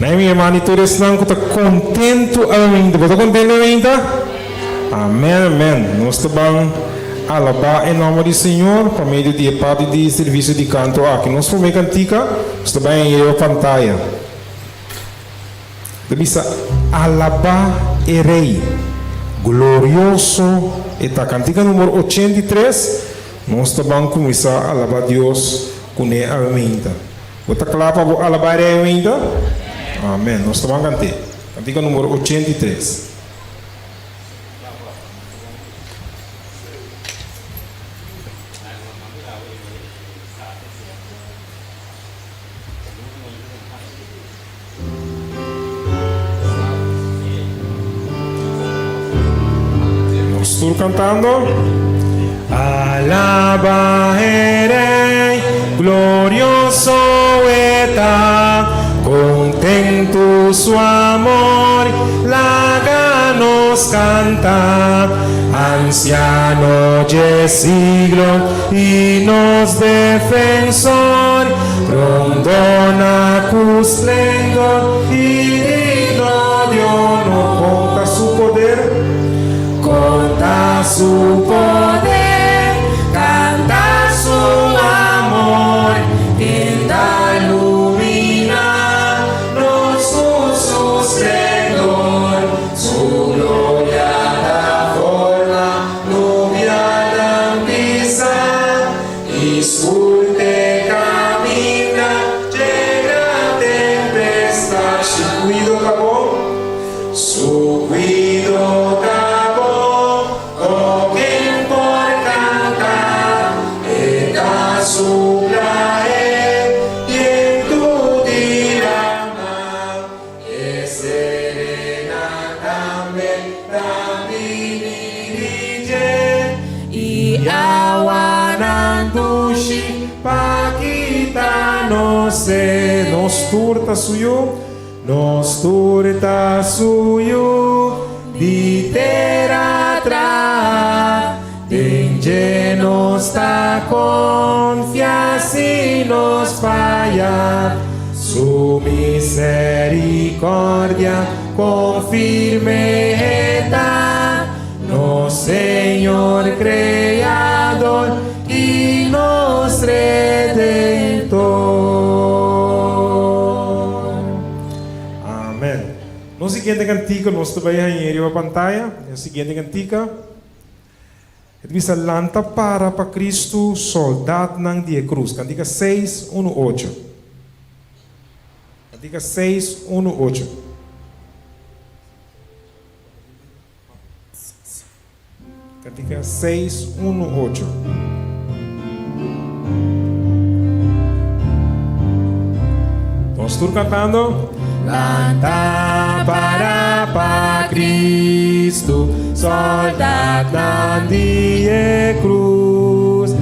Nei mi hermano y tur esnan cu ta contento awe. Bo ta contento awe? Amen, amen. Nos ta ban alaba e nomber di Señor pa medio di e parti di servicio di canto aki. Nos prome cantica nos ta bay riba pantaya. Ta bisa, Alaba e Rey, glorioso e ta. Cantica number 83, nos ta ban cuminsa alaba Dios cune awe meinta. Bo ta kla pa bo alabá e Rei ainda? Amèn. Nos ta ban kant'é. Kantika numero 83. Nos tur cantando. Alaba e Rey, glorioso e ta, contento su amor, laga nos canta. Anciano dje siglo y nos defensor, Rondona cu splendor y digno di honor. Conta su poder, conta su poder, canta su amor, ken ta lumina nos cu su splendor. Su gloria ta forma nubianan pisa. Disfrute caminda dje gran tempestad. Su cuido ta bon, su cuido ta bon, o ken por canta? E ta supla e bientu di lama, e serena tambe ta bini di dje. I awanan dushi pa kita nos sed. Nos tur ta su yu, nos tur ta su yu, di tera traha. Den dje nos ta konfia si nos faya. Su misericordia kon firme e ta. Nos Señor Creador y nos Redentor. Amen. Nos siguiente cantica nos ta bay haña riba pantaya. E siguiente cantica e ta bisa Lanta para pa Cristo soldaatnan di e cruz. Cantica seis uno ocho. Cantica seis uno ocho. Cantica seis uno ocho. Nos tur cantando. Lanta para pa Cristo, soldaatnan di e cruz.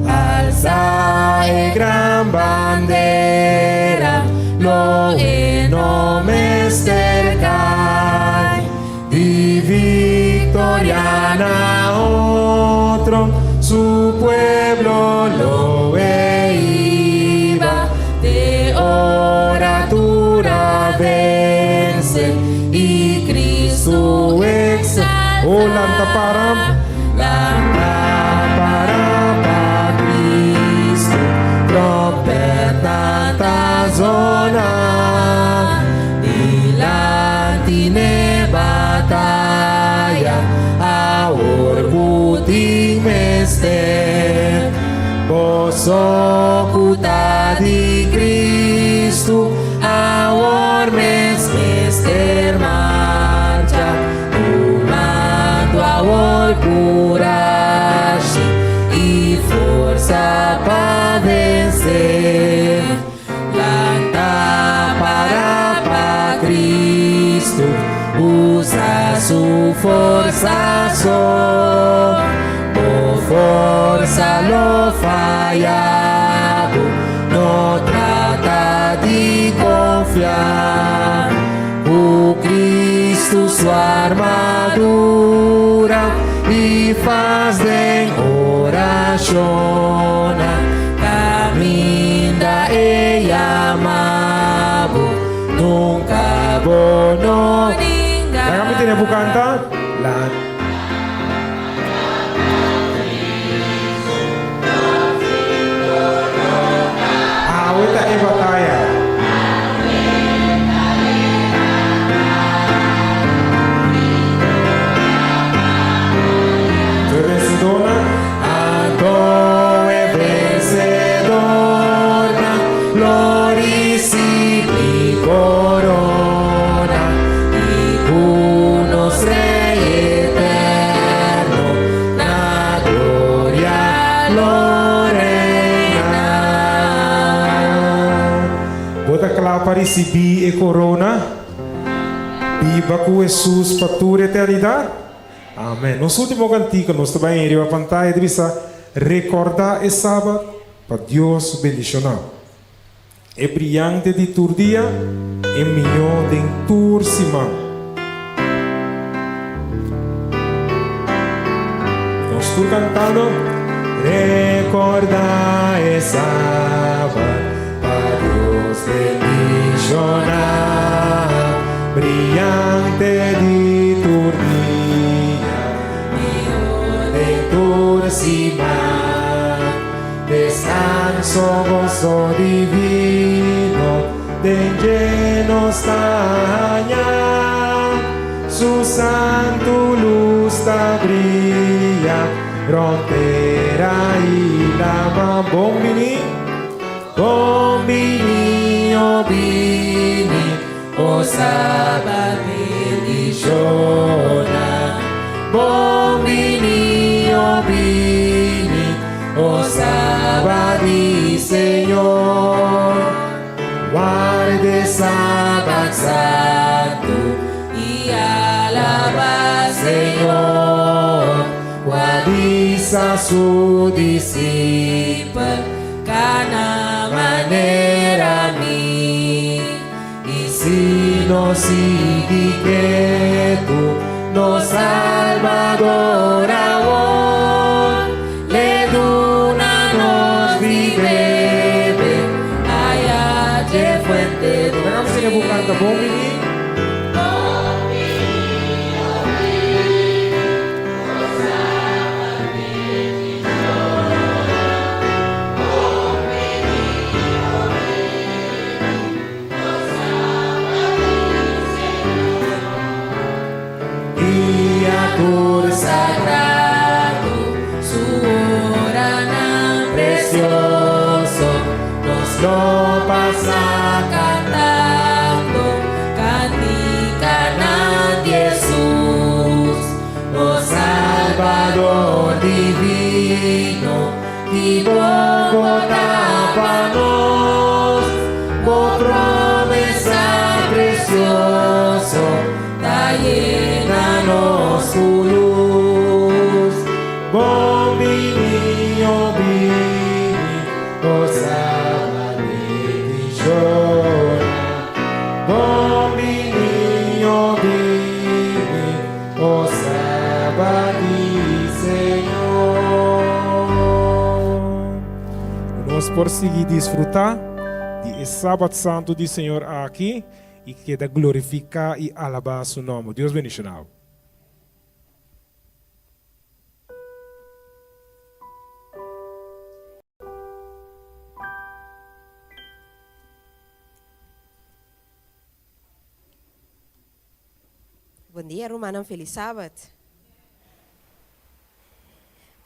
Alza e gran bandera, lo e no mester cai. Di victoria na otro, su pueblo lo e hiba, te ora tur a vence y Cristo exalta. Oh, lanta para. Lanta para pa Cristo, trompetnan ta zona. Dilanti n'e bataya, awor ku tin mester. Boso ku ta di Cristo, awor mes mester marcha, tumando awor kurashi i forsa pa vense. Lanta para pa Cristo, usa su forsa so, bo forsa lo faya bo, no trata di confia, cu Cristo su armadura y fas den oracion. Caminda e yama bo, nunca. no Laga mi tene bo canta. La. Awe ta e bataya. Tu e vencedornan. Anto e vencedornan lo ricibi corona y cu nos Rey eterno na gloria lo reina. Bo ta cla pa ricibi e corona? Biba cu Jesus pa tur eternidad? Amen. Nos ultimo cantica nos ta bay riba pantaya ta bisa Recorda e Sabat pa Dios bendiciona. E briyante di tur dia, e miyo den tur siman. Nos tur cantando. Recorda e Sabat pa Dios bendiciona. Briyante di tur dia, mihó den tur siman. Descanso, goso divino, den dje nos ta haña. Su santu lus ta bria, rònt tera i lama. Bon bini, bon bini, o bini, o Sabat bendiciona. Bon bini, o bini, o Sabat di Señor. Warda Sabat santu i alabá Señor. Ku a bisa su disipel kana manera mi. I si nos sigui ketu, nos Salbador awor lo duna nos di bebe, aya dje fuente Laga mi tene bo canta. Bon bini. Dia tur sagrado, su oranan precioso, nos lo pasa cantando, cantikanan di Jesus, o Salbador divino, di Bogotá pa nos, bo promesa precioso, ta yena nos ku lus. Bon bini, o bini, o Sabat bendiciona. Bon bini, o bini, o Sabat di Señor. Nos por sigui disfrutá di e Sabat Santu di Señor aki i keda glorifiká i alabá su nòmber. Dios bendishoná bo. Bon dia, rumannan. Felis Sabat.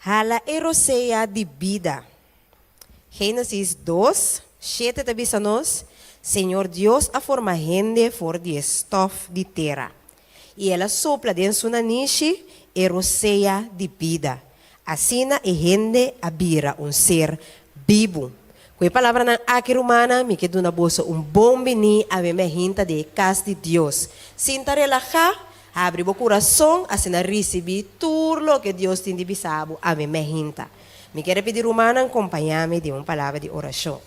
Hala e rosea di bida. Génesis 2, 7 ta bisa nos, Señor Dios a forma hende for di e stòf di tera, i el a sopla den su nanishi e rosea di bida. Asina e hende a bira un ser bibu. Ku e palabranan aki, rumannan, mi ke duna boso un bon biní awe mehinta den e kas di Dios. Sinta relahá, habri bo kurason, asina risibí tur loke Dios tin di bisa bo awe mehinta. Mi ke pidi rumannan kompañá mi den un palabra di orashon.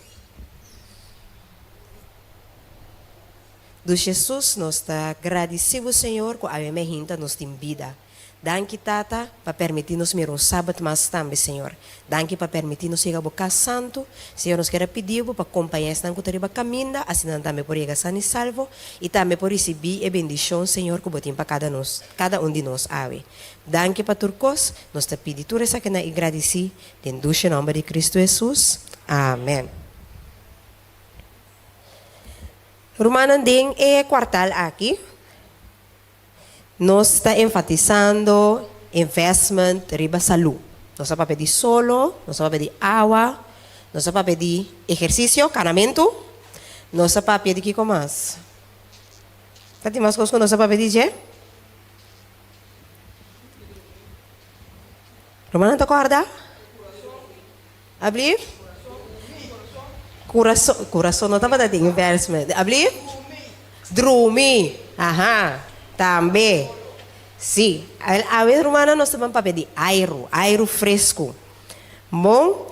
Dus Jesus, nos ta gradisí Bo, Señor, ku awe mehinta nos tin bida. Danki, Tata, pa permití nos mira un Sabat mas tambe, Señor. Danki pa permití nos yega Bo kas santu. Señor, nos kier a pidí Bo pa kompañá esnan ku ta riba kaminda, asina nan tambe por yega san i salvo i tambe por risibí e bendishon, Señor, ku Bo tin pa kada nos, kada un di nos awe. Danki pa tur kos. Nos ta pidi tur esakinan i gradisí den dushe nòmber di Kristu Hesus. Amèn. Rumannan, den e kuartal aki, Nos ta enfatisando investment riba salú. Nos a papia di solo, nos a papia di awa, nos a papia di ehersisio, kanamentu, nos a papia di kiko mas? Ta tin mas kos ku nos a papia di dje? Rumannan ta kòrda? Ablief? Kurason, kurason no tabata den investment. Ablief? Drumi. Aha, tambe. Si. Awe rumannan nos ta ban papia di airu, airu fresku. Bon,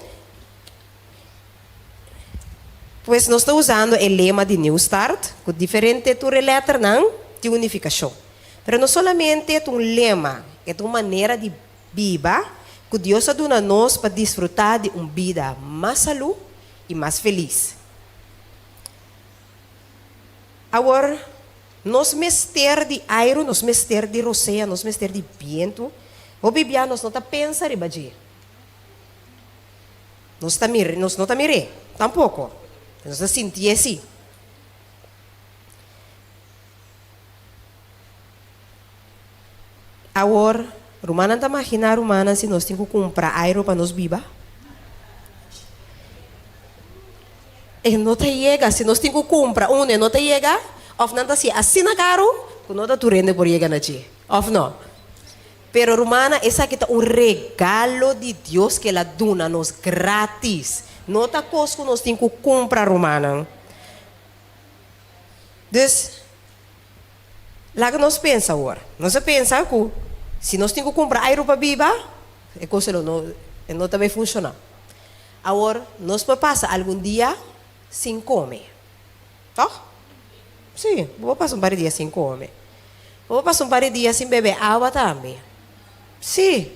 pues nos ta usando e lema di New Start ku diferente tur e lèternan tin un nifikashon. Pero no solamente ta un lema, e ta un manera di Biba ku Dios a duna nos pa disfrutá di un bida mas salú i mas felis. Awor, nos mester di airu, nos mester di rosea, nos mester di bientu. Hopi bia nos no ta pensa riba dje. Nos ta mira, nos no ta mir'é tampoko. Nos ta sintié sí. Awor, rumannan ta maginá rumannan si nos tin ku kumpra airu pa nos biba? E no ta yega. Si nos tin ku kumpra unu e no ta yega, òf nan ta hasié asina karu ku no ta tur hende por yega na dje, òf no? Pero rumannan, esaki ta un regalo di Dios ku el a duna nos grátis. No ta kos ku nos tin ku kumpra, rumannan. Dus, Laga nos pensa awor. Nos a pensa ku si nos tin ku kumpra airu pa biba, e kos lo no e no ta bai funshoná. Awor, nos por pasa algun dia sin kome, tòg? Sí, bo por pasa un par di dia sin kome. Bo por pasa un par di dia sin bebe awa tambe. Sí.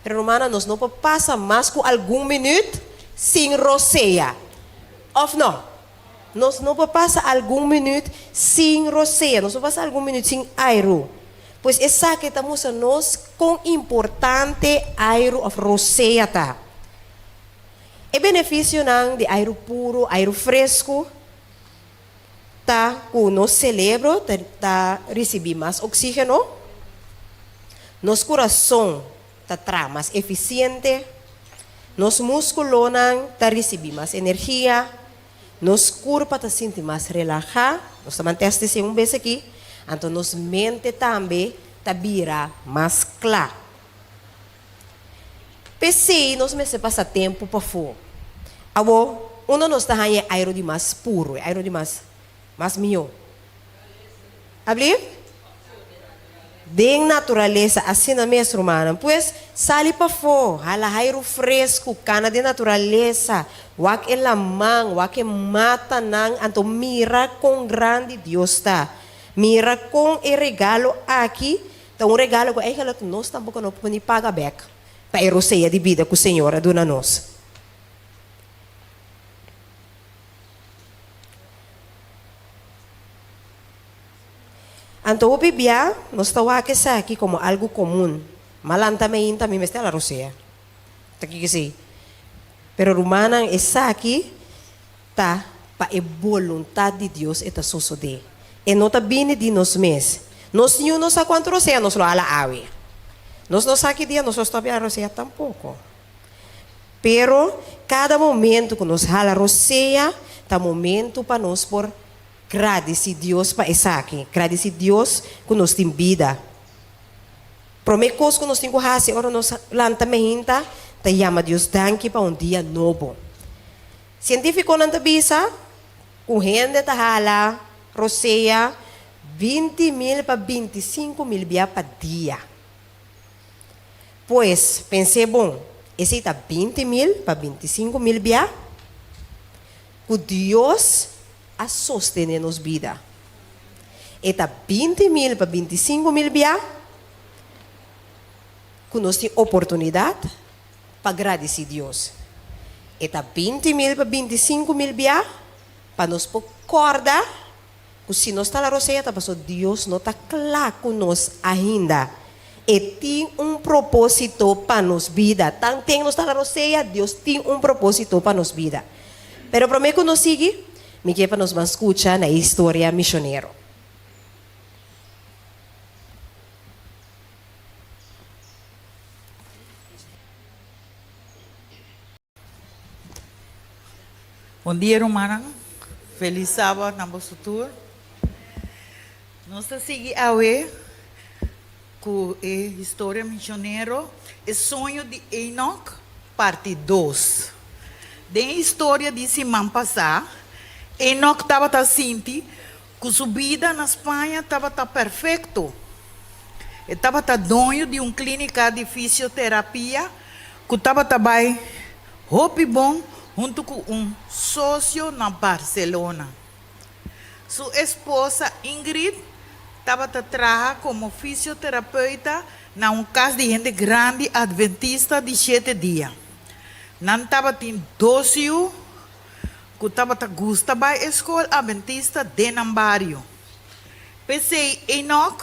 Pero rumannan, nos no por pasa mas ku algun minüt sin rosea, òf no? Nos no por pasa algun minuut sin rosea, nos por pasa algun minuut sin airu. Pues esaki ta mustra nos kon importante airu òf rosea ta. E benefisionan di airu puru, airu fresku, ta ku nos selebro ta ta risibí mas oksígeno, nos kurason ta traha mas efisiente, nos múskulonan ta risibí mas energia, nos kurpa ta sinti mas relahá, nos ta man tèst esei un bes aki, anto nos mente tambe ta bira mas kla. P'esei nos mester pasa tempu pafó. Awor, unda nos ta haña e airu di mas puru, e airu di mas mas mihó? Ablief? Den naturalesa, asina mes, rumannan. Pues, sali pafó, hala airu fresku, kana den naturalesa, wak e laman, wak e matanan, anto mira kon grandi Dios ta. Mira kon e regalo aki ta un regalo ku eigenlijk nos tampoko no por ni paga bèk pa e rosea di bida ku Señor a duna nos. Anto hopi bia nos ta wak esaki komo algu komun. Ma lanta meinta mi mester ala rosea. Ta kiko esei? Pero rumannan esaki ta pa e boluntat di Dios e ta sosodé. E no ta bini di nos mes. Nos niun no sa kuantu rosea nos lo ala awe. Nos no sa ki dia nos lo stòp di ala rosea tampoko. Pero kada momentu ku nos hala rosea ta momentu pa nos por Gradisi Dios pa esaki. Gradisi Dios ku nos tin bida. Promé kos ku nos tin ku hasi ora nos lanta meinta ta yama Dios danki pa un dia nobo. Sientífikonan ta bisa ku hende ta hala rosea 20 mil pa 25 mil bia pa dia. Pues, pens'é bon, esei ta 20 mil pa 25 mil bia ku Dios a sostené nos bida. E ta 20 mil pa 25 mil bia ku nos tin oportunidat pa gradisí Dios. E ta 20 mil pa 25 mil bia pa nos por kòrda ku si nos ta la rosea ta pasobra Dios no ta kla ku nos ainda. E tin un propósito pa nos bida. Tanten nos ta la rosea, Dios tin un propósito pa nos bida. Pero promé ku nos sigui, mi ke pa nos ban skucha na e historia misionero. Bon dia rumannan, felis sabat na boso tur. Nos ta sigui awe ku e historia misionero E Soño di Enoch parti dos. Den e historia di siman pasá, Enoch tabata sinti ku su bida na Spaña tabata perfekto. E tabata doño di un klínika di fisioterapia ku tabata bai hopi bon huntu ku un sosio na Barcelona. Su esposa Ingrid tabata traha komo fisioterapeuta na un kas di hende grandi adventista di shete dia. Nan tabatin dos yu ku tabata gusta bai e skol adventista den nan bario. P'esei Enoch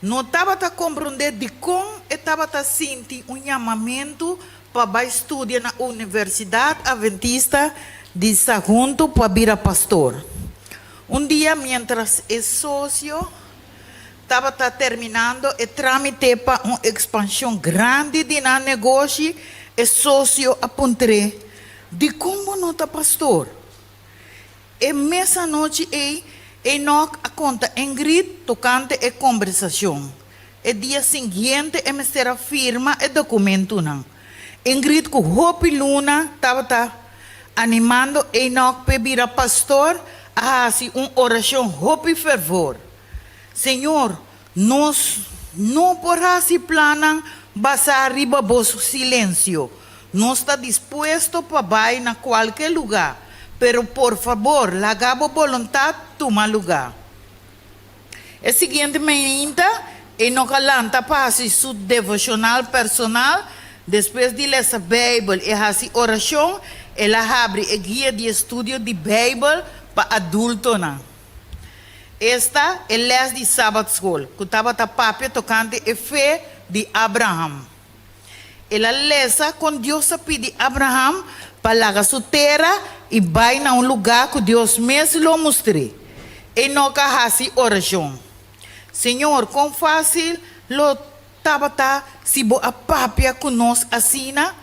no tabata komprondé dikon e tabata sinti un yamamentu pa bai studia na Universidat Adventista di Sagunto pa bira pastor. Un dia miéntras e sosio tabata terminando e trámite pa un ekspanshon grandi di nan negoshi, e sosio a puntr'é, Dikon bo no ta pastor? E mes anochi ei, Enoch a konta Ingrid tokante e kombersashon. E dia siguiente e mester a firma e dokumentunan. Ingrid ku hopi luna tabata animando Enoch p'e bira pastor a hasi un orashon hopi fervor, Señor, nos no por hasi plannan basá riba bo silensio. Nos ta dispuesto pa bai na kualke lugá, pero por fabor laga bo boluntat tuma lugá. E siguiente mainta, Enoch a lanta pa hasi su devoshonal personal. Despues di lesa Beibel i hasi orashon, el a habri e guia di estudio di Beibel pa adultonan. Esta e lès di Sabatskol ku tabata papia tokante e fe di Abraham. El a lesa kon Dios a pidi Abraham pa laga su tera i bai na un lugá ku Dios mes lo mustr'é. Enoc a hasi orashon, Señor, kon fásil lo tabata si bo a papia ku nos asina!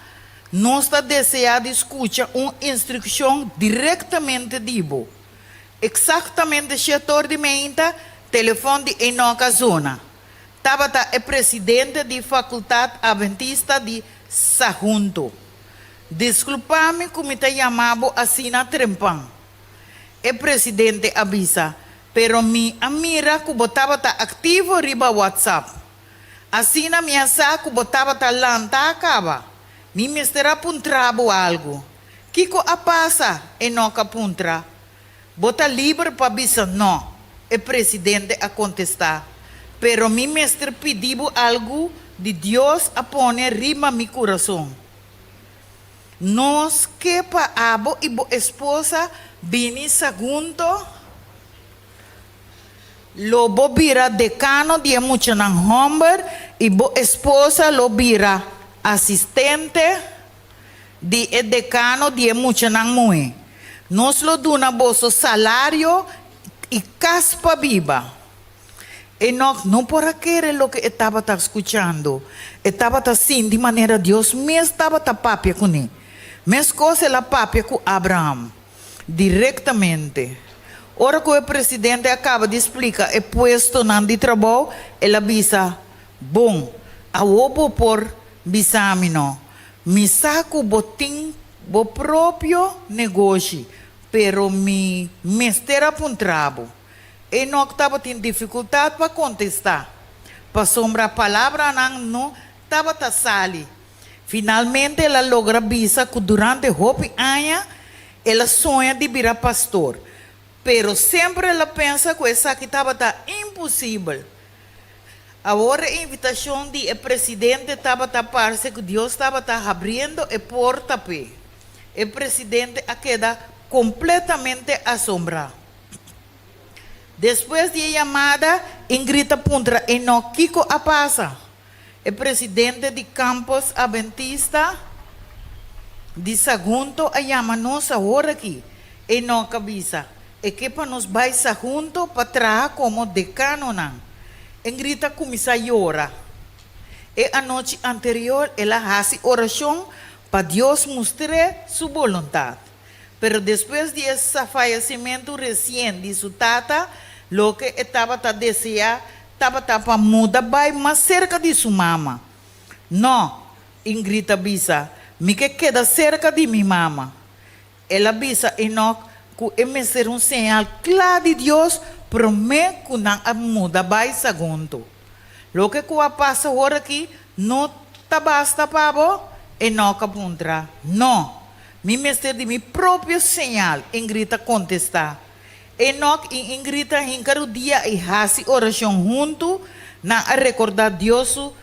Nos ta deseá di skucha un instrukshon direktamente di bo. Eksaktamente shetor di meinta, telefòn di Enoc a zona. Tabata e presidente di Fakultat Adventista di Sahunto. Diskulpa mi ku mi ta yama bo asina trempan, e presidente a bisa, pero mi a mira ku bo tabata aktivo riba WhatsApp. Asina mi a sa ku bo tabata lanta a kaba. Mi mester a puntra bo algu. Kiko a pasa? Enoch a puntra. Bo ta liber pa bisa no, e presidente a kontestá, pero mi mester pidi bo algu di Dios a pone riba mi kurason. Nos ke pa abo i bo esposa bini Sagunto. Lo bo bira dekano di e muchanan hòmber i bo esposa lo bira asistente. Di e dekano di e muchanan muhé, Nos lo duna boso salario i kas pa biba. Enok no por a kere loke e tabata skuchando. E tabata sinti manera Dios mes tabata papia kuné, meskos el a papia ku Abraham direktamente. Ora ku e presidente a kaba di splika e puestonan di trabou, el a bisa, Bon, awor bo por Bisa mi no. Mi sa ku bo tin bo propio negoshi, pero mi mester a puntra bo. Enoc tabatin difikultat pa kontestá, pasobra palabranan no tabata sali. Finalmente el a logra bisa ku durante hopi aña el a soña di bira pastor. Pero semper el a pensa ku esaki tabata imposibel. Awor e invitashon di e presidente tabata parse ku Dios tabata habriendo e porta p'e. E presidente a keda kompletamente asombrá. Despues di e yamada, Ingrid a puntra Enoch kiko a pasa. E presidente di Campus Adventista di Sagunto a yama nos awor aki. Enoch a bisa, E ke pa nos bai Sagunto pa traha komo dekanonan. Ingrid a kuminsá yora. E anochi anterior el a hasi orashon pa Dios mustr'é su boluntat. Pero despues di e fayesimentu resien di su tata, loke e tabata deseá tabata pa muda bai mas serka di su mama. No, Ingrid a bisa, mi ke keda serka di mi mama. El a bisa Enoch ku e mester un señal kla di Dios promé ku nan a muda bai Sagunto. Loke ku a pasa ora aki no ta basta pa bo? Enoch a puntra. No, mi mester di mi propio señal, Ingrid a kontestá. Enoch i Ingrid a hinka rudia i hasi orashon huntu. Nan a rekordá Dios su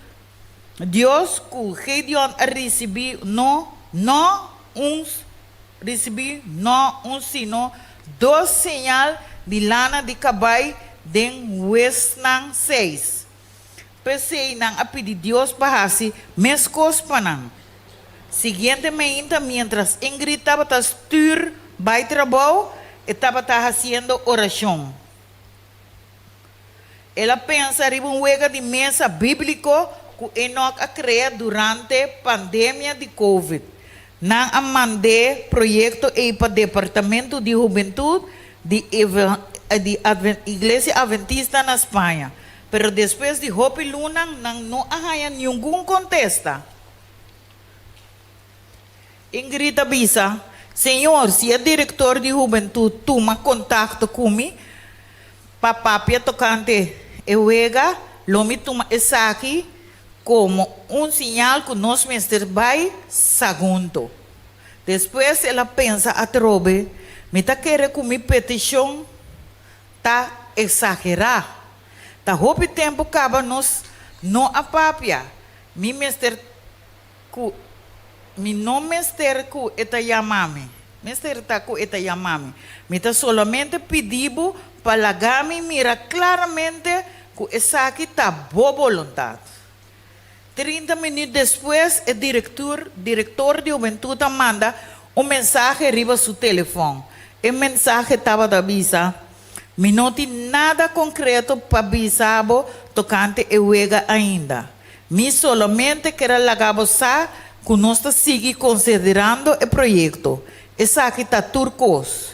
Dios ku Gideon a risibí no no un risibí no un sino dos señal di lana di kabai den Huesnan seis. P'esei nan a pidi Dios pa hasi meskos pa nan. Siguiente meinta miéntras Ingrid tabata stür bai trabou, e tabata hasiendo orashon. El a pensa riba un wega di mesa bíbliko ku Enoch a krea durante pandemia di Covid. Nan a mand'é proyekto ei pa Departamento di Hubentut di di Iglesia Adventista na Spaña, pero despues di hopi lunan nan no a haña ningun kontesta. Ingrid a bisa, Señor, si e direktor di hubentut tuma kontakto ku mi pa papia tokante e wega, lo mi tuma esaki komo un siñal ku nos mester bai Sagunto. Despues el a pensa atrobe, Mi ta kere ku mi petishon ta eksagerá. Ta hopi tempu kaba nos no a papia. Mi mester Ku mi no mester ku e ta yama mi. Mester ta ku e ta yama mi. Mi ta solamente pidi bo pa laga mi mira klaramente ku esaki ta bo boluntat. 30 minüt despues e direktur direktor di hubentut a manda un mensahe riba su telefòn. E mensahe tabata bisa, Mi no tin nada konkreto pa bisa bo tokante e wega ainda. Mi solamente ker a laga bo sa ku nos ta sigui konsiderando e proyekto. Esaki ta tur kos.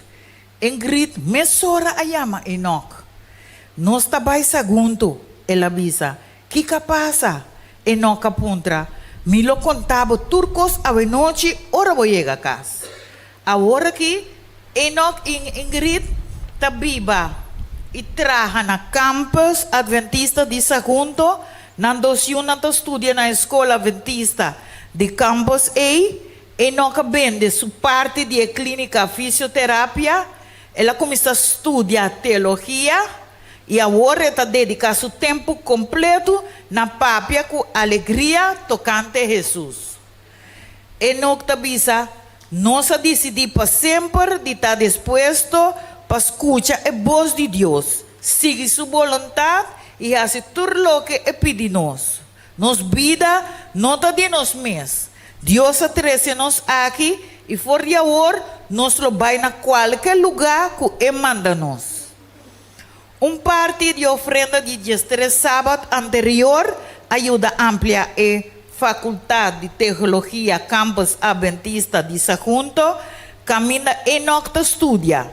Ingrid mesora a yama Enoch. Nos ta bai Sagunto, el a bisa. Kiko a pasa? Enoch a puntra. Mi lo konta bo tur kos awenochi ora bo yega kas. Awor aki Enoch i Ingrid ta biba i traha na Campus Adventista di Sagunto. Nan dos yunan ta studia na e skol Adventista di campus ei. Enoch a bende su parti di e klínika fisioterapia, el a kuminsá studia teologia i awor e ta dediká su tempu kompletu na papia ku alegria tokante Hesus. Enoch ta bisa, Nos a disidí pa semper di ta dispuesto pa skucha e bos di Dios, sigui su boluntat i hasi tur loke e pidi nos. Nos bida no ta di nos mes. Dios a trese nos aki i for di awor nos lo bai na kualke lugá ku e manda nos. Un parti di ofrenda di diestres sabat anterior a yuda amplia e Fakultat di Teologia Campus Adventista di Sagunto, kaminda Enoch ta studia.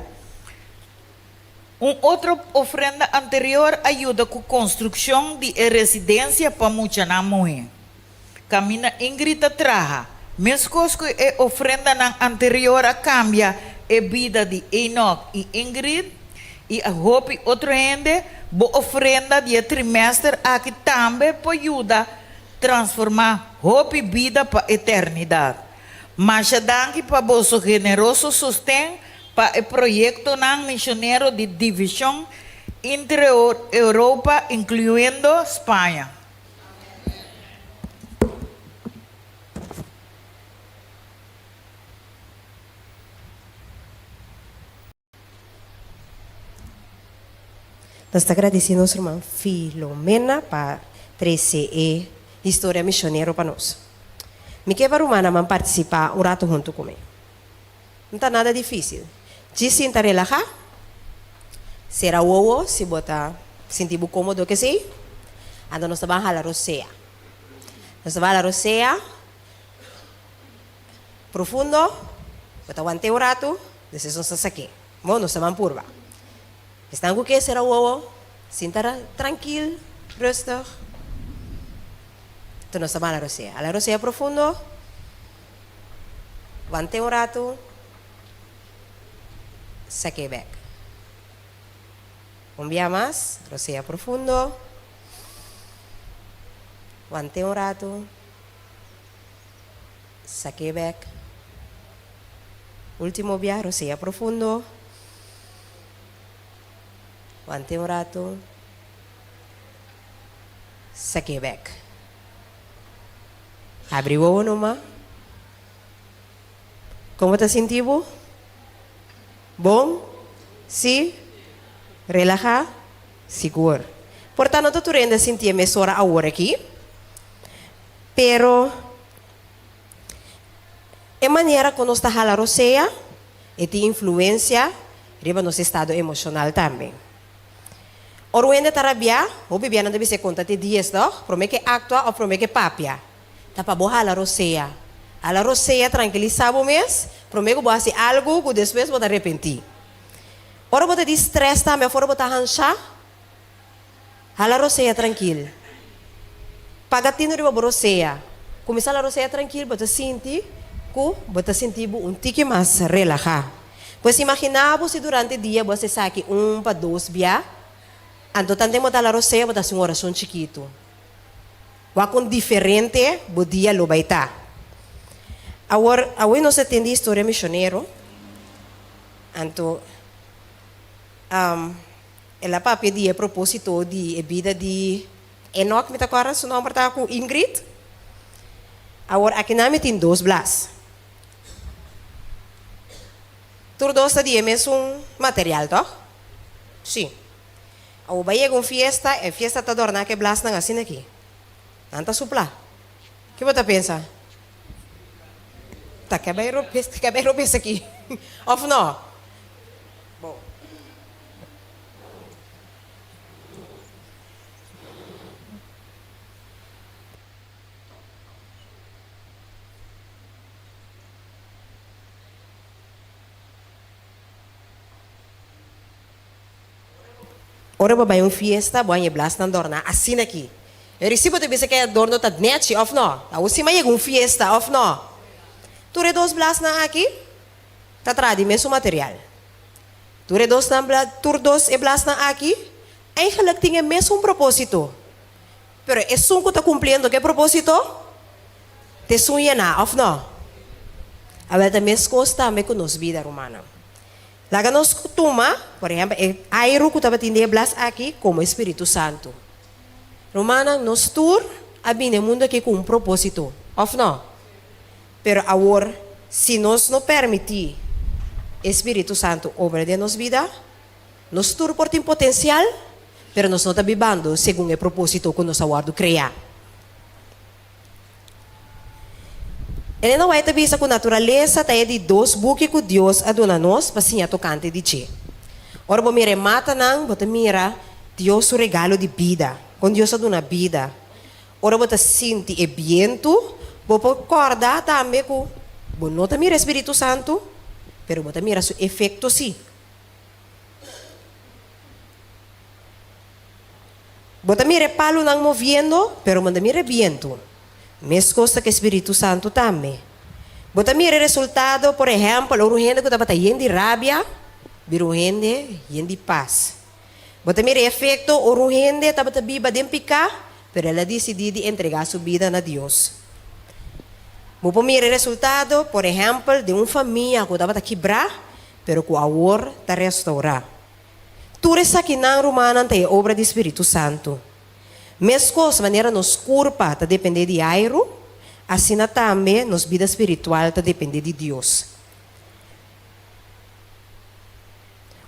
Un otro ofrenda anterior a yuda ku konstrukshon di e residensia pa muchanan muhé, kaminda Ingrid ta traha. Meskos ku e ofrendanan anterior a kambia e bida di Enoch i Ingrid i a hopi otro hende, bo ofrenda di e trimester aki tambe por yuda transformá hopi bida pa eternidat. Masha danki pa boso generoso sosten. pa e proyektonan misionero di divishon inter Europa inkluyendo Spaña. Nos ta gradisí nos ruman Filomena pa trese e historia misionero pa nos. Mi ke pa rumannan partisipá un ratu huntu ku mi. No ta nada difísil. Djis sinta relahá, sera wowo si bo ta sinti bo kómodo kesei, anto nos ta ban hala rosea. Nos ta ban hala rosea profundo, bo ta want'é un ratu, despues nos ta sak'é. Bon, nos ta ban purba. Esnan ku ke sera wowo, sinta trankil, rustig. Anto nos ta ban hala rosea. Hala rosea profundo. Want'é un ratu, sak'é bèk. Un bia mas, rosea profundo. Want'é un ratu, sak'é bèk. Último bia, rosea profundo. Want'é un ratu, sak'é bèk. Habri wowo numa. Kon bo ta sinti bo? Bon? Si? Relahá? Sigur. Por ta no ta tur hende a sintié mesora awor aki, pero e manera kon nos ta hala rosea e tin influensia riba nos estado emoshonal tambe. Ora un hende ta rabiá, hopi bianan ta bisa e konta te dies, tòg? Promé ke aktua òf promé ke papia. Ta pa bo hala rosea. Hala rosea, trankilisá bo mes, promé ku bo hasi algu ku despues bo ta arepentí. Ora bo ta di strès tambe òf ora bo ta hanshá, hala rosea trankil. Paga tinu riba bo rosea. Kuminsá hala rosea trankil, bo ta sinti ku bo ta sinti bo un tiki mas relahá. Pues imaginá bo si durante dia bo hasi esaki un pa dos bia, anto tanten bo ta la rosea bo ta hasi un orashon chikitu. Wak kon diferente bo dia lo bai ta. Awor, awe nos a tende historia mishonero, anto el a papia di e propósito di e bida di Enoch, mi ta kòrda su nòmber ta ku Ingrid. Awor akinan mi tin dos blas. Tur dos ta di e mesun material, tòg? Sí. Awor bai yega un fiesta, e fiesta ta dòrná ku e blasnan asina aki. Nan ta suplá. Ke bo ta pensa? Ta ke bai robes, ke bai robes aki. Òf nò? Bon. Ora bo bai un fiesta, bo a haña e blasnan dòrná asina aki. E risibo ta bisa ku e adorno ta nèchi òf nò? Awor si mi a yega un fiesta òf nò? Tur e dos blasnan aki ta traha di mesun material. Tur e dosnan tur dos e blasnan aki eigenlik tin e mesun propósito. Pero esun ku ta kumpliendo ku e propósito ta esun yená, òf nò? Awel ta meskos tambe ku nos bida, rumannan. Laga nos tuma, por ehèmpel, e airu ku tabatin den e blas aki komo e spiritu santu. Rumannan, nos tur a bini e mundu aki ku un propósito, òf nò? Pero awor, si nos no permití e spiritu santu obra den nos bida, Nos tur por tin potensial, pero nos no ta bibando segun e propósito ku nos a wòrdu kreá. Elena White ta bisa ku naturalesa ta e di dos buki ku Dios a duna nos pa siña tokante di dje. Ora bo mira e matanan, bo ta mira Dios su regalo di bida, kon Dios a duna bida. Ora bo ta sinti e bientu, bo por kòrda tambe ku bo no ta mira e spiritu santu, pero bo ta mira su efekto sí. Bo ta mira e palunan moviendo, pero bo no ta mira e bientu. Meskos ta ku e spiritu santu tambe. Bo ta mira e resultado, por ehèmpel, ora un hende ku tabata yen di rabia bira un hende yen di pas. Bo ta mira e efekto ora un hende tabata biba den piká, pero el a disidí di entregá su bida na Dios. Bo por mira e resultado, por ehèmpel, den un famia ku tabata kibrá. pero ku awor ta restourá. Tur esakinan, rumannan, ta e obra di Spiritu Santu. Meskos manera nos kurpa ta dependé di airu, asina tambe nos bida spiritual ta dependé di Dios.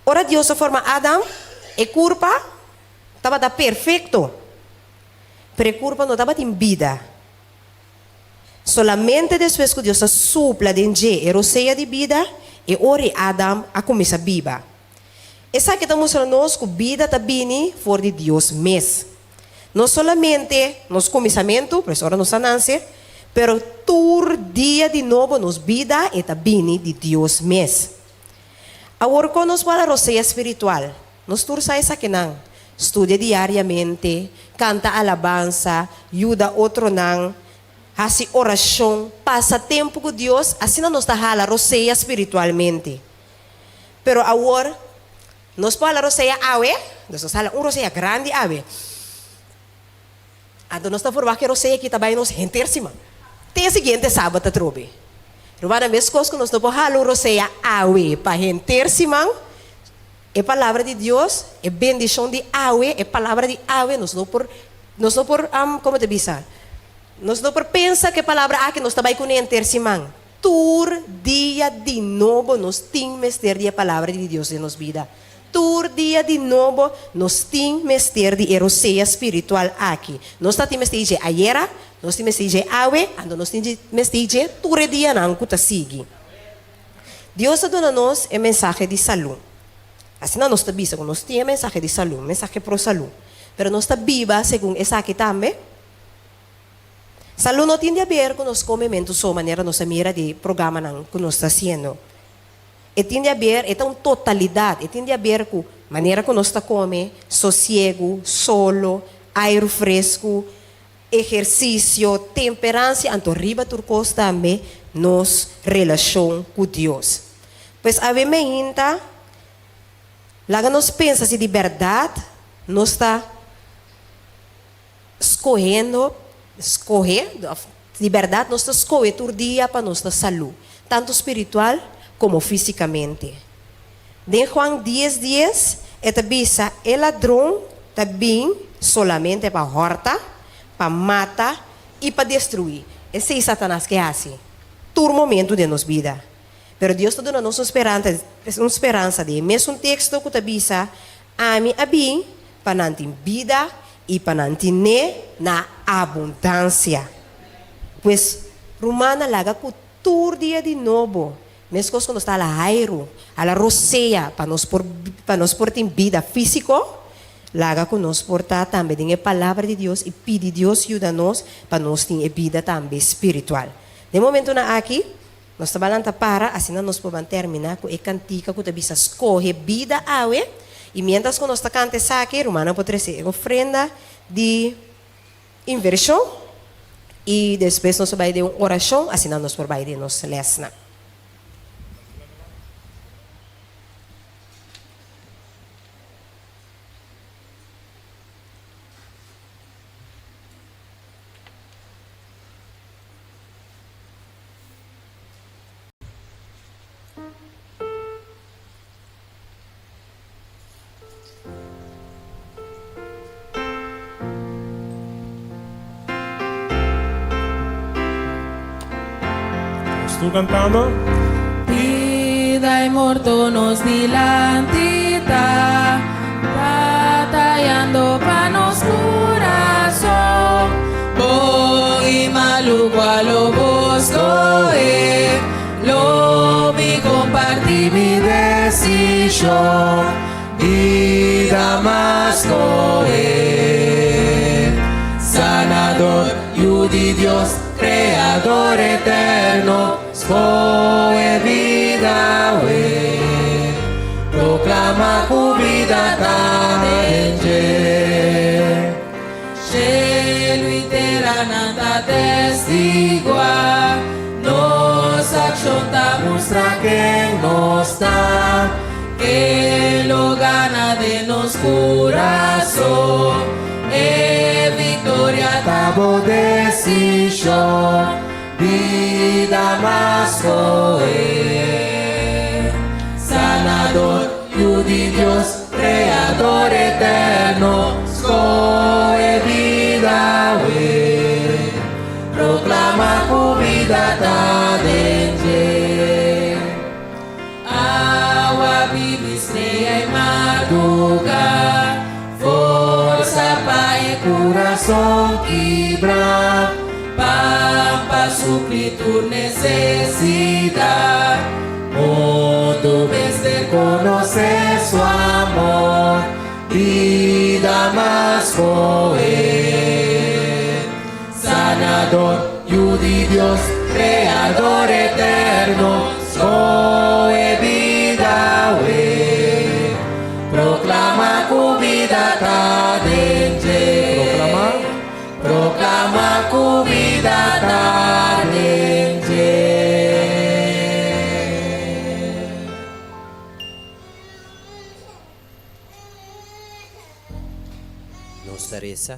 Ora Dios a forma Adam, e kurpa tabata perfekto, pero e kurpa no tabatin bida. Solamente despues ku Dios a supla den dje e rosea di bida, e ora ei Adam a kuminsá biba. Esaki ta mustra nos ku bida ta bini for di Dios mes. No solamente nos kuminsamentu, pues ora nos a nanse, pero tur dia di nobo nos bida e ta bini di Dios mes. Awor kon nos por a rosea spiritual? Nos tur sa esakinan, studia diariamente, kanta alabansa, yuda otronan, hasi orashon, pasa tempu ku Dios, asina nos ta hala rosea spiritualmente. Pero awor, nos por hala rosea awe, nos nos hala un rosea grandi awe. Anto nos ta forwagt ku e rosea aki ta bai nos henter siman. Te e siguiente sabat atrobe. Rumannan, meskos ku nos no por hala un rosea awe pa henter siman, e palabra di Dios, e bendishon di awe, e palabra di awe, nos no por, nos no por, komo ta bisa? Nos no por pensa ku e palabra aki nos ta bai kuné henter siman. Tur dia di nobo nos tin mester di e Palabra di Dios den nos bida. Tur dia di nobo nos tin mester di e rosea spiritual aki. Nos ta tin mester di dje ayera, nos tin mester di dje awe, anto nos tin mester di dje tur e dianan ku ta sigui. Dios a duna nos e mensahe di salú. Asina nos ta bisa ku nos tin e mensahe di salú, mensahe pro salú. Pero nos ta biba segun esaki tambe? Salú no tin di haber ku nos komementu so manera nos a mira di programanan ku nos ta hasiendo. E tin di haber, e ta un totalidat, e tin di haber ku manera ku nos ta kome, sosiegu, solo, airu fresku, ehersisio, temperansia, anto riba tur kos tambe nos relashon ku Dios. Pues awe meinta laga nos pensa si di bèrdat nos ta. Skohendo, skohe, òf di bèrdat nos ta skohe tur dia pa nos ta salú, tantu spiritual komo físikamente. Den Juan dies dies, e ta bisa, E ladron ta bin solamente pa hòrta, pa mata i pa destruí. Esei Satanas ke hasi tur momentu den nos bida. Pero Dios ta duna nos un speransa, un speransa den e mesun teksto ku ta bisa, Ami a bin pa nan tin bida i pa nan tin'é na abundansia. Pues, rumannan, laga ku tur dia di nobo, meskos ku nos ta hala airu, hala rosea pa nos por pa nos por tin bida físiko, laga ku nos por ta tambe den e Palabra di Dios i pidi Dios yuda nos pa nos tin e bida tambe spiritual. Den momentunan aki, Nos ta balanta para, asina nos por ban terminá ku e kantika ku ta bisa Skohe bida awe. I miéntras ku nos ta kanta esaki, rumannan por trese e ofrenda di invershon i despues nos ta bai den un orashon, asina nos por bai den nos lèsnan. Nos tur cantando. Bida y morto nos dilanti ta batayando pa nos curazon. Bon y malu cual lo bo scohe, lo mi comparti mi decision, bida mas scohe. Sanador, Yu di Dios, Creador eterno, scohe bida awe. Proclama cu bida ta den dje. Shelu i teranan ta testiguá, nos akshon ta mustra ken nos ta, ken lo gana den nos kurason, e viktoria ta bo desishon, bida mas kohe. di Dios, Kreador eterno, skohe bida awe. Proklama ku bida ta den dje. Awa bibi strea i marduga, forsa pa e kurason kibrá, pan pa supli tur nesesidat. Mundu mester konosé su amor, bida mas kohe. Sanador, Yu di Dios, Kreador eterno, skohe bida awe. Proklama ku bida ta den dje. Proklama. Proklama ku bida ta den dje. Nos ta resa.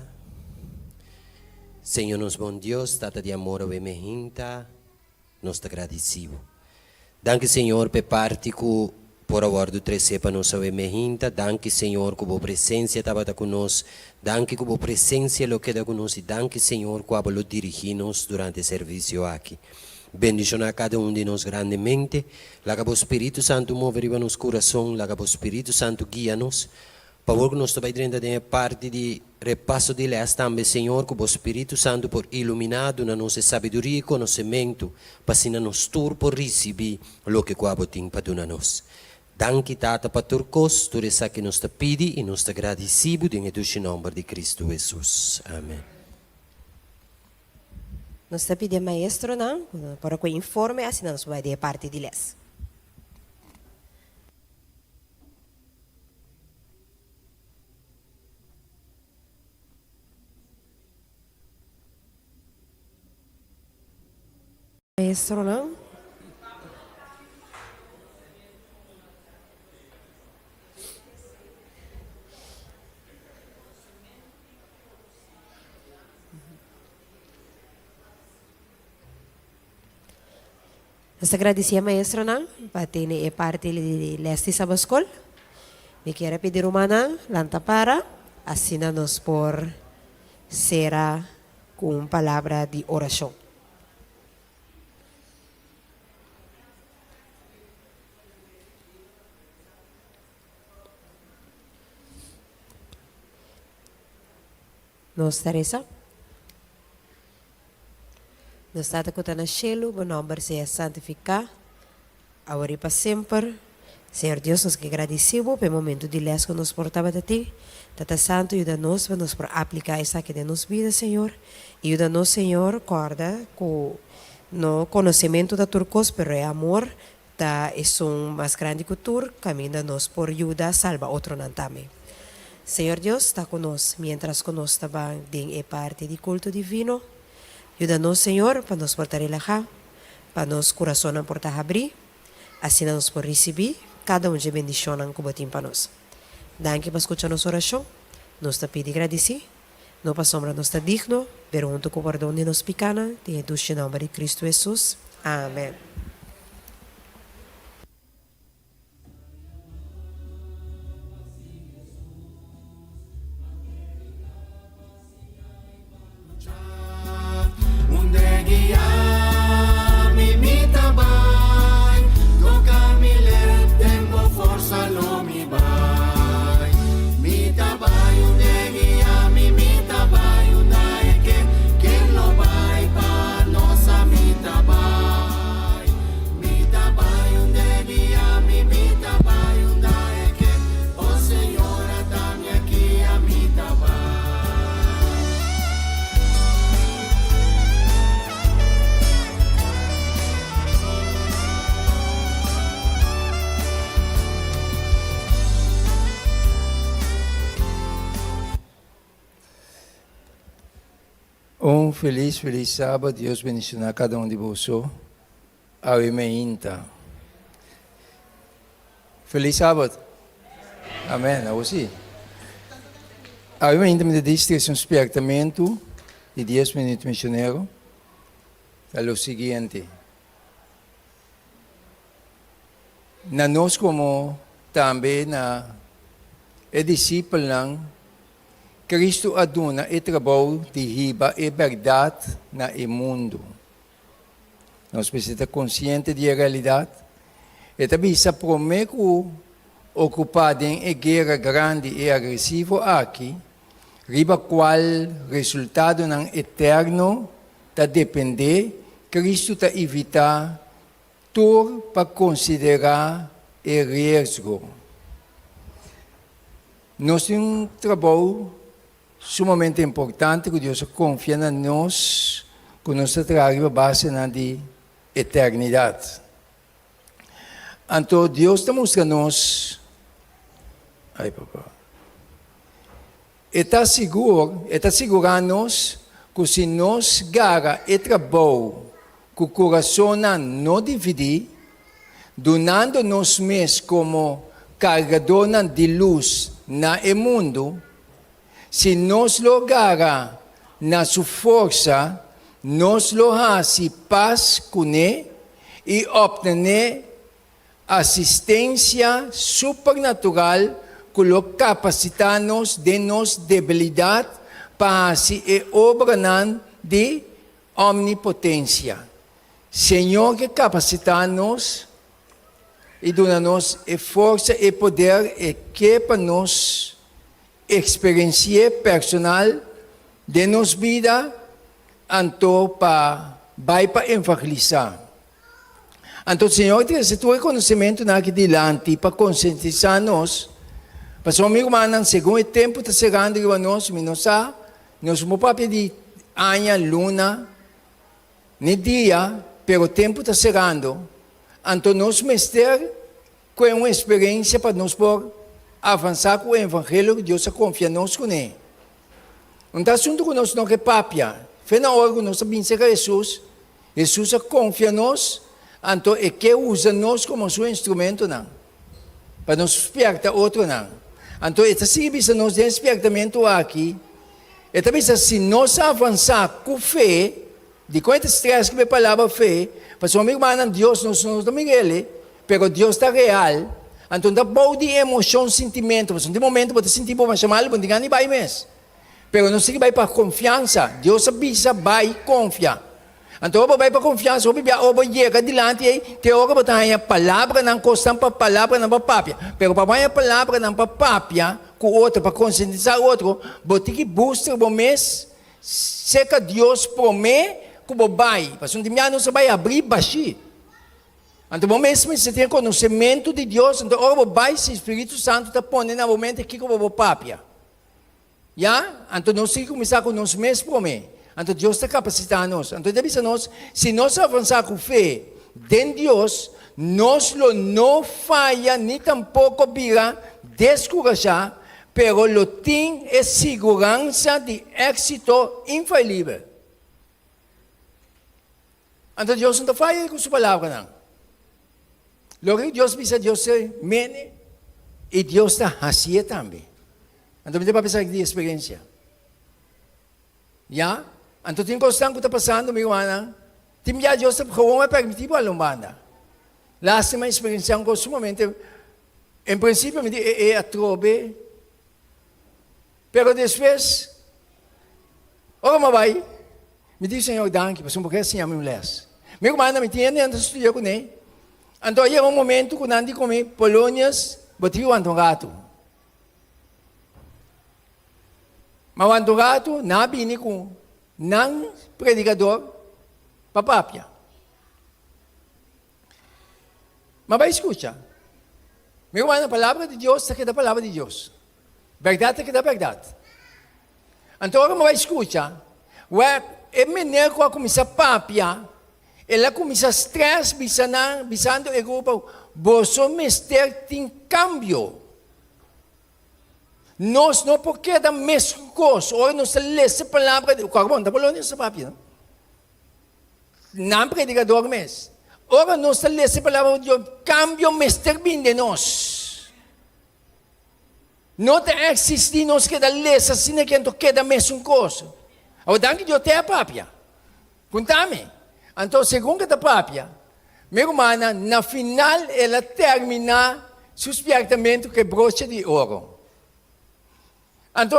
Señor nos bon Dios, Tata di amor awe me hinta, nos ta gradisi bo. Danki Señor p'e parti ku por a wòrdu tresé pa nos awe me hinta, danki Señor ku bo presensia tabata ku nos, danki ku bo presensia lo keda ku nos i danki Señor ku abo lo dirigí nos durante e servisio aki. Bendishoná kada un di nos grandemente, laga bo Spiritu Santu move riba nos kurason, laga bo Spiritu Santu guia nos, Pa wor ku nos ta bai drenta den e parti di repaso di lès tambe, Señor, ku bo Spiritu Santu por iluminá, duna nos e sabiduria i konosementu, pa asina nos tur por risibí loke ku abo tin pa duna nos. Danki, Tata, pa tur kos, tur esaki nos ta pidi i nos ta gradisí bo den e dushi nòmber di Kristu Hesus. Amen. Nos ta pidi e maestronan por a ku e informe asina nos por bai den e parti di lès. Maestronan. Nos ta gradisí e maestronan pa tene e parti di les di Sabaskol. Mi kier a pidi rumannan lanta para, asina nos por sera ku un palabra di orashon. Nos ta resa. Nos Tata ku ta na shelu, bo nòmber sea santifiká, awor i pa semper. Señor Dios, nos ke gradisí bo pa e momentu di lès ku nos por tabata tin. Tata Santu, yuda nos pa nos por apliká esaki den nos bida, Señor. I yuda nos, Señor, kòrda ku no konosementu ta tur kos, pero e amor ta esun mas grandi ku tur kaminda nos por yuda salba otronan tambe. Señor Dios ta ku nos mientras ku nos ta ban den e parti di kulto divino. Yuda nos, Señor, pa nos por ta relahá, pa nos kurasonnan por ta habrí, asina nos por risibí kada un dje bendishonnan ku Bo tin pa nos. Danki pa skucha nos orashon. Nos ta pidi gradisí, no pasobra nos ta digno, pero huntu ku pordon di nos pikánan, den e dushi nòmber di Kristu Hesus. Amèn. Un felis felis sabat Dios bendiciona cada un di boso awe meinta. Felis sabat. Amen awo si. Awe meinta mi ta dici trece un spiertamento di dies minuut misionero ta lo siguiente. Na nos como. tambe na e disipelnan, Kristu a duna e trabou di hiba e bèrdat na e mundu. Nos mester ta konsiente di e realidat. E ta bisa promé ku okupá den e guera grandi i agresivo aki, riba kual resultadonan eterno ta dependé, Kristu ta invitá tur pa konsiderá e riesgo. Nos tin un trabou Sumamente importante ku Dios a konfia na nos ku nos ta traha riba basenan di eternidat. Anto Dios ta mustra nos, ay papa, e ta sigur, e ta sigurá nos ku si nos gara e trabou ku kurasonnan no dividí, dunando nos mes komo kargadónan di lus na e mundu, si nos lo gara na su forsa, nos lo hasi pas kuné i optené asistensia supernatural ku lo kapasitá nos den nos debilidat pa hasi e obranan di omnipotensia. Señor ke kapasitá nos i duna nos e forsa e poder e ke pa nos eksperensi'é personal den nos bida anto pa bai pa evangelisá. Anto Señor trese tur e konosementunan aki dilanti pa konsientisá nos, pasobra mi rumannan segun e tempu ta serando riba nos mi no sa Nos no papia di aña, luna, ni dia, pero tempu ta serando, anto nos mester kue un eksperensia pa nos por avansá ku e evangelio ku Dios a konfia nos kuné. Un ta asuntu ku nos no ke papia. Fe na ora ku nos a bin serka Hesus, Hesus a konfia nos, anto e ke usa nos komo su instrumentonan pa nos spièrta otronan. Anto e ta sigui bisa nos den e spièrtamentu aki, e ta bisa si nos avansá ku fe, dikon e ta strès riba e palabra fe? Pasobra mi rumannan, Dios nos no ta mira el, pero Dios ta real, anto no ta bou di emoshon, sintimentu, pasobra tin momentu bo ta sinti bo masha mal, bo no tin gana di bai mes. Pero nos tin ki bai pa konfiansa. Dios a bisa bai konfia. Anto ora bo bai pa konfiansa, hopi bia ora bo yega dilanti ei, te ora bo ta haña palabranan, kosnan pa palabranan pa papia. Pero pa bo haña palabranan pa papia ku otro, pa konsientisá otro, bo tin ki bustra bo mes serka Dios promé ku bo bai. Pasobra tin bia nos a bai abrí bashí. Anto bo mes mester tin e konosementu di Dios, anto ora bo bai, si Spiritu Santu ta pone na bo mente kiko bo por papia. Ya, anto nos tin kuminsá ku nos mes promé. Anto Dios ta kapasitá nos. Anto e ta bisa nos, si nos avansá ku fe den Dios, nos lo no faya ni tampoko bira deskurashá, pero lo tin e siguransa di éksito infailibel. Anto Dios no ta faya ku su palabranan. Loke Dios bisa, Dios ta mene i Dios ta hasié tambe. Anto mi ta papia esaki di eksperensia. Ya? Anto tin kosnan ku ta pasando, mi rumannan, tin bia Dios ta gewoon a permití bo hala un banda. Lástima eksperensiá un kos sumamente, en prinsipio mi di e e atrobe, pero despues ora mi a bai, Mi di Señor danki pasobra bo ke siña mi un les. Mi rumannan mi tin hende nan ta studia kuné. Anto a yega un momento ku nan di ku mi, Polonius, bo tin wanta un ratu. Ma wanta un ratu, nan a bini ku nan predikador pa papia. Ma bai skucha. Mi rumannan, palabra di Dios ta keda palabra di Dios. Bèrdat ta keda bèrdat. Anto ora mi bai skucha, wèk e meneer ku a kuminsá papia, el a kuminsá strès bisa nan, bisando e grupo, Boso mester tin kambio. Nos no por keda meskos ora nos ta lesa e palabra di, kòrda bon, ta Polonia nos ta papia, no? Nan predikador mes. Ora nos ta lesa e palabra di Dios, kambio mester bin den nos. No ta existi nos keda lesa asina ke anto keda mesun kos. Awor danki Dios te a papia. Kuntami. Anto segun ke ta papia, mi rumannan, na final el a termina. su spièrtamentu ku e broche di oro. Anto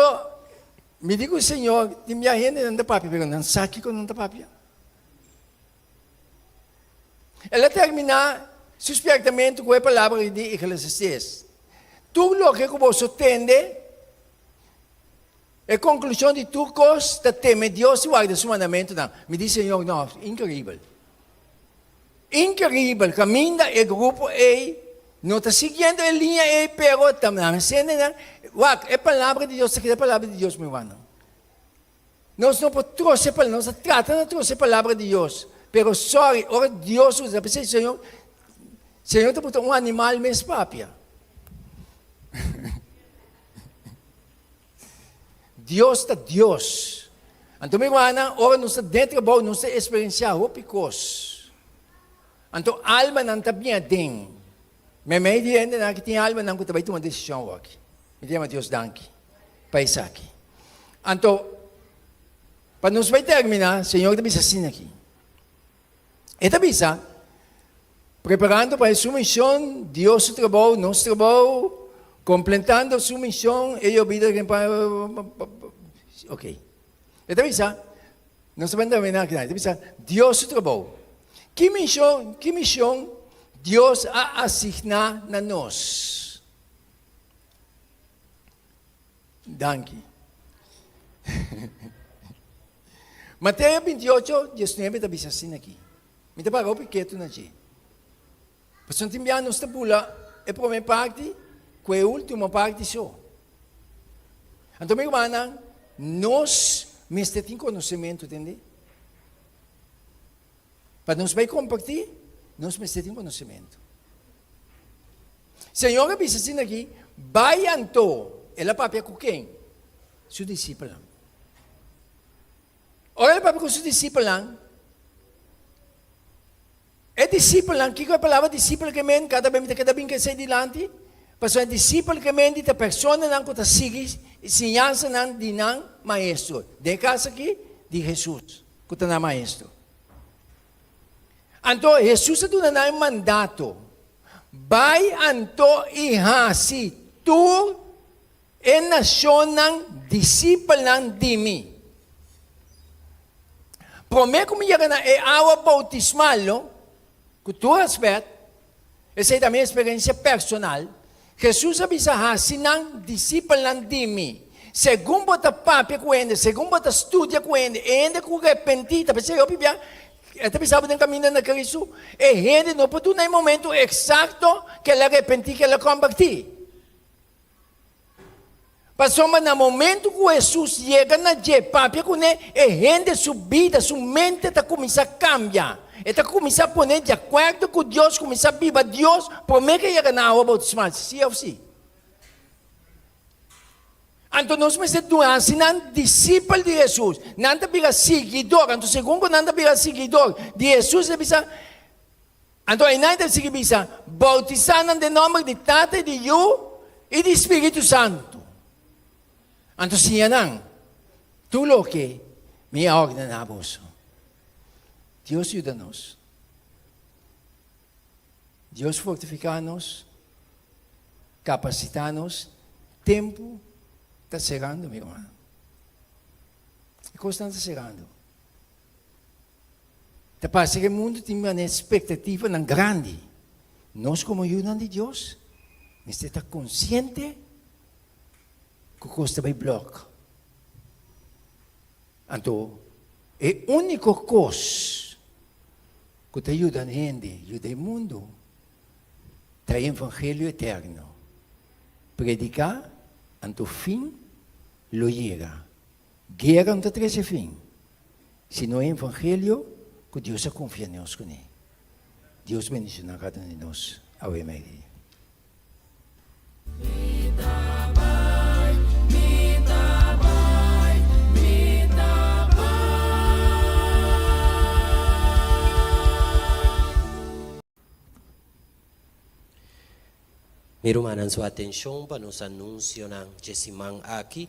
mi di ku Señor, tin bia hendenan ta papia, pero nan sa kiko nan ta papia. El a terminá su spièrtamentu ku e palabra di Eclesiastés, Tur loke ku boso tende, e konklushon di tur kos ta teme Dios i warda su mandamentunan. Mi di, Señor, no, inkribel. Inkribel, kaminda e grupo ei no ta siguiendo e liña ei, pero ta nan hende nan, wak, e palabra di Dios ta keda palabra di Dios, mi rumannan. Nos no por troce palabra, nos ta trata na troce palabra di Dios, pero sorry, ora Dios usa, p'esei Señor, Señor ta buta un animal mes papia. Dios ta Dios. Anto mi rumannan, ora nos ta den trabou, nos ta experiencia hopi cos. Anto almanan ta bin aden. Meimei di hendenan aki tin almanan cu ta bay tuma decision awor aki. Mi ta yama Dios danki pa esaki. Anto, pa nos bay termina, Señor ta bisa asina aki. E ta bisa, preparando pa e su mision, Dios su trabou, nos trabou, completando su mision, e yobida Ok. E ta bisa, nos ta bay termina aki nan, e ta bisa, Dios su trabou. Ki mision, ki mision Dios a asigna na nos? Danki. Mateo 28, 19 ta bisa asina aki. Mi ta para hopi ketu na dje. Pasobra tin bia nos ta bula e prome parti ku e ultimo parti so. Anto mi rumannan, nos mester tin konosementu, tende? Pa nos bai kompartí, nos mester tin konosementu. Señor a bisa asina aki, Bai anto, el a papia ku ken? Su disipelnan. Ora el a papia ku su disipelnan, e disipelnan, kiko e palabra disipel ke men? Kada bes mi ta keda bin kese dilanti, pasobra e disipel ke men di ta personanan ku ta sigui siñansanan di nan maestro, den e kas aki, di Hesus, ku ta nan maestro. Anto Hesus a duna nan e mandato, Bai anto i hasi tur e nashonnan disipelnan di mi. Promé ku mi yega na e awa boutismal lo, ku tur rèspèt, esei ta mi eksperensia personal, Hesus a bisa hasi nan disipelnan di mi. Segun bo ta papia ku hende, segun bo ta studia ku hende, e hende ku repentí, ta p'esei hopi bia E ta bisa bo den kaminda na Kristu, e hende no por duna e momento eksakto ku el a repentí, ku el a kombertí. Pasobra na momento ku Hesus yega na dje, papia kuné, e hende su bida, su mente ta kuminsá kambia. E ta kuminsá pone di akuerdo ku Dios, kuminsá biba Dios promé ku e yega na awa boutismal. Sí òf sí? Anto nos mester duna hasi nan disipel di Hesus. Nan ta bira siguidor. Anto segun ku nan ta bira siguidor di Hesus, e bisa, anto einan e ta sigui bisa, Boutisá nan den nòmber di Tata i di Yu i di Spiritu Santu. Anto siña nan tur loke mi a ordená boso. Dios yuda nos. Dios fortifiká nos, kapasitá nos, tempu ta serando mi ruman. E kosnan ta serando. Ta parse ku e mundu tin manera espektativanan grandi. Nos komo yunan di Dios mester ta konsiente ku kos ta bai blòk. Anto e úniko kos ku ta yuda hende yuda e mundu ta e evangelio eterno. Prediká, anto fin lo yega. Guera no ta trese fin, sino e evangelio ku Dios a konfia nos kuné. Dios bendishoná kada un di nos awe mei. Mi rumannan su atenshon pa nos anunsionan dje siman aki.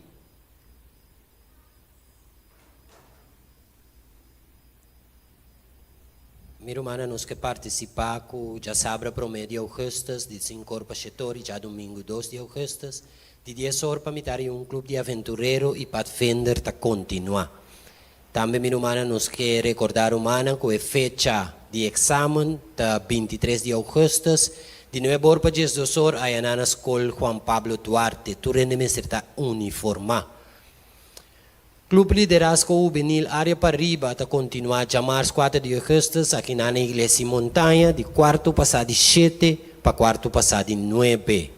Mi rumannan nos ke partisipá ku djasabra promé di ougùstùs di sinkor pa shetor i djadumingu dos di ougùstùs di dies or pa mitar i un Klup di Aventurero i Padvinder ta kontinuá. Tambe mi rumannan nos ke rekordá rumannan ku e fecha di eksamen ta 23 di ougùstùs di nuebe or pa 12 or ayaná na skol Juan Pablo Duarte. Tur hende mester ta uniformá. Club Liderazgo Hubenil Area Pariba ta kontinuá djamars kuater di ougùstùs aki na na Iglesia Montaña di kuartu pasá di shete pa kuartu pasá di nuebe.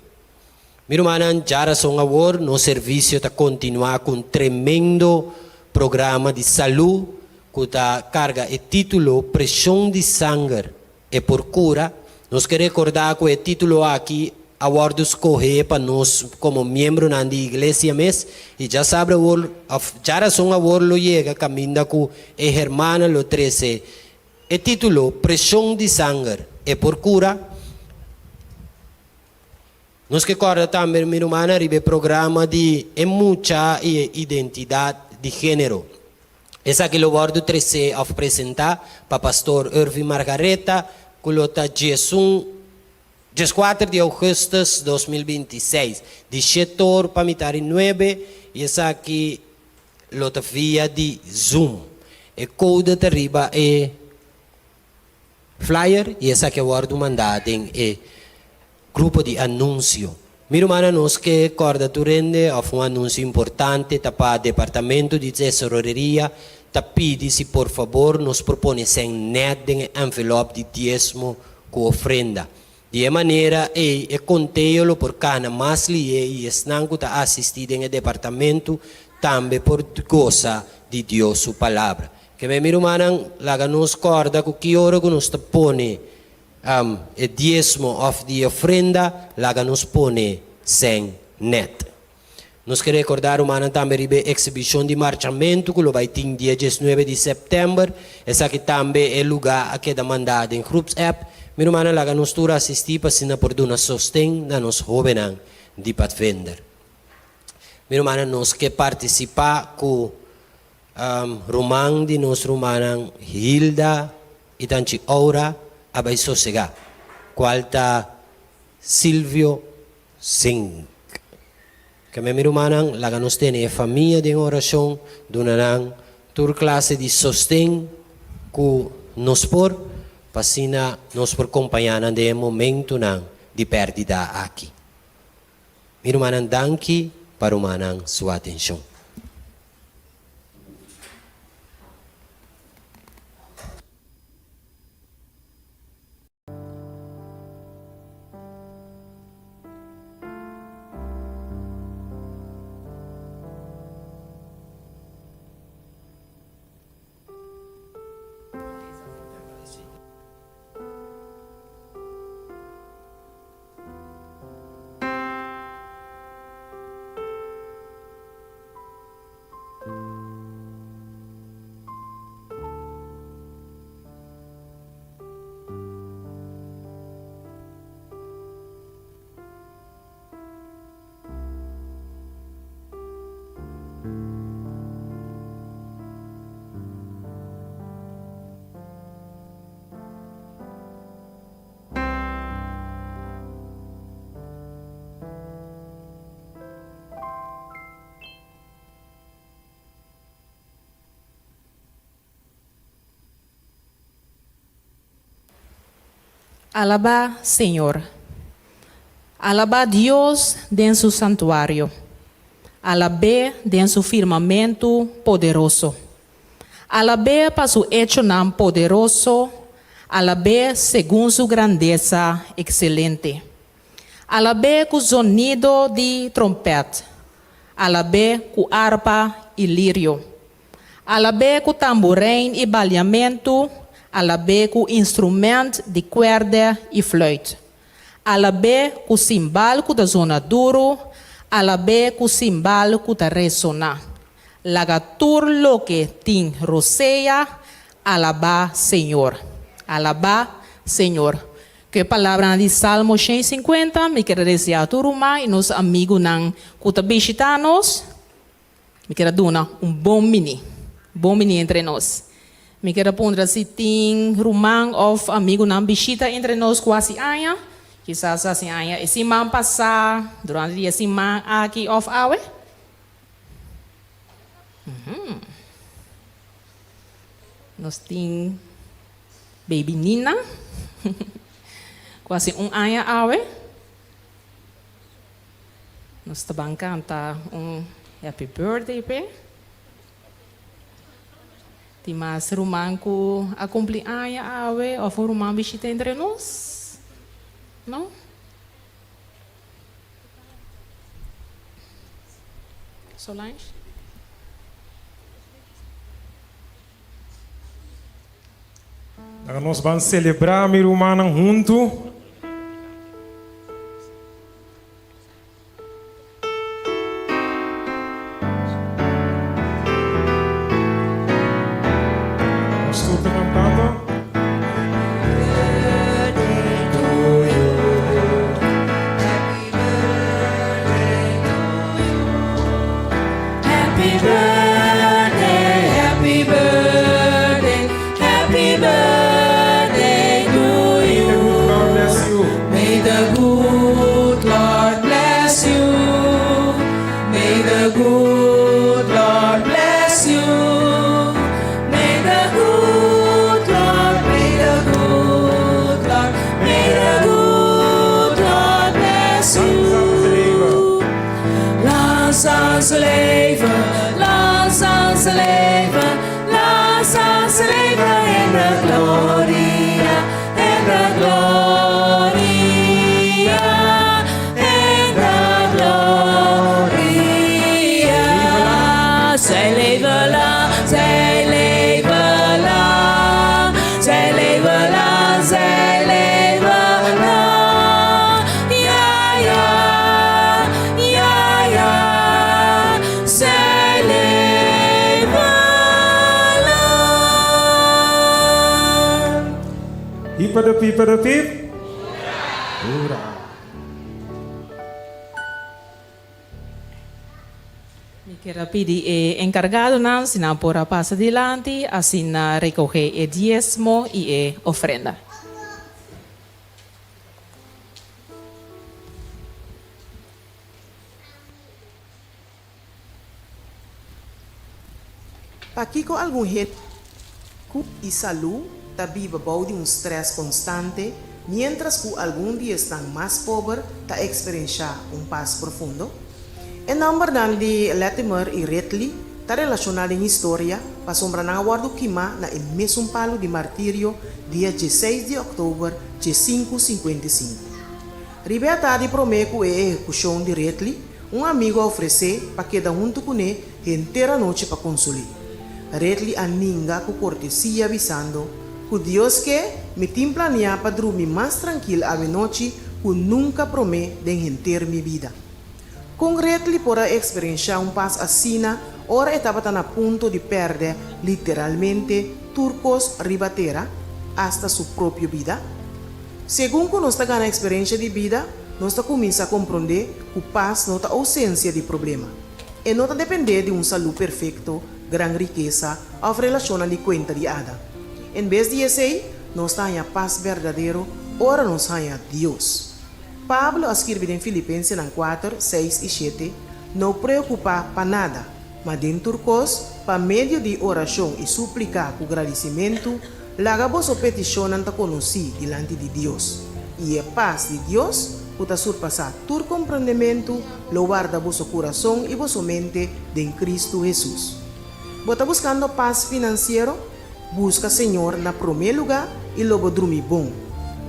Mi rumannan, djarason awor nos servisio ta kontinuá ku un tremendo programa di salú ku ta karga e título Preshon di Sanger, E Por Kura. Nos ke rekordá ku e título aki a wòrdu skohé pa nos komo miembronan di iglesia mes i djasabra awor òf djarason awor lo yega kaminda ku e hermana lo trese e título Preshon di Sanger, E Por Kura. Nos ke kòrda tambe mi rumannan riba e programa di e mucha i e identidat di género. Esaki lo wòrdu tresé òf presentá pa pastor Irving Margaretha ku lo ta 11, 14 di ougùstùs 2026, di shetor pa mitar i nuebe i esaki lo ta via di Zoom. E kode ta riba e flyer i esaki a wòrdu mandá den e grupo di anunsio. Mi rumannan nos ke kòrda tur hende òf un anunsio importante ta pa Departamento di Tesoreria ta pidi si por fabor nos por pone sèn nèt den e ènvelòp di diesmo ku ofrenda. Di e manera ei e konteo lo por kana mas lihe i esnan ku ta asistí den e departamento tambe por gosa di Dios su Palabra. Keme mi rumannan, laga nos kòrda ku ki ora ku nos ta pone e diesmo òf di e ofrenda, laga nos pone sèn nèt. Nos ke rekordá rumannan tambe riba e eksibishon di marchamentu ku lo bai tin dia 19 di sèptèmber. Esaki tambe e lugá a keda mandá den groepsapp. Mi rumannan, laga nos tur asistí pa asina por duna sosten na nos hóbennan di Padvinder. Mi rumannan, nos ke partisipá ku Ruman di nos rumannan Hilda i tanchi Aura a bai sosegá, kual ta Silvio Zink. Keme mi rumannan, laga nos tene e famia den orashon, duna nan tur klase di sosten ku nos por, pa asina nos por kompañá nan den e momentunan di pèrdida aki. Mi rumannan danki pa rumannan su atenshon. Alabá Señor. Alabá Dios den su santuario. Alab'é den su firmamentu poderoso. Alab'é pa su echonan poderoso, alab'é segun su grandesa ekselente. Alab'é ku zonido di trompèt, alab'é ku arpa i lirio. Alab'é ku tamburein i baliamentu, alab'é ku instrumènt di kuèrdè i flùit. Alab'é ku simbal ku ta zona duru, alab'é ku simbal ku ta resoná. Laga tur loke tin rosea alabá Señor. Alabá Señor. Ku e palabranan di Salmo 150, mi kier a deseá tur ruman i nos amigunan ku ta bishitá nos, Mi kier a duna un bon bini, bon bini entre nos. Mi kier a puntra si tin ruman òf amigunan bishita entre nos ku hasi aña. Kisas hasi aña e siman pasá, durante di e siman aki òf awe. Nos tin baby Nina ku hasi un aña awe. Nos ta ban kanta un happy birthday p'e. Tin mas ruman ku a kumpli aña awe òf un ruman bishita entre nos? No? Solange? Laga nos ban selebrá, mi rumannan, huntu. Nos tur ta cantando. Happy birthday, happy birthday, happy birthday to May the good Lord bless you. May the good Lord bless you. May the good Lord bless you. May the good Lord, may the good Lord, may the good Lord bless you. Lang zal ze leven, lang zal ze leven, lang zal ze leven in de gloria, in de gloria, in de gloria. Zij leven lang, zij leven lang, zij leven lang, zij leven lang. Ja, ja, ja, ja, zij leven lang. Hipa de pipa de pip. Hoera. Mi kier a pidi e enkargadonan si nan por a pasa dilanti asina rekohé e diesmo i e ofrenda. Pakiko algun hende ku i salú ta biba bou di un strès konstante, miéntras ku algun di esnan mas pober ta eksperenshá un pas profundo? E nòmbernan di Latimer i Ridley ta relashoná den historia pasobra nan a wòrdu kimá na e mesun palu di martirio dia dieseis di òktober diesinku sinkuenta i sinku. Riba e atardi promé ku e ehekushon di Ridley, un amigu a ofresé pa keda huntu kuné henter anochi pa konsol'é. Ridley a ninga ku kortesia bisando, Ku Dios ke, mi tin planiá pa drumi mas trankil awenochi ku nunka promé den henter mi bida. Kon Ridley por a eksperenshá un pas asina ora e tabata na punto di pèrdè literalmente tur kos riba tera, asta su propio bida? Segun ku nos ta gana eksperensha di bida, nos ta kuminsá komprondé ku pas no ta ousensia di problema. E no ta dependé di un salú perfekto, gran rikesa òf relashonnan di kuenta di ada. En bes di esei, nos ta haña pas berdadero ora nos haña Dios. Pablo a skirbi den Filipensenan kuater, seis i shete, No preokupá pa nada, ma den tur kos, pa medio di orashon i súplika ku gradisimentu, Laga boso petishonnan ta konosí dilanti di Dios, i e pas di Dios, ku ta surpasá tur komprondementu, lo warda boso kurason i boso mente den Kristu Hesus. Bo ta buskando pas finansiero? Buska Señor na promé lugá i lo bo drumi bon.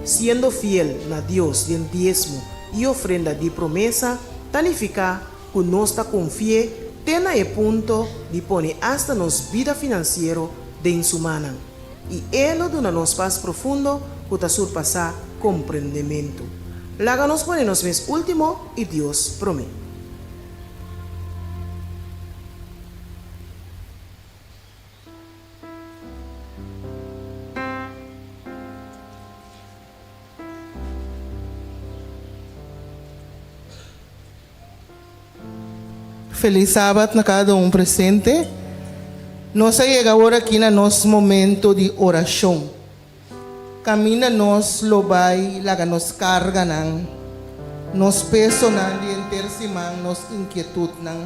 Siendo fiel na Dios den diesmo i ofrenda di promesa ta nifiká ku nos ta konfi'é te na e punto di pone asta nos bida finansiero den su mannan, i E lo duna nos pas profundo ku ta surpasá komprendementu. Laga nos pone nos mes último i Dios promé. Felis Sabat na kada un presente. Nos a yega awor aki na nos momento di orashon. Kaminda nos lo bai laga nos karganan, nos pesonan di henter siman, nos inkietutnan,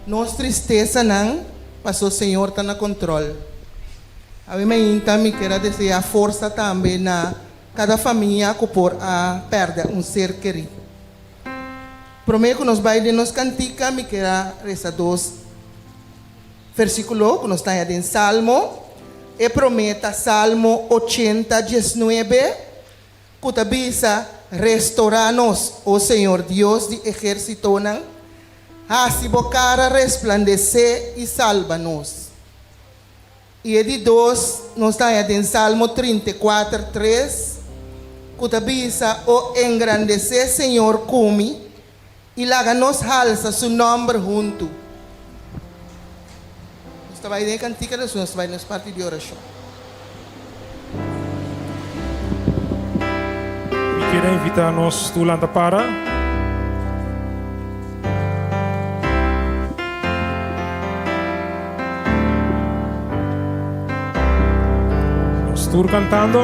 nos tristesanan, paso Señor ta na kontrol. Awe mainta mi kier a deseá forsa tambe na kada famia ku por a pèrdè un ser kerí. Promé ku nos bai den nos kantika mi kier a resa dos versíkulo ku nos ta haña den Salmo. E promé ta Salmo ochenta diesnuebe ku ta bisa, Restorá nos, o Señor Dios di ehérsitonan, hasi bo kara resplandesé i salba nos. I e di dos nos ta haña den Salmo 34, tres, ku ta bisa, O engrandesé Señor ku mi, i laga nos halsa su nòmber huntu. Nos ta bai den e kantika, despues nos ta bai den nos parti di orashon. Mi kier a invita nos tur lanta para. Nos tur cantando.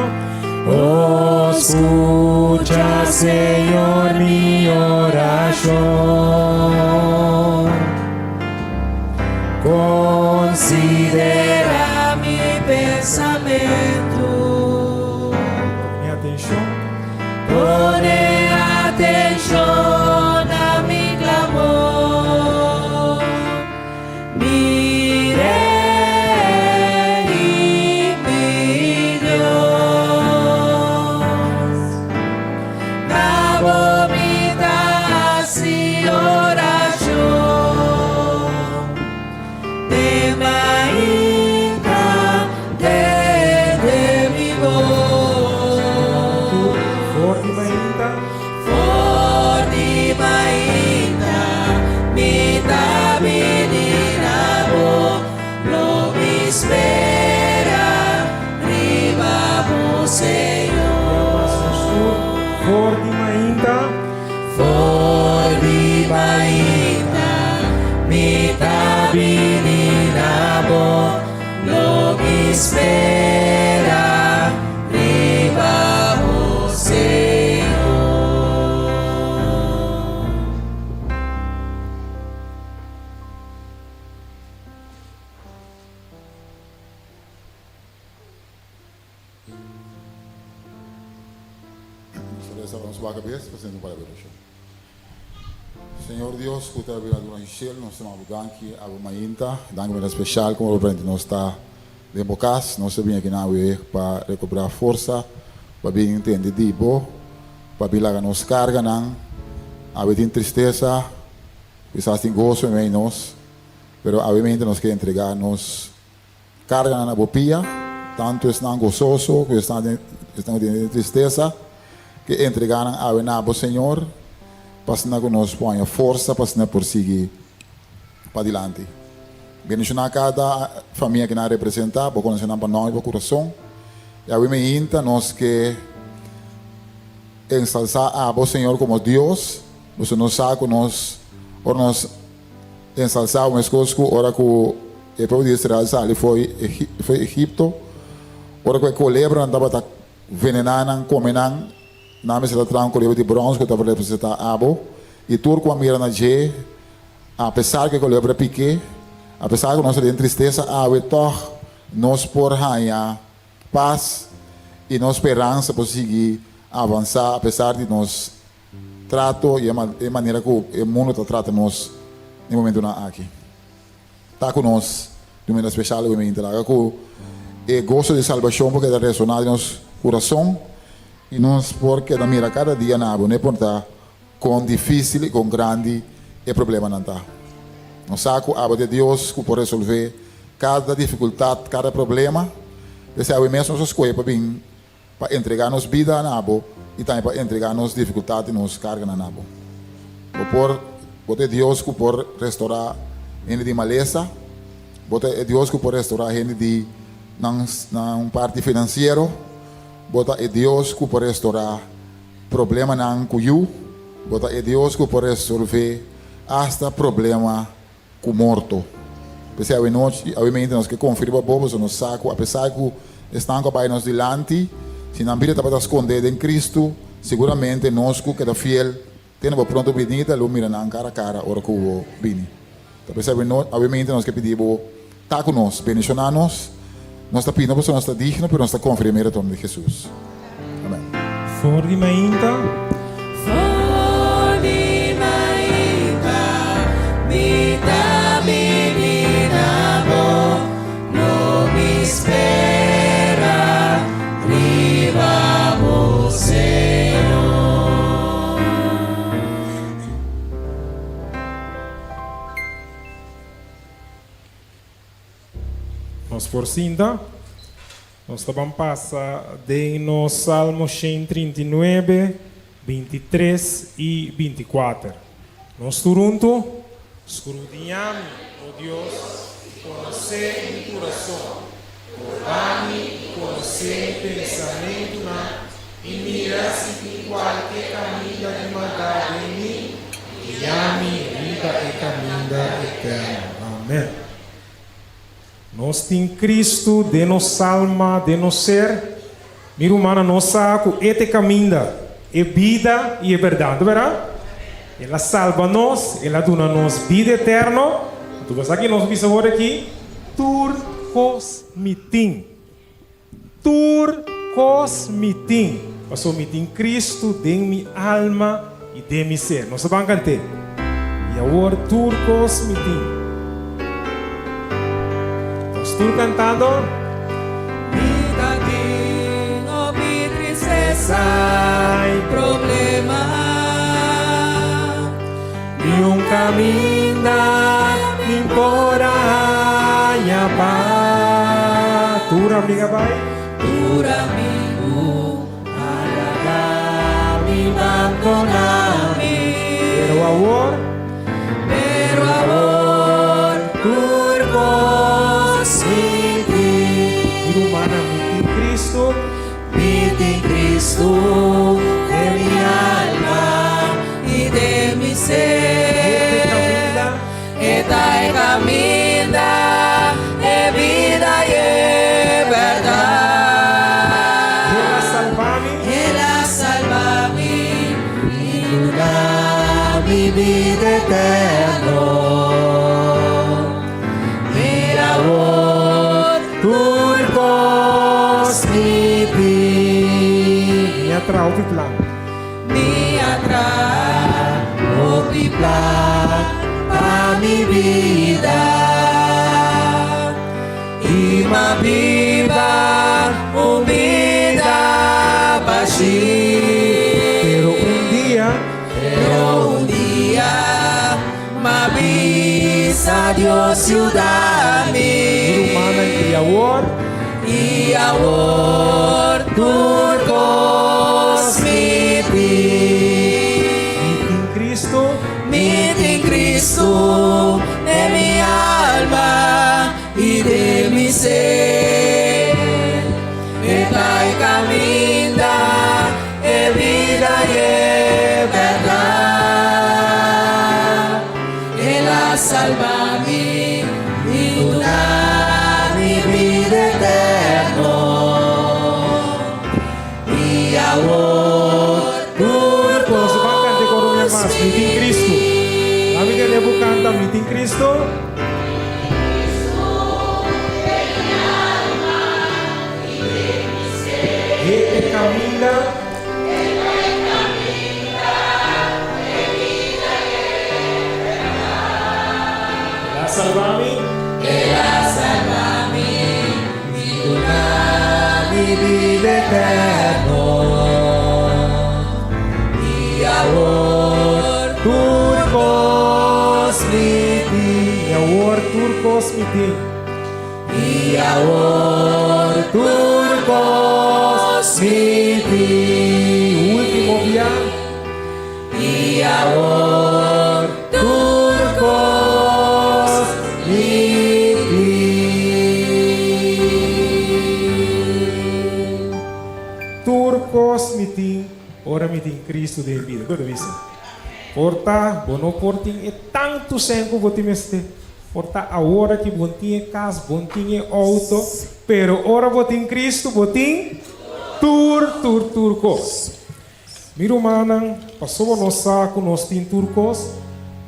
Oh, scucha, Señor, mi oracion. Considera mi pensamentu. Pone atencion. Pone atencion na mi clamor. Mi Rey y mi Dios. Na bo mi ta hasi oracion. Den mainta tende mi bos. For di mainta. For di mainta mi ta bini na bo, lo mi spera riba bo, Señor. For di mainta. For di mainta mi ta bini na bo, lo mi spera riba bo, Señor. Nos ta resa pa nos wak bes pa sende un palabra di orashon. Señor Dios ku ta bira duna shel nos ta manda bo danki abo mainta, danki manera speshal komo bo prende nos ta den bo kas, nos ta bini aki nan awe pa rekobrá forsa pa bin tende di bo, pa bin laga nos karganan, awe tin tristesa, kisas tin goso meimei nos, pero awe mainta nos ke entregá nos Karganan na bo pia, tantu esnan gososo ku esnan den esnan ku tin tristesa, ke entregá nan awe na bo, Señor, pa asina ku nos por haña forsa pa asina por sigui padilanti. Bendishoná kada famia ku nan representá, bo konosé nan pa nòmber i pa kurason. I awe meinta nos ke ensalsá abo, Señor, komo Dios, pasobra nos sa ku nos ora nos Ensalsá meskos ku ora ku e pueblo di Israel sali fo'i Egipto, ora ku e kolebranan tabata venená nan, kome nan, nan mester a traha un kolebra di brons ku tabata representá abo, i tur ku a mira na dje, apesar ku e kolebra pik'é, apesar ku nos ta den tristesa awe, tòg nos por haña pas i nos speransa por sigui avansá apesar di nos Trato i e manera ku e mundu ta trata nos den momentunan aki ta ku nos di un manera speshal awe mente. Laga ku e goso di salbashon por keda resoná den nos kurason i nos por keda mira kada dia na bo, no importá kon difísil i kon grandi e problemanan ta. Nos sa ku abo ta e Dios ku por resolvé kada difikultat, kada problema. P'esei awe mes nos a skohe pa bin Pa entregá nos bida na Bo i tambe pa entregá nos difikultat i nos karganan na Bo. Bo por, Bo ta e Dios ku por restorá hende di malesa, Bo ta e Dios ku por restorá hende di nan nan parti finansiero, Bo ta e Dios ku por restorá problemanan ku yu, Bo ta e Dios ku por resolvé asta problema ku morto. P'esei awe nochi, awe mente nos ke konfirma bo, pasobra nos sa ku apesar ku esnan ku a bai nos dilanti, si nan bida tabata skondé den Kristu, siguramente nos ku keda fiel te na bo pronto binida lo mira nan kara kara ora ku bo bini. Ta p'esei awe no, awe mente nos ke pidi bo ta ku nos, bendishoná nos. Nos ta pidi no pasobra nos ta digno, pero nos ta konfia den e retorno di Hesus. Amen. For di mainta. For di mainta mi ta bini na bo, lo mi spera riba bo, Señor. Nos por sinta. Nos ta ban pasa den nos Salmo 139, 23 i 24. Nos tur huntu, Skrudiñá mi, o Dios, i konosé mi kurason. Proba mi i konosé mi pensamentunan, i mira si tin kualke kaminda di maldat den mi, i guia mi riba e kaminda eterno. Amèn. Nos tin Cristo den nos alma, den nos ser. Mi rumannan, nos sa cu E ta e caminda, e bida y e berdad, no berdad? El a salba nos, El a duna nos bida eterno. Anto bo sa ki nos bisa awor aki? Tur cos mi tin. Tur cos mi tin, pasobra mi tin Cristo den mi alma y den mi ser. Nos ta ban cant'é. Y awor tur cos mi tin. Nos tur cantando. Mi ta tin hopi tristesa y problema. Ni un caminda mi por a haña pa. Tur amiga bai. Tur amigu a laga mi bandona mi. Pero awor. Pero awor tur cos mi tin. Mi rumannan mi tin Cristo. Mi tin Cristo den mi alma i den mi ser. E ta e caminda, e bida i e berdad. El a salba mi. El a salba mi i duna mi bida eterno. Mira awor tur kos mi tin. Mi a traha hopi plan. Mi a traha hopi plan pa mi bida. I m'a biba un bida bashí. Pero un dia. Pero un dia. M'a bisa Dios yuda mi. Mi rumannan i awor. I awor tur kos mi tin. Mi tin Cristo. Mi tin Cristo den mi alma i den mi ser. E ta e kaminda. E bida i e bèrdat. El a salba mi i duna mi bida eterno. I awor tur Nos ban canta e coro un bia kos mas, Mi tin Cristo. Lami tende bo canta, Mi tin Cristo. E e caminda. El a salba mi. El a salba mi i duna mi bida eterno. I awor tur kos mi tin. I awor tur kos mi tin. I awor tur kos mi tin. Ultimo bia. I awor tur kos mi tin. Tur kos mi tin ora mi tin Cristo den mi bida. Ku ta bisa? Por ta bo no por tin e tantu sen ku bo tin mester. Por ta awor aki bo tin e kas, bo tin e outo, pero ora bo tin Kristu bo tin tur, tur, tur kos. Mi rumannan, pasobra nos sa ku nos tin tur kos,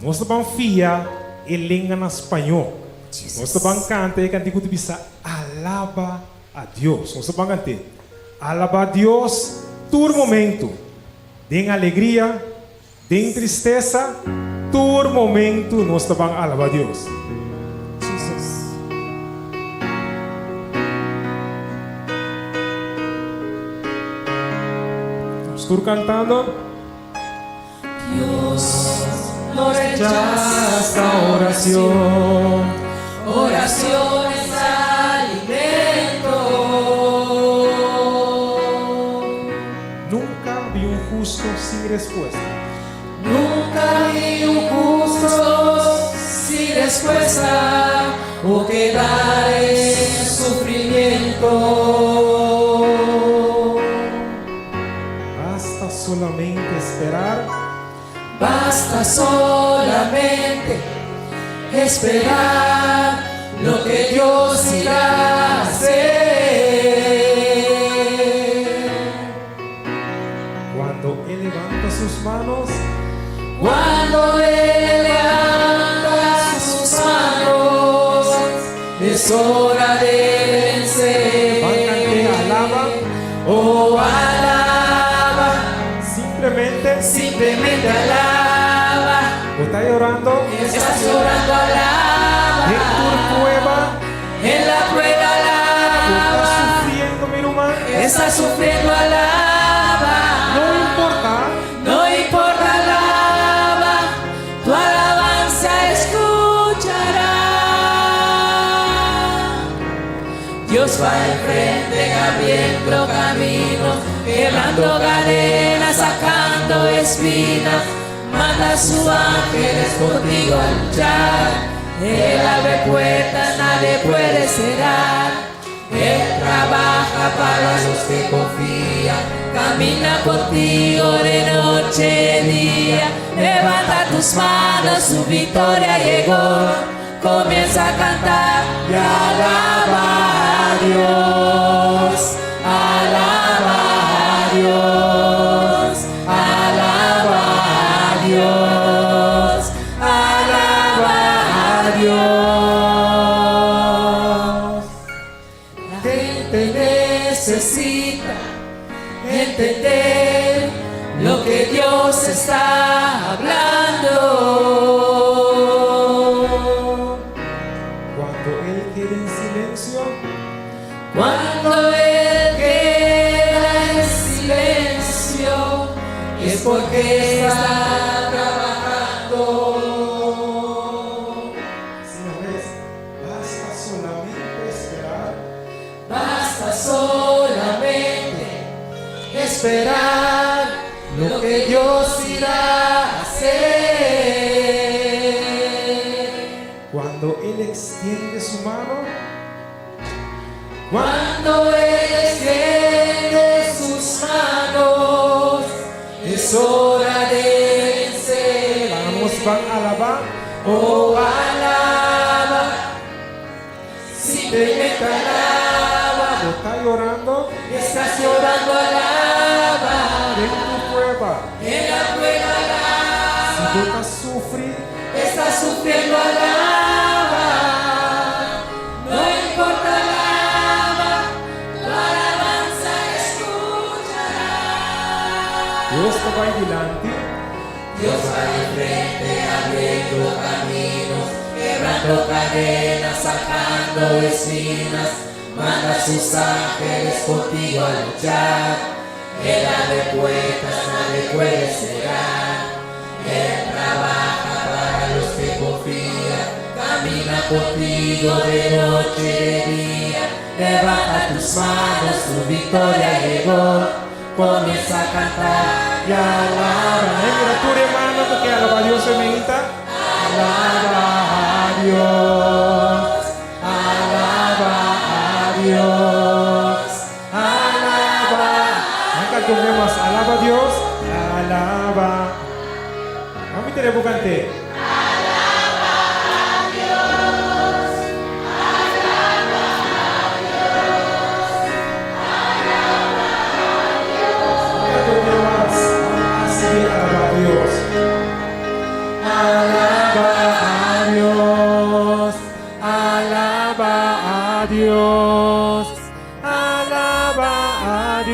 nos ta ban fia e lenga na spañó. Nos ta ban kanta e kantiku ku ta bisa, Alaba a Dios. Nos ta ban kant'é, Alaba Dios tur momentu, den alegria, Den tristesa, tur momentu nos ta ban alaba Dios. Jesus. Nos tur cantando. Dios no rechaza oracion, oracion es alimento. Nunca vi un husto sin respuesta. Nunca vi un husto sin respuesta o quedar en sufrimiento. Basta solamente esperar. Basta solamente esperar lo que Dios irá a hacer. Cuando Él levanta sus manos. Cuando Él levanta sus manos, es hora de vencer. Alaba. Oh, alaba. Simplemente. Simplemente alaba. Bo ta yorando? Estás llorando, alaba. Den tur prueba. En la prueba, alaba. Bo ta sufriendo, mi ruman. Estás sufriendo, alaba. No importa. No importa, alaba. Tu alabanza escuchará. Dios va al frente, abriendo caminos, quebrando cadenas, sacando espinas. Manda sus ángeles contigo a luchar. Él abre puertas, nadie puede cerrar. Él trabaja para los que confían. Camina contigo de noche y día. Levanta tus manos, su victoria llegó. Comienza a cantar y alaba a Dios. Alaba a Dios. Alaba a Dios. Alaba a Dios. La gente necesita entender lo que Dios está hablando. Cuando Él queda en silencio, Cuando Él queda en silencio, es porque está trabajando. Si no ves, basta solamente esperar. Basta solamente esperar lo que Dios irá a hacer. Cuando Él extiende su mano, Cuando Él extiende sus manos, es hora de vencer. Vamos, van a alabar. Oh, alaba. Simplemente alaba. Bo ta yorando. Estás llorando, alaba. Den tu prueba. En la prueba, alaba. Si bo ta sufri, Estás sufriendo, alaba. No importa, alaba. Tu alabanza escuchará. Dios ta bai dilanti. Dios va de frente abriendo caminos, quebrando cadenas, sacando espinas. Manda sus ángeles contigo a luchar. Él abre puertas, nadie puede cerrar. Él trabaja para los que confían. Camina contigo de noche y de día. Levanta tus manos, tu victoria llegó. Comienza a cantar y alaba. Hey, mira tur hermano ku alabá Dios e Alaba a Dios, alaba a Dios, alaba. Nunca tomemos, alaba a Dios, alaba. Mami, tenemos cante. Alaba a Dios.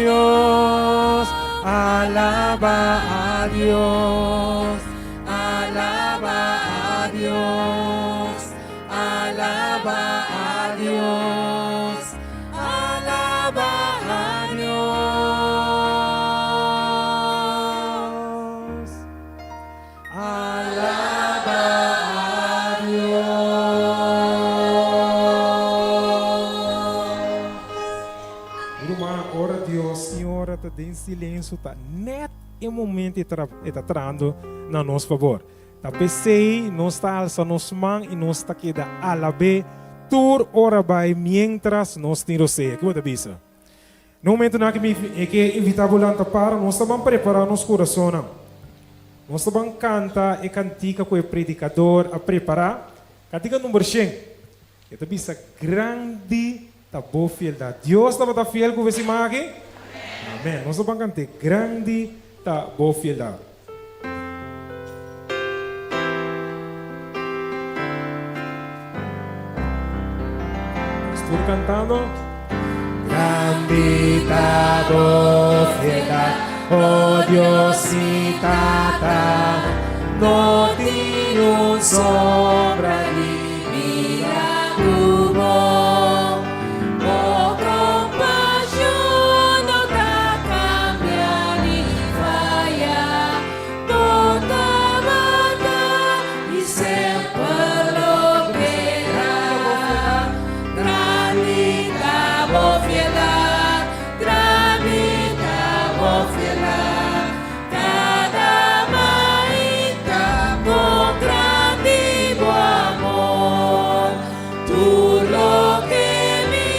Dios, alaba a Dios, alaba a Dios, alaba a Dios, alaba a Dios. Alaba a Dios. Ruman, ora Dios i ora ta den silensio ta net e momento e ta e ta trahando na nos fabor. Ta p'esei nos ta alsa nos man i nos ta keda alab'é tur ora bai miéntras nos tin rosea. Ke bo ta bisa? Na momentunan aki mi e ke invitá bo lanta para, nos ta ban prepará nos kurasonnan. Nos ta ban kanta e kantika ku e predikador a prepará, kantika number shen. E ta bisa, Grandi ta bo fieldat. Dios tabata fiel ku bo e siman aki? Amèn. Nos ta ban kant'é, Grandi ta bo fieldat. Nos tur cantando. Grandi ta bo fieldat, oh Dios mi Tata, no tin un sombra di mira ku bo. Bo kompashon no ta kambia ni faya, bo tabata i semper lo keda. Grandi ta bo fieldad, grandi ta bo fieldad, cada mainta con grandi bo amor. Tur loke mi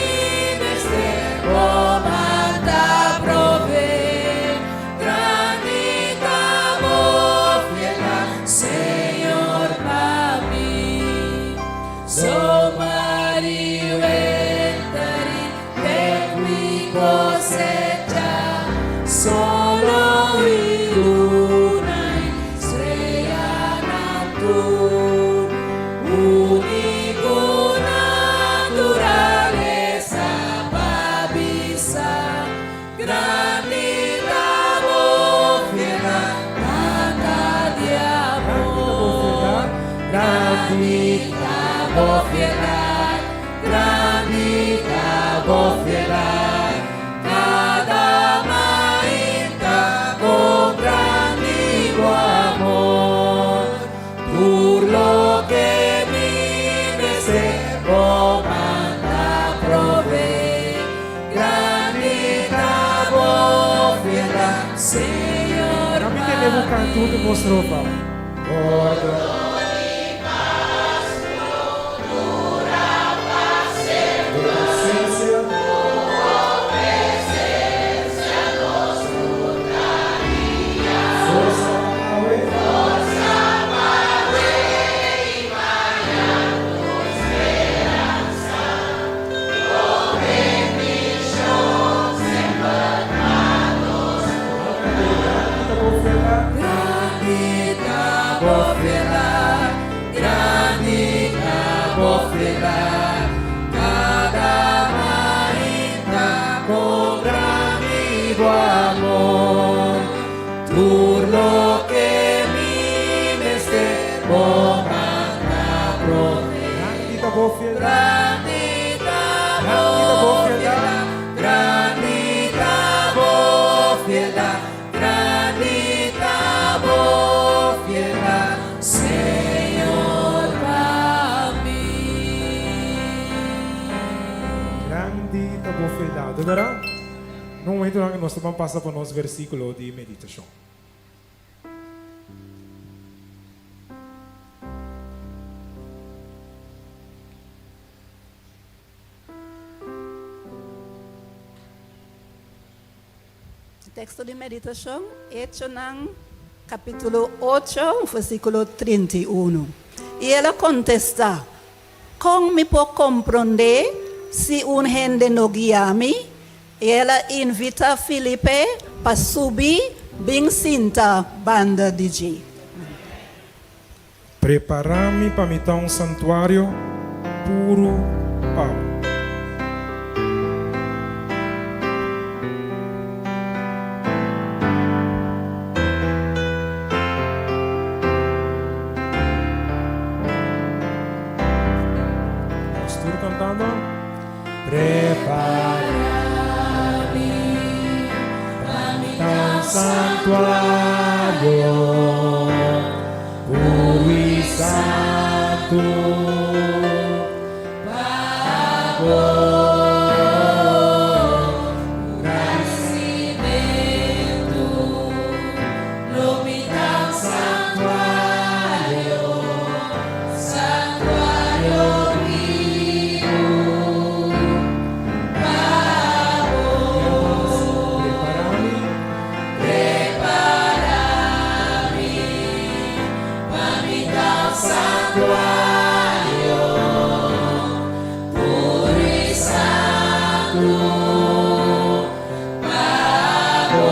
mester bo manda provee. Grandi ta bo fieldad, Señor, pa mi. Zomer i winter i tempu i kosecha, solo i luna i streanan tur, úniko naturalesa pa bisa, Grandi ta bo fieldat, Tata di amor. Grandi ta bo fieldat, grandi ta bo fieldat, kada mainta kon grandi bo amor. Tur loke mi mester bo manda provee. Grandi ta bo fieldat, Señor, Nan mi pa tende bo cantu huntu mi. nos ropa. Gordo. Bo presencia. Forsa pa awe. Grandi ta bo fieldat, grandi ta bo fieldat, kada mainta kon grandi bo amor. Tur loke mi mester bo manda provee. Grandi ta bo fieldat. Grandi ta Grandi ta bo bo fieldat. fieldat, grandi ta bo fieldat, grandi ta bo fieldat, Señor, pa mi. Grandi ta bo fieldat. De berdad? Na un momentonan nos ta ban pasa pa nos versiculo di meditacion. Teksto di meditashon, Echonan kapítulo ocho, versíkulo 31. I el a kontestá, Kon mi por komprondé si un hende no guia mi? I el a invitá Felipe pa subi bin sinta banda di dje. Prepará mi pa mi ta un santuario puru pa bo. un santuario puru i santu pa bo. Ku gradisimentu lo mi ta un santuario, santuario bibu pa bo. Prepara mi pa mi ta un santuario puru i santu pa bo.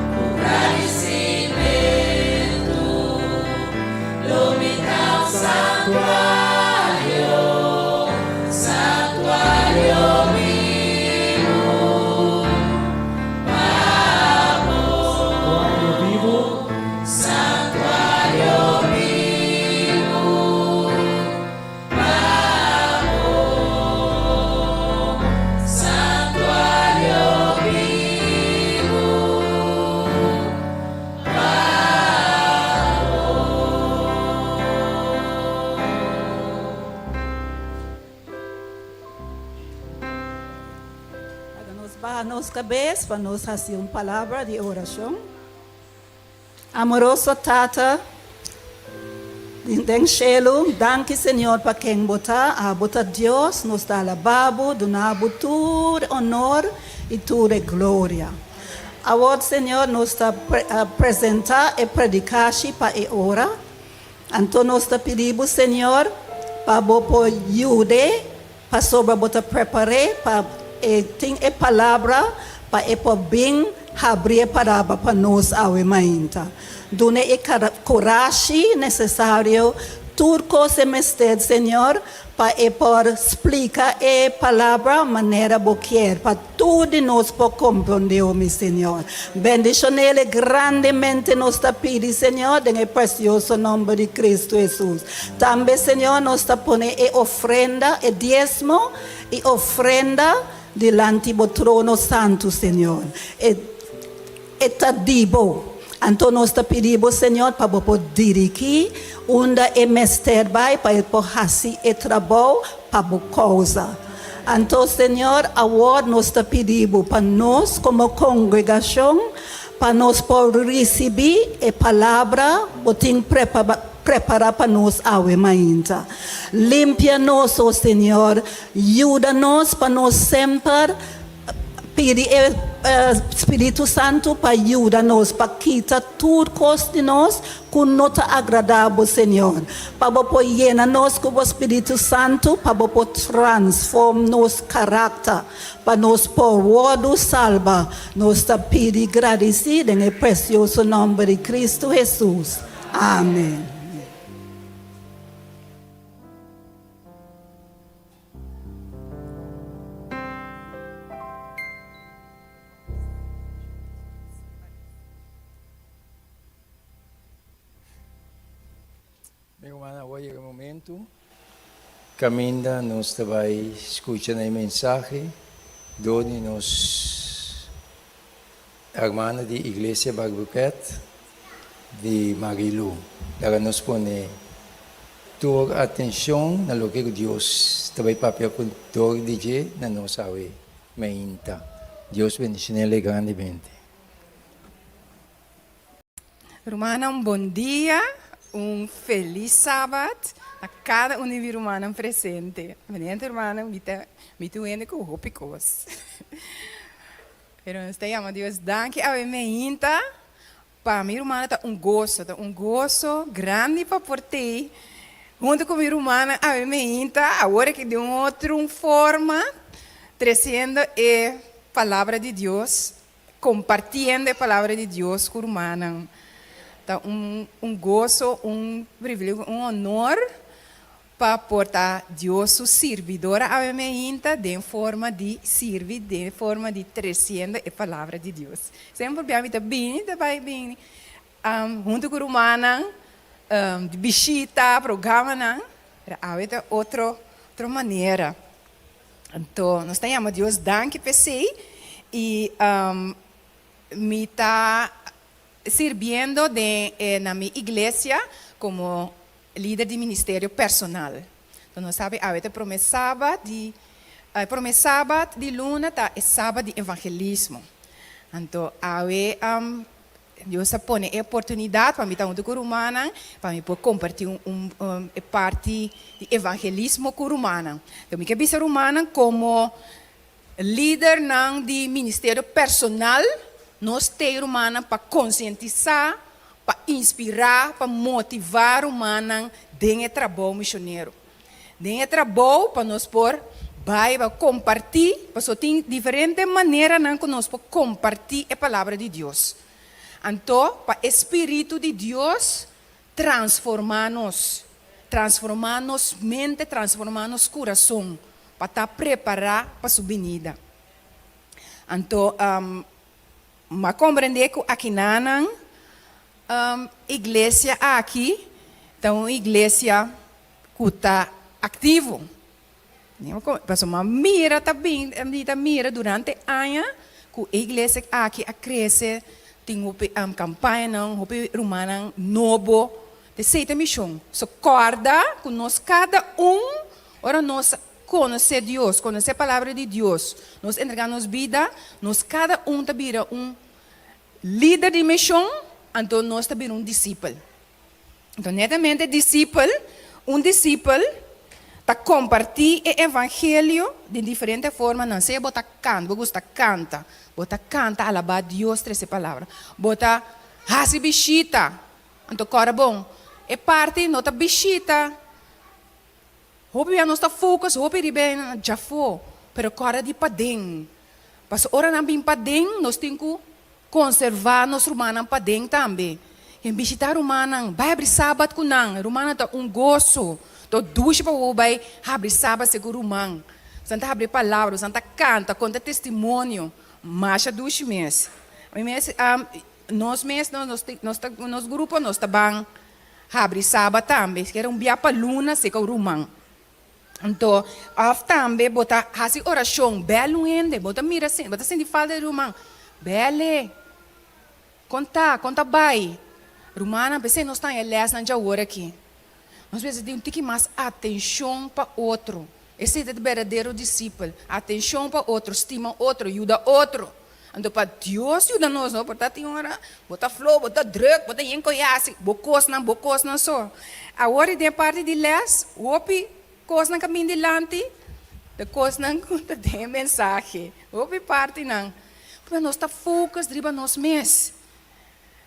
Ku gradisimentu lo mi ta un santuario, santuario bibu pa bo. Santuario bibu. Santuario bibu pa bo. Santuario bibu pa bo. Laga nos baha nos kabes pa nos hasi un palabra di orashon. Amoroso Tata den shelu, danki Señor pa ken Bo ta. Abo ta Dios, nos ta alabá Bo, duna Bo tur honor i tur e gloria. Awor Señor nos ta presentá e predikashi pa e ora. Anto nos ta pidi Bo Señor pa Bo por yud'é Pasobra bo ta prepar'é pa e tin e palabra pa e por bin habri e palabra pa nos awe mainta. Dun'é e kurashi nesesario, tur kos e mester, Señor, pa e por splika e palabra manera bo kier, pa tur di nos por komprondé, o mi Señor. Bendishon'é grandemente nos ta pidi, Señor, den e presioso nomber di Cristo Hesus. Tambe, Señor, nos ta pone e ofrenda, e diesmo i ofrenda dilanti bo trono santu, Señor. E, e ta di bo. Anto nos ta pidi bo, Señor, pa bo por dirigí unda e mester bai pa e por hasi e trabou pa bo kousa. Anto, Señor, awor nos ta pidi bo pa nos komo kongregashon, pa nos por risibí e palabra bo tin prepará pa nos awe mainta. Limpia nos, o Señor, yuda nos pa nos semper Pidi e Spiritu Santu pa yuda nos pa kita tur kos di nos ku no ta agradá bo, Señor. Pa bo por yena nos ku bo Spiritu Santu, pa bo por transform nos karakter, pa nos por wòrdu salba. Nos ta pidi gradisí den e presioso nòmber di Kristu Hesus. Amen. Mi ruman, awor yega e momento caminda nos ta bay scucha na e mensahe door di nos hermana di Iglesia Barbuquet di Marilu. Laga nos pone Tur atencion na loke cu Dios ta bay papia cu dor di dje na nos awe mainta. Dios bendicionele grandemente. Rumannan bon dia, un felis sabat na kada un di mi rumannan presente. Benente rumannan, mi ta mi ta un hende ku hopi kos. Pero nos ta yama Dios danki awe meinta Pa mi rumannan ta un goso, ta un goso grandi pa por tei hunto ku mi rumannan awe meinta, awor aki den un otro un forma, tresiendo e Palabra di Dios, kompartiendo e Palabra di Dios ku rumannan. Ta un un goso, un privilegio, un honor Pa por ta Dios su sirbidora awe meinta den forma di sirbi, den forma di treciendo e palabra di Dios. Semper bia mi ta bini, ta bai bini hunto cu rumannan di bishita, programanan, pero awe ta otro, otro manera. Anto nos ta yama Dios danki p'esey. I mi ta sirbiendo den na mi iglesia komo lider di ministerio personal. Enton nos sabi awe ta e prome sabat di e prome sabat di luna ta e sabat di evangelismo. Anto awe Dios a pone e oportunidat pa mi ta huntu ku rumannan pa mi por kompartí un un e parti di evangelismo ku rumannan. Enton mi ke bisa rumannan komo Lidernan di ministerio personal, nos t'ei rumannan pa konsientisá, pa inspirá, pa motivá rumannan den e trabou misionero. Den e trabou pa nos por bai pa kompartí, pasobra tin diferente maneranan ku nos por kompartí e Palabra di Dios. Anto pa e spiritu di Dios Transformá nos. Transformá nos mente, transformá nos kurason pa ta prepará pa su binida. Anto, m'a komprendé ku akinanan iglesia aki ta un iglesia ku ta aktivo. Pasobra m'a mira ta bin, mi ta mira durante aña ku e iglesia aki a krese, tin hopi kampañanan, hopi rumannan nobo. Esei ta e mishon. So kòrda ku nos kada un, ora nos konosé Dios, konosé Palabra di Dios, nos entregá nos bida, nos kada un ta bira un lider di mishon, anto nos ta bira un disipel. Anto netamente disipel, un disipel ta kompartí e evangelio den diferente formanan, sea bo ta kanta, bo gusta kanta, bo ta kanta alabá Dios trese palabra, bo ta hasi bishita, anto kòrda bon, e parti no ta bishita, hopi bia nos ta focus hopi riba e djafó, pero kòrda di paden, pasobra ora nan bin paden nos tin ku Konservá nos rumannan paden tambe. Ken bishitá rumannan, bai habri sabat ku nan. Rumannan ta un goso. Ta dushi pa bo bai habri sabat segun ruman. Bosan ta habri palabra, bosan ta kanta, konta testimonio. Masha dushi mes. Mi mes, nos mes, nos ta, nos grupo nos ta ban habri sabat tambe. Sikiera un bia pa luna seka un ruman. Anto, òf tambe bo ta hasi orashon, bèl un hende, bo ta mira, bo ta sinti falta di ruman, bèl'e, kon ta, kon ta bai? Rumannan, p'esei nos ta haña lèsnan djawor aki. Nos mester tin un tiki mas atenshon pa otro. Esei ta e berdadero disipel, atenshon pa otro, stima otro, yuda otro. Anto pa Dios yuda nos, no por ta tin ora bo ta flow, bo ta druk, bo ta yen koyasi, bo kosnan, bo kosnan so. Awor di den parti di les, hopi kosnan ka bin dilanti, ta kosnan ku ta den e mensahe, hopi partinan. Pasobra nos ta focus riba nos mes.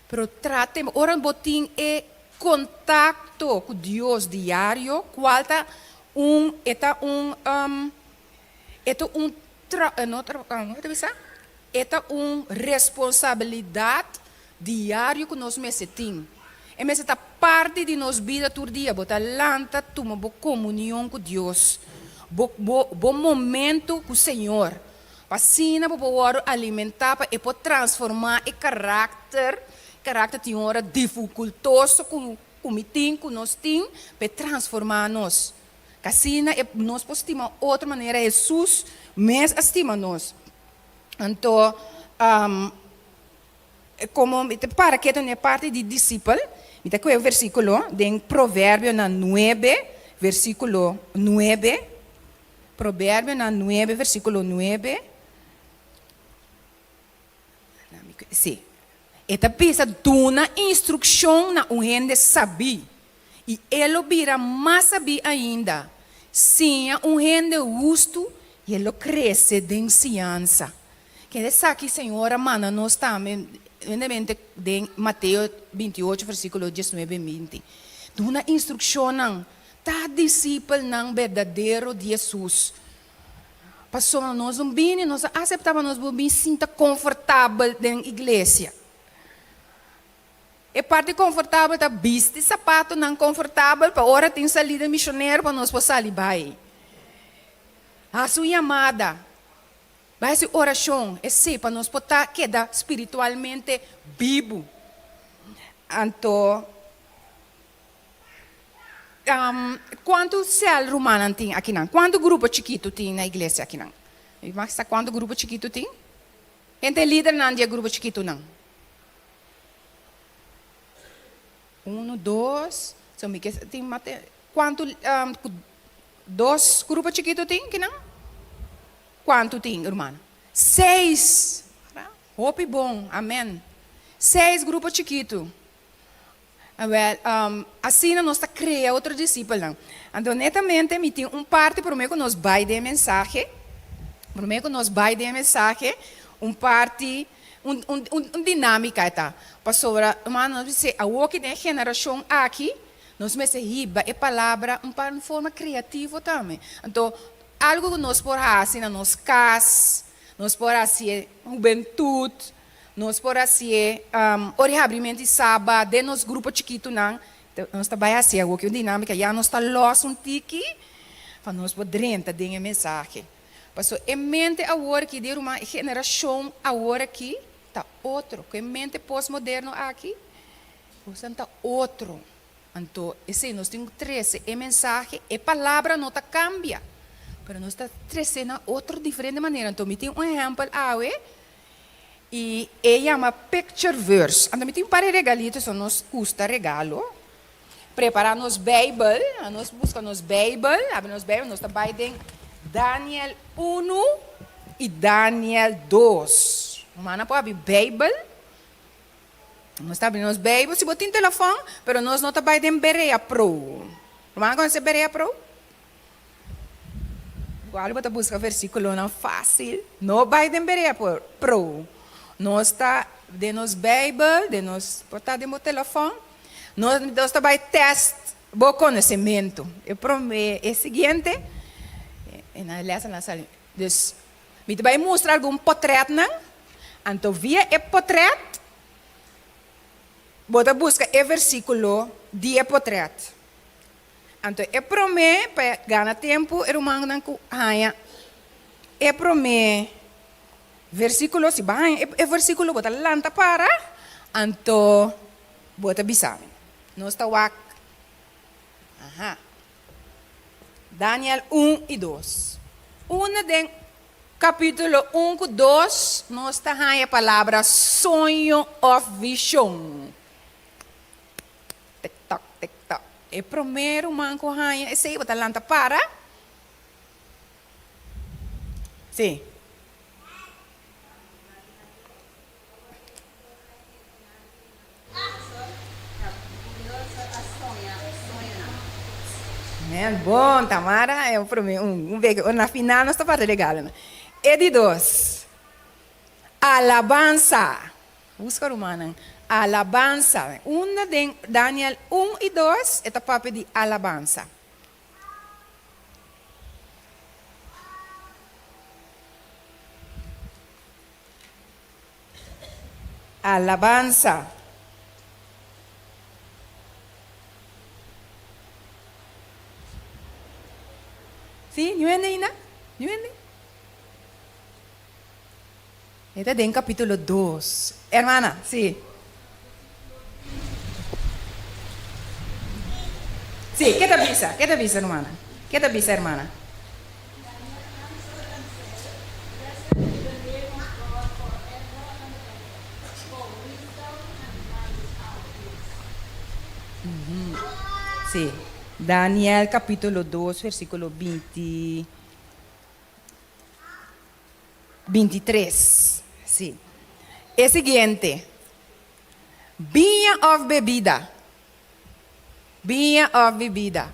Pero trate, ora bo tin e kontakto ku Dios diario, kual ta un, e ta un, e ta un Tra, no tra, no ta bisa? E ta un responsabilidat diario ku nos mester tin. E mester ta parti di nos bida tur dia. Bo ta lanta tuma bo komunion ku Dios, bo, bo, bo momento ku Señor. Pa asina bo por wòrdu alimentá, pa e por transformá e karakter, karakter tin ora difikultoso ku, ku mi tin, ku nos tin, pa e transformá nos. Asina e nos por stima otro manera Hesus mes a stima nos. Anto, komo mi ta para ketu na e parti di disipel, mi ta kohe un versíkulo den Proverbionan nuebe, versíkulo nuebe. Proverbionan nuebe, versíkulo nuebe. Sí. E ta bisa, Duna instrukshon na un hende sabí, i e lo bira mas sabí ainda. Siña un hende hustu, i e lo krese den siñansa. Kende esaki Señor a manda nos tambe, evidentemente den Mateo binti ocho versíkulo diesnuebe i binti. Duna instrukshonnan, ta disipelnan berdadero di Hesus. Pasobra nos no bini, nos a aseptá pa nos por bin sinta konfortabel den iglesia. E parti konfortabel ta bisti sapatonan konfortabel pa ora tin salida misionero pa nos por sali bai. Hasi un yamada, bai hasi orashon, esei pa nos por ta keda spiritualmente bibu. Anto. Kuantu sèl rumannan tin akinan? Kuantu grupo chikitu tin na iglesia akinan? Mi mag sa kuantu grupo chikitu tin? Ken ta e lidernan di e grupo chikitunan? Uno, dos, so mi ke tin mate, kuantu dos grupo chikitu tin kinan? Kuantu tin, ruman? Seis! Hopi bon, amen. Seis grupo chikitu. Awel, asina nos ta krea otro disipelnan. Anto netamente mi tin un parti promé ku nos bai den e mensahe, promé ku nos bai den e mensahe, un parti, un un un dinámika e ta. Pasobra, hermano, nos bisa awoki den e generashon aki, nos mester hiba e palabra un par un forma kreativo tambe. Anto, algu ku nos por hasi na nos kas, nos por hasié hubentut, Nos por hasié ora e habrimento di Saba den nos grupo chikitunan. Nos ta bai hasi awoki un dinámika, ya nos ta lòs un tiki pa nos por drenta den e mensahe. Pasobra e mente awor aki di e ruman, e generashon awor aki ta otro. Ku e mente postmoderno aki, kosnan ta otro. Anto esei nos tin ku trese e mensahe, e palabra no ta kambia, pero nos ta tres'é na otro diferente manera. Anto mi tin un ehèmpel awe i e yama picture verse. Anto mi tin un par di regalito, so nos gusta regalo. Prepará nos Beibel, nos buska nos Beibel, abri nos Beibel, nos ta bai den Daniel unu i Daniel dos. Rumannan por abri Beibel. Nos ta abri nos Bijbel, si bo tin telefòn, pero nos no ta bai den Berea Pro. Ruman konosé Berea Pro? Igual bo ta buska versíkulonan fásil, no bai den Berea Pro. Nos ta den nos Bijbel, den nos, por ta den bo telefòn, nos, nos ta bai tèst bo konosementu. E promé, e siguiente, e nan lèsnan a sali. Dus, mi ta bai mustra algun potrètnan, anto via e potrèt bo ta buska e versíkulo di e potrèt. Anto e promé, pa gana tempu, e rumannan ku haña e promé versíkulo, si bo a haña e versíkulo bo ta lanta para, anto bo ta bisa mi. Nos ta wak, aha. Daniel un i dos. Unda den kapítulo un ku dos nos ta haña palabra soño òf vishon? Tik tok, tik tok. E promé ruman ku haña esei bo ta lanta para? Sí. Amén. Bon, Tamara, e promé un. Un beke. Na final nos ta parti regalonan. E di dos. Alabansa. Buska rumannan. Alabansa. Unda den Daniel un i dos e ta papia di alabansa. Alabansa. Sí, ñu hende ainda? Ñu hende? E ta den capítulo dos. Hermana, sí. Sí, ke ta bisa? Ke ta bisa, hermana? Ke ta bisa, hermana? Sí. Daniel capítulo dos versículo binti, bintitres. Sí. E siguiente. Biña of bebida? Biña of bebida?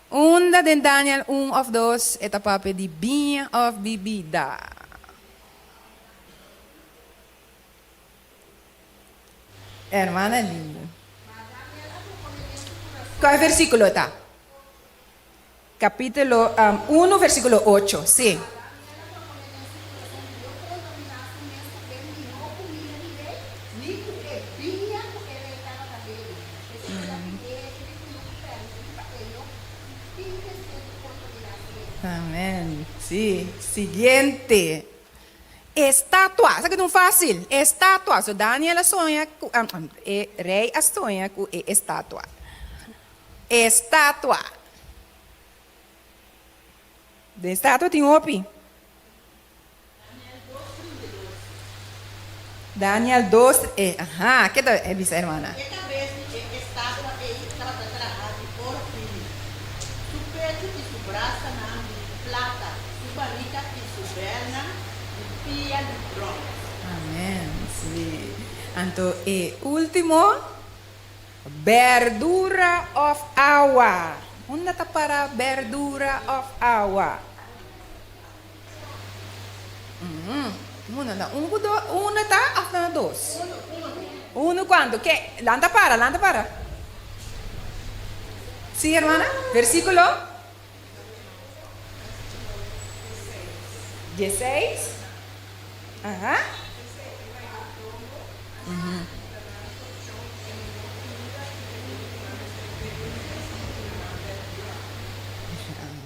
Unda den Daniel un of dos e ta papia di biña of bibida? Hermana linda. Cual versiculo ta? Capítulo uno versiculo ocho, sí. Amen. Sí. Siguiente. Estatua. Esaki ta un fácil. Estatua. So Daniel a soña cu, e rey a soña cu e estatua. Estatua. Den estatua tin hopi. Daniel dos, e, aha, ke ta e bisa hermana? E kabes di e estatua ei tabata traha di oro fini, su pechu i su brasanan di plata, su barika i su bèlnan di pia di brons. Amen, si. Anto e ultimo, berdura òf awa? Unda ta para berdura òf awa? Uno na un ku dos, uno ta of na dos? Uno kuantu? Ke? Lanta para, lanta para. Si, hermana? Versíkulo? Dieseis. Aha.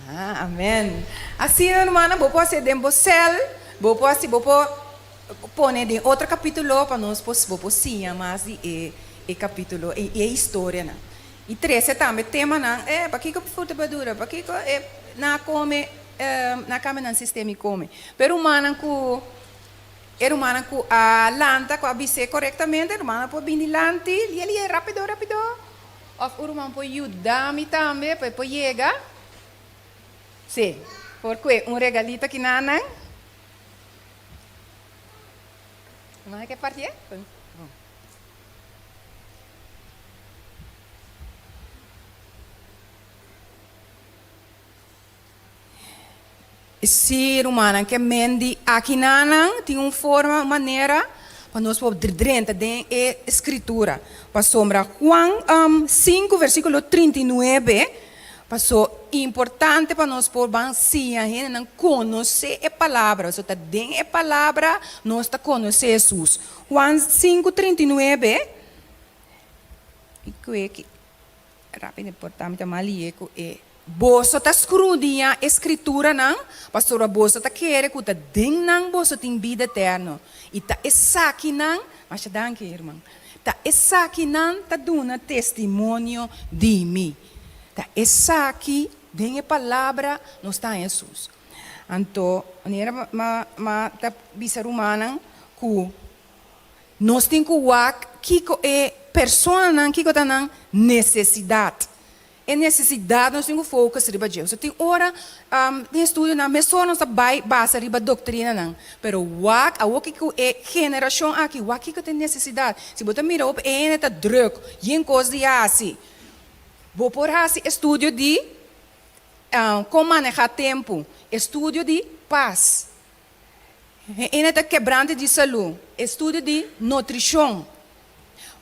Ah, amen. Asina, hermana, bo por hacer den bo cel, bo por haci, bo por pone den otro capítulo pa nos por, bo por siña mas di e, e capítulo y e historianan. Y trece tambe temanan, eh, pakico fruta y berdura, pakico e nan a come, nan a cambia nan sistema y come. Pero rumannan cu, e rumannan cu a lanta, cu a bis'é corectamente, rumannan por bini dilanti, lie lie, rapido, rapido. Of un ruman por yuda mi tambe pa e por yega? Sí, por kue un regalito aki na nan. Ruman ke partié? Bon. Sí, rumannan, ke men di aki na nan tin un forma, un manera pa nos por drenta den e Skritura. Pasobra Juan sinku versíkulo 39, paso importante pa nos por ban siña hendenan konosé e Palabra, pasobra ta den e Palabra nos ta konosé Hesus. Juan sinku 39, i kue ki. Rápido por ta mi ta mal lié ku e. Boso ta skrudiñá e Skrituranan, pasobra boso ta kere ku ta den nan boso tin bida eterno, i ta esakinan, masha danki herman, ta esakinan ta duna testimonio di mi. Ta esaki den e Palabra nos ta haña Hesus. Anto, manera ma ta bisa rumannan ku Nos tin ku wak kiko e personanan, kiko ta nan nesesidat. E nesesidat nos tin ku focus riba dje. So tin ora den estudionan mesora nos ta bai basa riba doktrinanan. Pero wak awor kiko e generashon aki, wak kiko ta e nesesidat. Si bo ta mira hopi e hende ta druk, yen kos di hasi. Bo por hasi estudio di kon maneha tempu, estudio di pas. Hende ta kebrante di salú. Estudio di nutrishon.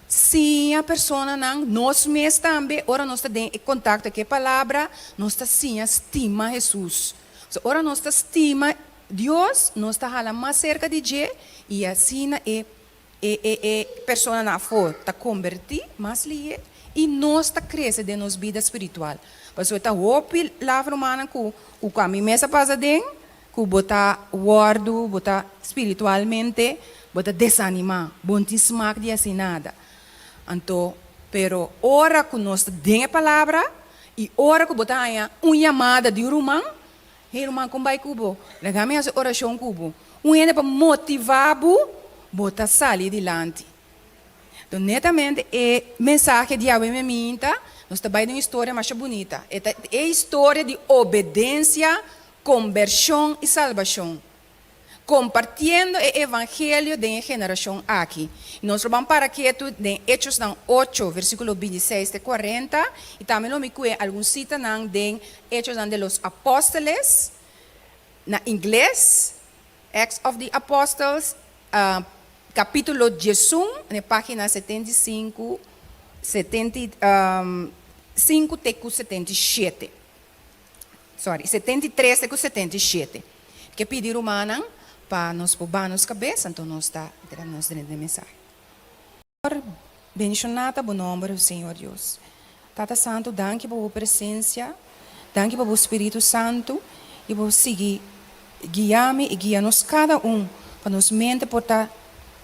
Siña personanan, nos mes tambe, ora nos ta den e kontakto ku e Palabra, nos ta siña stima Hesus. So, ora nos ta stima Dios, nos ta hala mas serka di dje i asina e e e e personanan afó ta kombertí mas lihé i nos ta krese den nos bida spiritual. Pasobra ta hopi laf rumannan ku ku ami mes a pasa den. Ku bo ta wòrdu, bo ta spiritualmente, bo ta desanimá, bo no tin smak di hasi nada. Anto, pero ora ku nos ta den e Palabra i ora ku bo ta haña un yamada di un ruman, Hey ruman, kon bai ku bo? Laga mi hasi orashon ku bo. Un hende pa motivá bo, bo ta sali dilanti. Anto, netamente e mensahe di awe meminta, nos ta bai den un historia masha bunita. E ta e historia di obedensia Kombershon i salbashon. Kompartiendo e evangelio den e generashon aki. I nos lo ban para ketu den Hechosnan ocho, versíkulo bintiseis te kuarenta, i tambe lo mi kue algun sitanan den Hechosnan de los Apóstoles, na ingles, Acts of the Apostles, kapítulo diesun, na e página 75, 75 te ku 77. Sorry, 73 te ku 77. Ke pidi rumannan pa nos por baha nos kabes, anto nos ta entra nos drenta den mensahe. Señor, bendishoná ta bo nomber, Señor Dios. Tata Santu, danki pa bo presensia, danki pa bo Spiritu Santu i bo sigui guia mi i guia nos kada un pa nos mente por ta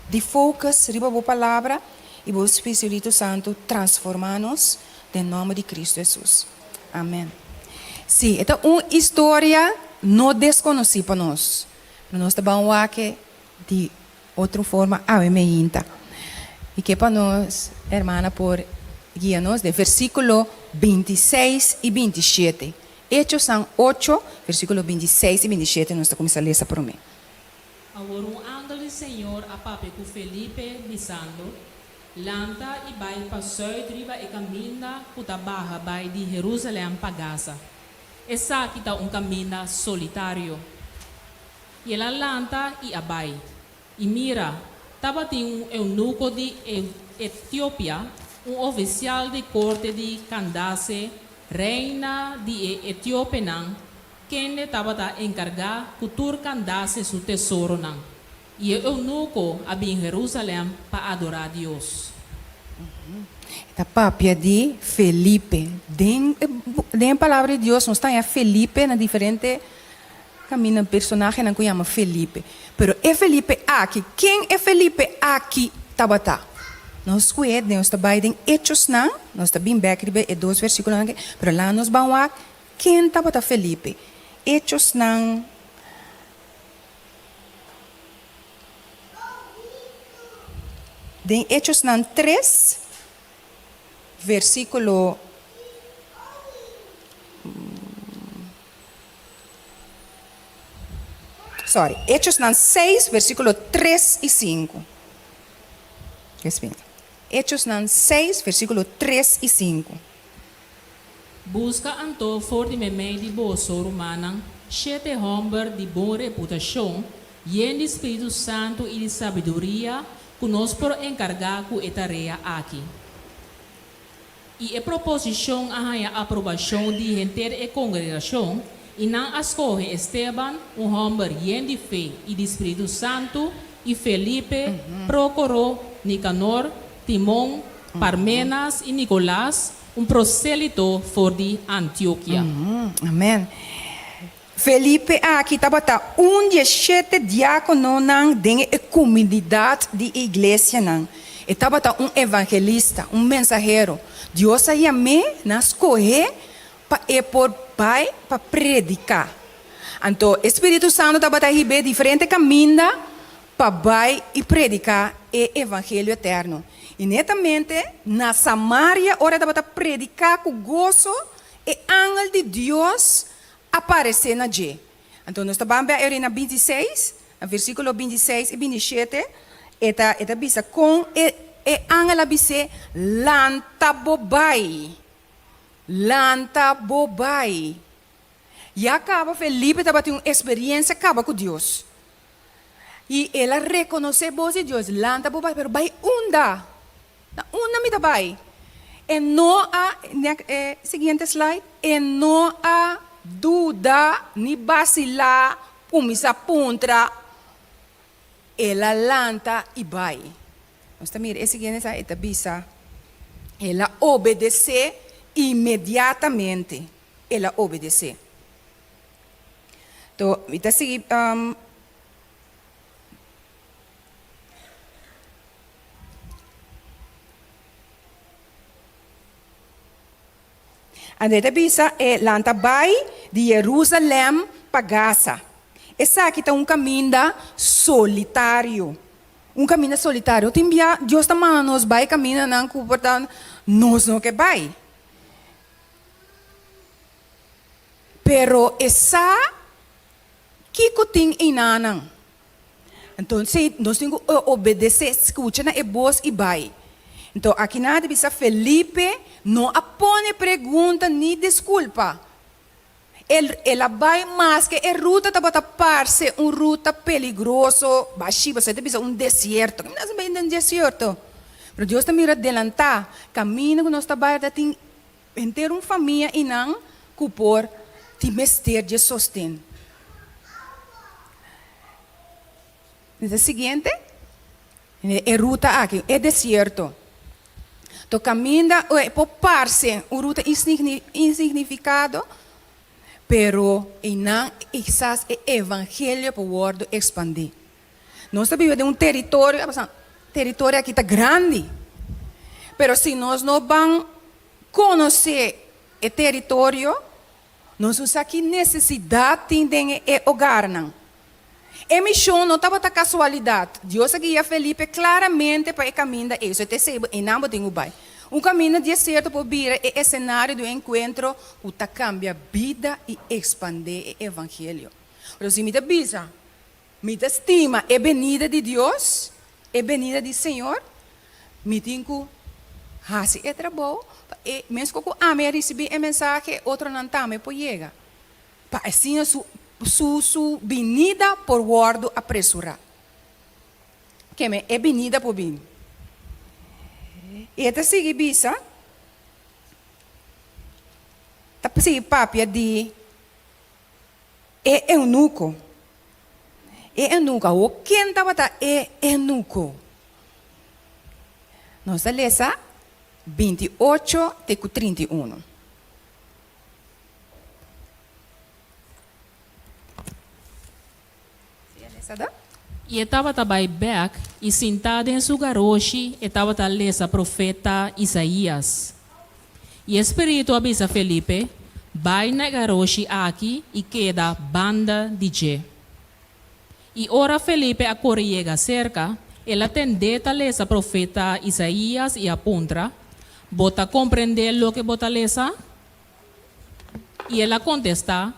di focus riba bo palabra i bo Spiritu Santu transformá nos den nomber di Cristo Jesus. Amen. Sí, e ta un historia. no deskonosí pa nos, pero nos ta ban wak e di otro forma awe meinta. I ke pa nos hermana por guia nos den versíkulo bintiseis i bintishete. Echosan ocho, versíkulo bintiseis i bintishete nos ta kuminsá lesa promé. Awor un angel di Señor a papia ku Felipe, bisando, Lanta i bai pa sùit riba e kaminda ku ta baha bai di Herúsalèm pa Gaza. Esaki ta un kaminda solitario. I el a lanta i a bai. I mira, tabatin un eunuko di Etiopia, un ofisial di korte di Kandase, reina di e etiopenan, kende tabata enkargá ku tur Kandase su tesoronan. I e eunuko a bin Herúsalèm pa adorá Dios. E ta papia di Felipe. Den den e Palabra di Dios nos ta haña Felipe na diferente kaminda, personahenan ku yama Felipe. Pero e Felipe aki, ken e Felipe aki tabata? Nos sku'é, nos ta bai den Hechosnan, nos ta bin bèk riba e dos versíkulonan aki, pero laga nos ban wak ken tabata Felipe. Hechosnan. Den Hechosnan tres, versíkulo Sorry, Hechosnan seis, versíkulo tres i sinku. Hechosnan seis, versíkulo tres i sinku. Buska anto for di meimei di boso, rumannan, shete hòmber di bon reputashon, yen di spiritu santu i di sabiduria, ku nos por enkargá ku e tarea aki. I e proposishon a haña aprobashon di henter e kongregashon, i nan a skohe Esteban, un hòmber yen di fe i di spiritu santu, i Felipe, Prókoro, Nikanor, Timon, Parmenas i Nikolas, un prosélito for di Antiokia. Amen. Felipe aki tabata un di e shete diákononan den e komunidat di e iglesianan. E tabata un evangelista, un mensahero. Dios a yam'é, nan a skoh'é pa e por bai pa prediká. Anto e spiritu santu tabata hib'é diferente kaminda pa bai i prediká e evangelio eterno. I netamente na Samaria ora e tabata prediká ku goso, e angel di Dios a paresé na dje. Anto nos ta ban bia eri na bintiseis, na versíkulo bintiseis i bintishete, e ta e ta bisa kon e e angel a bis'é, Lanta bo bai, lanta bo bai. Ya kaba Felipe tabatin un esperiensia kaba ku Dios. I el a rekonosé bos di Dios, Lanta bo bai, pero bai unda? Na unda mi ta bai? E no a, e siguiente slide, e no a duda ni basilá, kuminsá puntra, el a lanta i bai. Nos ta mira e siguiente slide, e ta bisa, El a obedesé inmediatamente. El a obedesé. To, mi ta sigui um, Anto e ta bisa e lanta bai di Jerusalem pa Gaza. Esaki ta un kaminda solitario. Un kaminda solitario. Tin bia Dios ta manda nos bai kamindanan ku por ta nos no ke bai. Pero e sa kiko tin einanan. Entonces nos tin ku obedesé, skucha na e bos i bai. Enton akinan ta bisa Felipe no a pone pregunta ni diskulpa. El el a bai maske e ruta tabata parse un ruta peligroso, bashi, pasobra e ta bisa un desierto. Kiminda nos a bai den desierto? Pero Dios ta mira delantá, kaminda ku nos ta bai ta tin Henter un famia i nan ku por tin mester dje sosten. E siguiente, e ruta aki, e desierto. To kaminda e por parse un ruta insignifikado, pero einan kisas e evangelio por wòrdu ekspandí. Nos ta biba den un teritorio, teritorio aki ta grandi, pero si nos no ban konosé e teritorio, Nos no sa ki nesesidat tin den e ogarnan. E mishon no tabata kasualidat. Dios a guia Felipe klaramente pa e kaminda ei. So e ta esei bo einan bo tin ku bai. Un kaminda dieserto por bira e esenario di un enkuentro ku ta kambia bida i ekspandé e evangelio. Pero si mi ta bisa, Mi ta stima e benida di Dios, e benida di Señor, mi tin ku hasi e trabou pa e meskos ku ami a risibí e mensahe, e otronan tambe por yega, pa asina su su su binida por wòrdu apresurá. Keme e binida por bini. I e ta sigui bisa, ta sigui papia di E eunuko. E eunuko. Awor ken tabata e eunuko? Nos ta lesa 28 te ku 31. I e tabata bai bèk, i sintá den su garoshi e tabata lesa profeta Isaías. I e spiritu a bisa Felipe, Bai na e garoshi aki i keda banda di dje. I ora Felipe a kore yega serka, el a tend'é ta lesa profeta Isaías i a puntra, Bo ta komprendé loke bo ta lesa? I el a kontestá,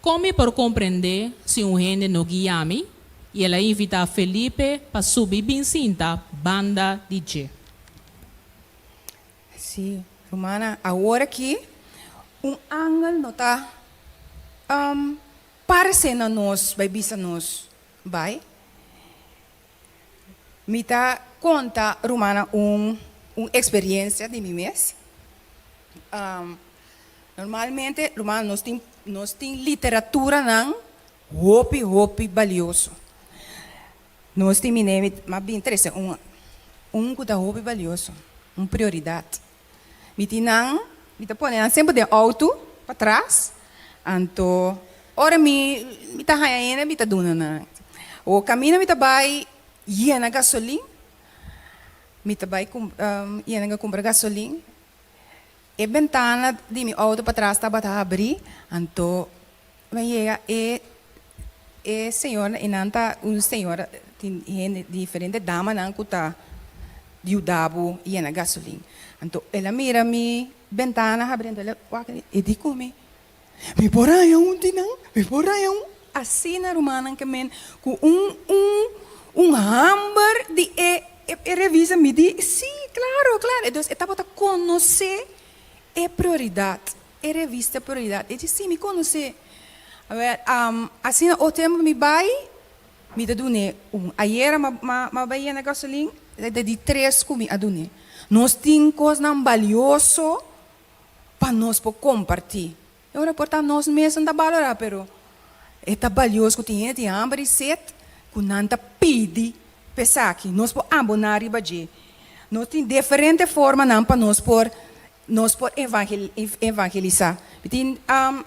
Kon mi por komprendé si un hende no guia mi? I el a invitá Felipe pa subi bin sinta banda di dje. Sí, rumannan, awor aki un angel no ta paresé na nos bai bisa nos bai. Mi ta konta rumannan un un eksperensia di mi mes. Normalmente rumannan nos tin nos tin literaturanan hopi hopi balioso. Nos tin mine mi a bin trese un un ku ta hopi balioso, un prioridat. Mi tin nan, mi ta pone nan semper den outo patras, anto ora mi mi ta haña hende mi ta duna nan. O kaminda mi ta bai yena gasolin, mi ta bai yena kumpra gasolin, e bentana di mi outo patras tabata habrí, anto mi a yega e e señor i nan ta un señor tin hende diferente damanan ku ta yuda bo yena gasolin. Anto el a mira mi bentana habrí anto el a wak e di ku mi, Mi por haña un di nan? Mi por haña un? Asina rumannan ke men ku un un un hamber di e e revista mi di si klaro klaro. Entonces e tabata konosé e prioridat. E revista Prioridad. E di, Sí, mi konosé. Awel, asina o tempu mi bai, mi ta dun'é un. Ayera m'a bai yena gasolin, ta di tres ku mi a dun'é. Nos tin kosnan balioso pa nos por kompartí. E ora por ta nos mes no ta balorá, pero e ta balioso ku tin hende tin hamber i set ku nan ta pidi p'esaki. Nos por aboná riba dje. Nos tin diferente formanan pa nos por Nos por evangelisá. Mi tin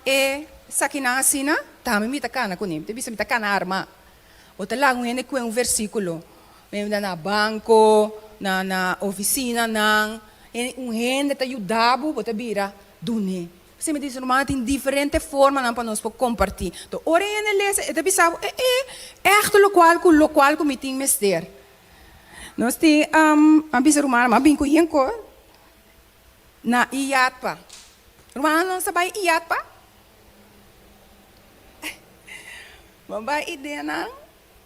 e sakinan asina, tambe mi ta kana kuné. Mi ta bisa mi ta kana armá. Bo ta laga un hende kue un versíkulo. Mi ta na banko, na na ofisinanan, un hende ta yuda bo, bo ta bira dun'é. P'esei mi ta bisa rumannan tin diferente formanan pa nos por kompartí. Enton ora e hende lesa e ta bisa bo, e e, ègt lokual ku lokual ku mi tin mester. Nos tin, a bisa rumannan, mi a bin ku yen kos. Na Iyatpa. Rumannan nos a bai Iyatpa? Bo bai ideanan?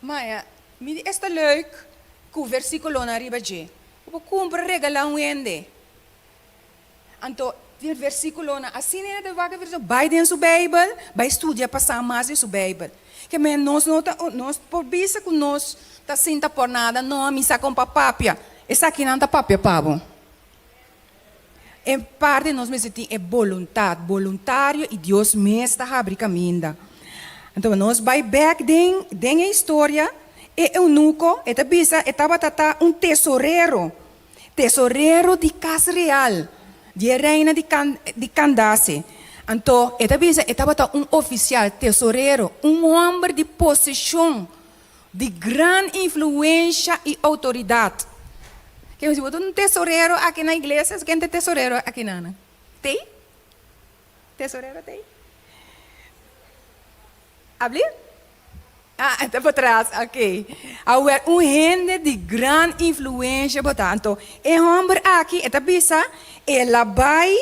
Maya, mi di esta leuk ku versikulonan riba dje. Bo por kumpra regalá un hende. Anto tin versikulonan asina hende ta wak e versikulo, bai den su Beibel, bai studia pasá mas di su Beibel. Ke men nos no ta, nos por bisa ku nos ta sinta por nada, no, mi sa kon pa papia. Esakinan ta papia pa bo. E parti nos mester tin e boluntat, boluntario i Dios mes ta habri kaminda. Anto nos bai bek den den e historia, e eunuko, e ta bisa e tabata ta un tesorero, tesorero di kas real, di e reina di di Kandase. Anto e ta bisa e tabata un ofisial, tesorero, un hòmber di posishon. Di gran influensha i outoridat. Ken si bo ta un tesorero aki na iglesia, ken ta e tesorero aki na nan? Tei? Tesorero tei? Abli? Ah, e ta patras, ok. Awe un hende di gran influencia bo ta. Anto e homber aki e ta bisa el a bai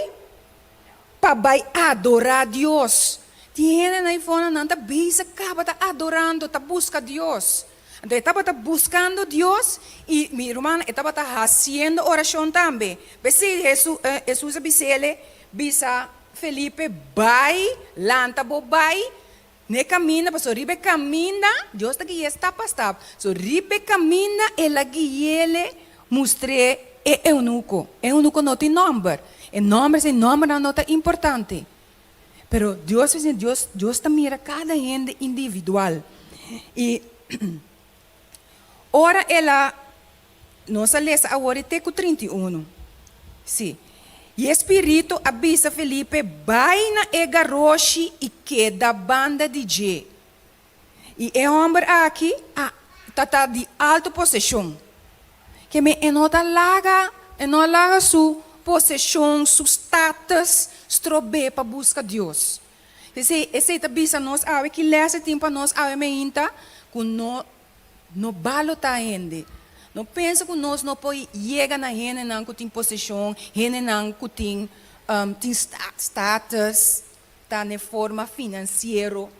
pa bai adora Dios. Tin hende na Ivona nan ta bisa caba ta adorando, ta busca Dios. Anto e tabata buscando Dios y mi rumannan e tabata haciendo oracion tambe. P'esey Hesus a bis'ele, bisa Felipe, bai, lanta bo bai n'e caminda, pasobra riba e caminda Dios ta gui'é stap pa stap. So riba e caminda el a gui'ele mustr'é e eunuco. E eunuco no tin nomber. E nomber, esei nombernan no ta importante. Pero Dios a bisa, Dios ta mira cada hende individual. Y ora el a, nos a lesa awor e te cu 31. Sí. Y e Spiritu a bisa Felipe, Bai na e garoshi y keda banda di dje. Y e homber aki a ta ta di alto posesion. Ke men e no ta laga, e no a laga su posesion, su status strob'é pa busca Dios. P'esei, esei ta bisa nos awe ki les e tin pa nos awe meinta cu no no balotá hende. No pensa cu nos no por yega na hendenan cu tin posesion, hendenan cu tin tin status, ta n'e forma financiero.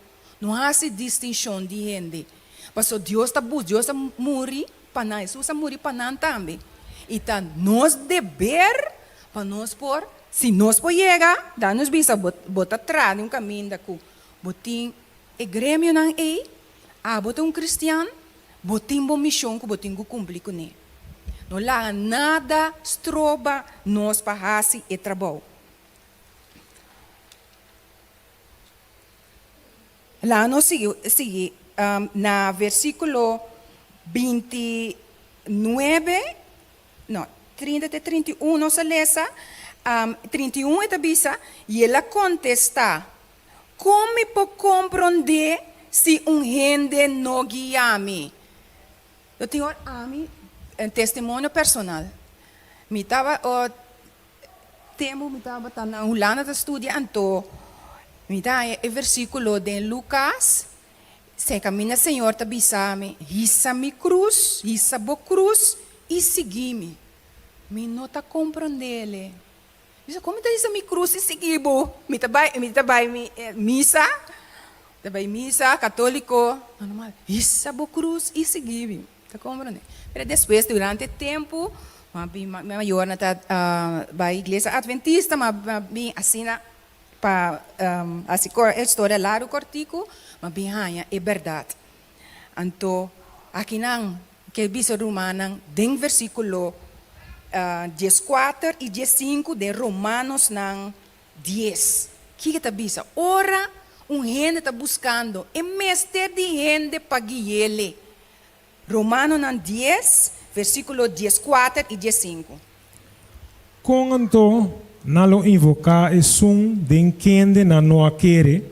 No hasi distinshon di hende, pasobra Dios ta bus, Dios a muri pa nan, Hesus a muri pa nan tambe. I ta nos deber pa nos por, si nos por yega, da nos bisa bo bo ta traha den un kaminda ku bo tin e gremionan ei, abo ta un kristian, bo tin bo mishon ku bo tin ku kumpli kuné. No laga nada stroba nos pa hasi e trabou. Laga nos sigui sigui na versíkulo 29, no, 30 te 31 nos a lesa, 31 e ta bisa, I el a kontestá, Kon mi por komprondé si un hende no guia mi? Lo tin ora ami, un testimonio personal, mi taba Tempu mi tabata na Hulanda ta studia anto mi ta haña e versíkulo den Lukas, Se kaminda Señor ta bisa mi, Hisa mi krus, hisa bo krus i sigui mi. Mi no ta komprondé. Mi bisa, Kon mi ta hisa mi krus i sigui bo? Mi ta bai, mi ta bai mi misa, mi ta bai misa katóliko, normal. Hisa bo krus i sigui mi. Ta comprende. Pero despues durante tempu m'a bin mi mayornan ta bai iglesia adventista m'a bin asina pa hasi e historia largu kortiku m'a bin haña e bèrdat. Anto akinan ke bisa rumannan den versíkulo dieskuater i diesinku den Romanosnan dies. Kiko ta bisa? Ora un hende ta buskando e mester di hende pa gui'ele. Romanonan dies, versíkulo dieskuater i diesinku. Kon anto nan lo invoká esun den kende nan no a kere?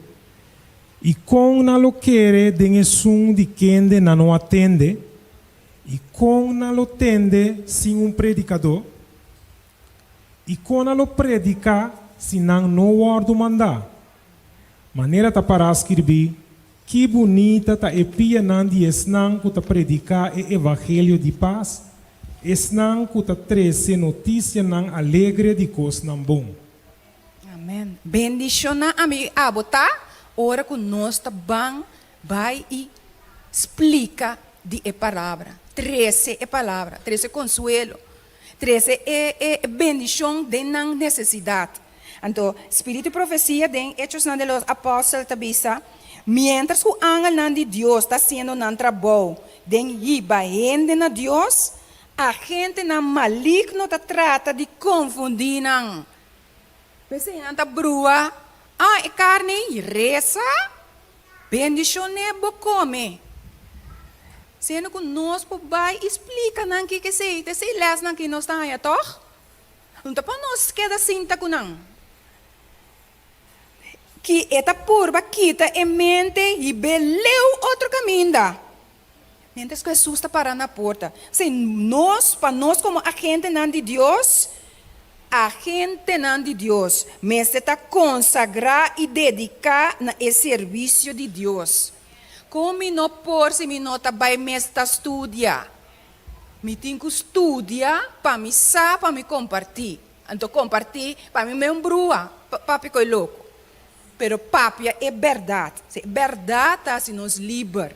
I kon nan lo kere den esun di kende nan no a tende? I kon nan lo tende sin un predikadó? I kon nan lo prediká si nan no wòrdu mandá? Manera ta pará skirbí, Ki bunita ta e pianan di esnan ku ta prediká e evangelio di pas, esnan ku ta trese notisianan alegre di kosnan bon. Amen. Bendishoná ami i abo ta ora ku nos ta ban bai i splika di e palabra, trese e palabra, trese konsuelo, trese e e bendishon den nan nesesidat. Anto, spiritu di profesia den Hechosnan de los Apòstel ta bisa, Miéntras ku angelnan di Dios ta hasiendo nan trabou den hiba hende na Dios, agentenan maligno ta trata di konfundí nan. P'esei nan ta brua, Ah, e karni ei resa, bendishon'é bo kome. Siendo ku nos por bai i splika nan kiko esei ta, esei lèsnan ki nos ta haña tòg? No ta pa nos keda sinta ku nan. Ki e ta purba kita e mente i be leu otro kaminda. Miéntras ku Hesus ta para na porta. Si nos, pa nos komo agentenan di Dios, agentenan di Dios, mester ta konsagrá i dediká na e servisio di Dios. Kon mi no por si mi no ta bai mes ta studia? Mi tin ku studia pa mi sa pa mi kompartí. Anto kompartí pa mi me un brua, papia koe loko. Pero papia e bèrdat. Si e bèrdat ta hasi nos liber.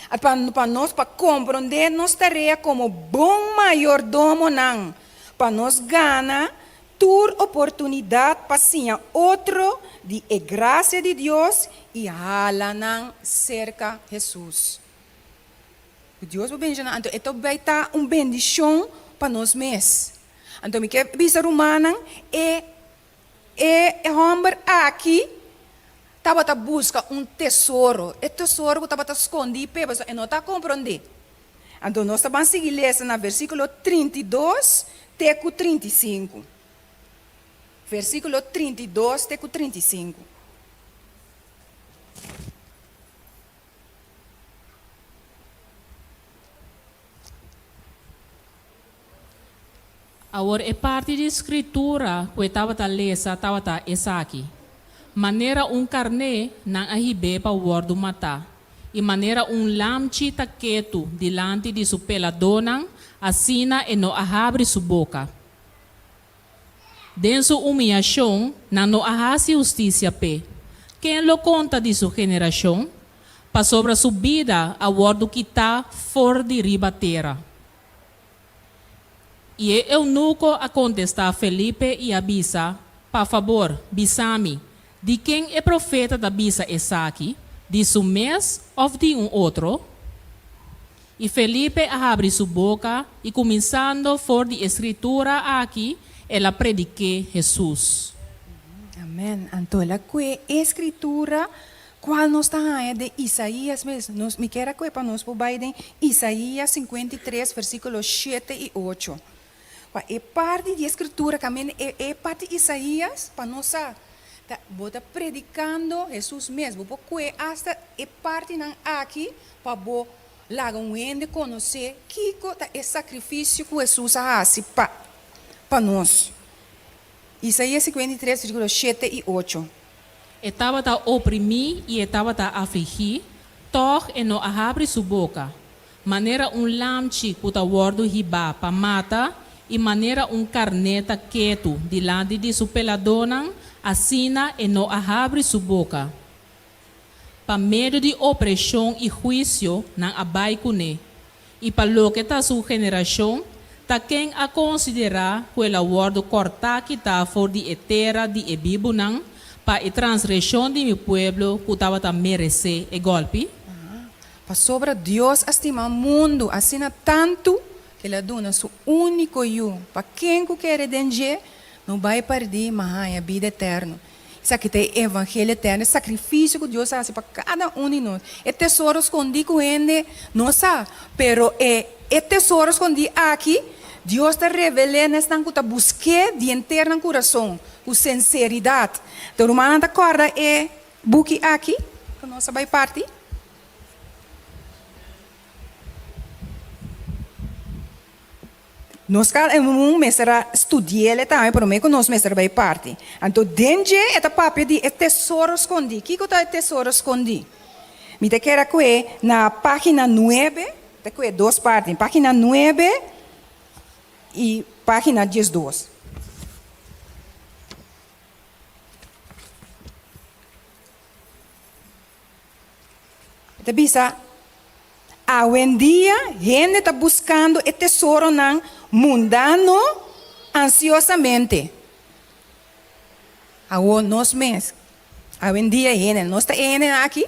Pa pa nos pa komprondé nos tarea komo bon mayordomonan, pa nos gana tur oportunidat pa siña otro di e grasia di Dios i hala nan serka Hesus. Ku Dios bo bendishoná, anto e ta bai ta un bendishon pa nos mes. Anto mi ke bisa rumannan, e E hòmber aki tabata buska un tesoro, e tesoro ku tabata skondí p'e, pasobra e no ta komprondé. Anto nos ta ban sigui lesa na versíkulo 32 te ku 35. Versíkulo 32 te ku 35. Awor e parti di Skritura ku e tabata lesa tabata esaki, Manera un karné nan a hib'é pa wòrdu matá, i manera un lamchi ta ketu dilanti di su peladónan, asina e no a habri su boka. Den su umiyashon nan no a hasi hustisia p'e. Ken lo konta di su generashon? Pasobra su bida a wòrdu kitá for di riba tera. I e eunuko a kontestá Felipe i a bisa, Pa fabor, bisa mi, di ken e profeta ta bisa esaki, di su mes òf di un otro? I Felipe a habri su boka i kuminsando for di e Skritura aki el a predik'é Hesus. Amèn. Anto el a kue e Skritura Cual nos ta haña den Isaías mes? Nos, mi kier a coge pa nos por bay den Isaías 53 versiculo shete y ocho. Pa e parti di e scritura caminda e, e parti Isaías pa nos sa, ta, bo ta predicando Jesús mes. Bo por coge hasta e partinan aki pa bo laga un hende conoce kico ta e sacrificio cu Jesús a haci pa, pa nos. Isaías 53 versiculo shete y ocho. E tabata oprimí i e tabata afligí, tòg e no a habri su boka. Manera un lamchi ku ta wòrdu hibá pa mata i manera un karné ta ketu dilanti di su peladónan, asina e no a habri su boka. Pa medio di opreshon i huisio nan a bai kuné, I pa loke ta su generashon, ta ken a konsiderá ku el a wòrdu kòrtá kitá for di e tera di e bibunan pa e transgreshon di mi pueblo ku tabata meresé e gòlpi? Pasobra Dios a stima mundu asina tantu ku el a duna su úniko Yu, pa ken ku kere den dje no bai pèrdí ma haña bida eterno. Esaki ta e evangelio eterno, e sakrifisio ku Dios a hasi pa kada un di nos. E tesoro skondí ku hende no sa, pero e e tesoro skondí aki, Dios ta revel'é na esnan ku ta busk'é di henter nan kurason, ku sinseridat. Ta rumannan ta kòrda e buki aki ku nos a bai parti? Nos kada un mester a studi'el tambe promé ku nos mester bai parti. Anto den dje e ta papia di e tesoro skondí. Kiko ta e tesoro skondí? Mi ta kere kue na página nuebe, ta kue dos parti, página nuebe i página diesdos. E ta bisa, Awendia hende ta buskando e tesoronan mundano ansiosamente. Awor nos mes, awendia hende, nos ta e hendenan aki?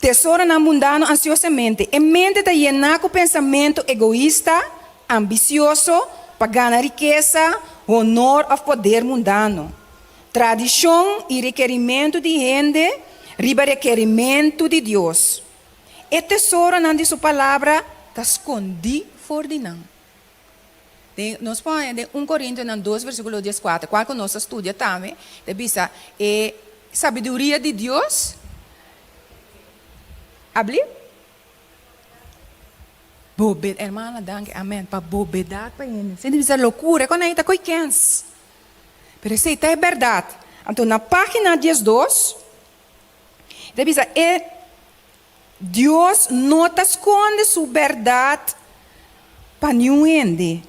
Tesoronan mundano ansiosamente. E mente ta yená ku pensamentu egoista, ambisioso, pa gana rikesa, honor òf poder mundano. Tradishon i rekerimentu di hende riba rekerimentu di Dios. E tesoronan di su Palabra ta skondí for di nan. Den, nos por haña den un Korintionan dos versíkulo dieskuater, kual ku nos a studia tambe, ta bisa e sabiduria di Dios, abli? Bobe, hermana, danki, amèn, pa bobedat pa hende. Esei ta bisa lokura, e kon nan ta koe kens. Pero esei ta e bèrdat. Anto na página diesdos, E ta bisa e Dios no ta skonde su bèrdat pa niun hende.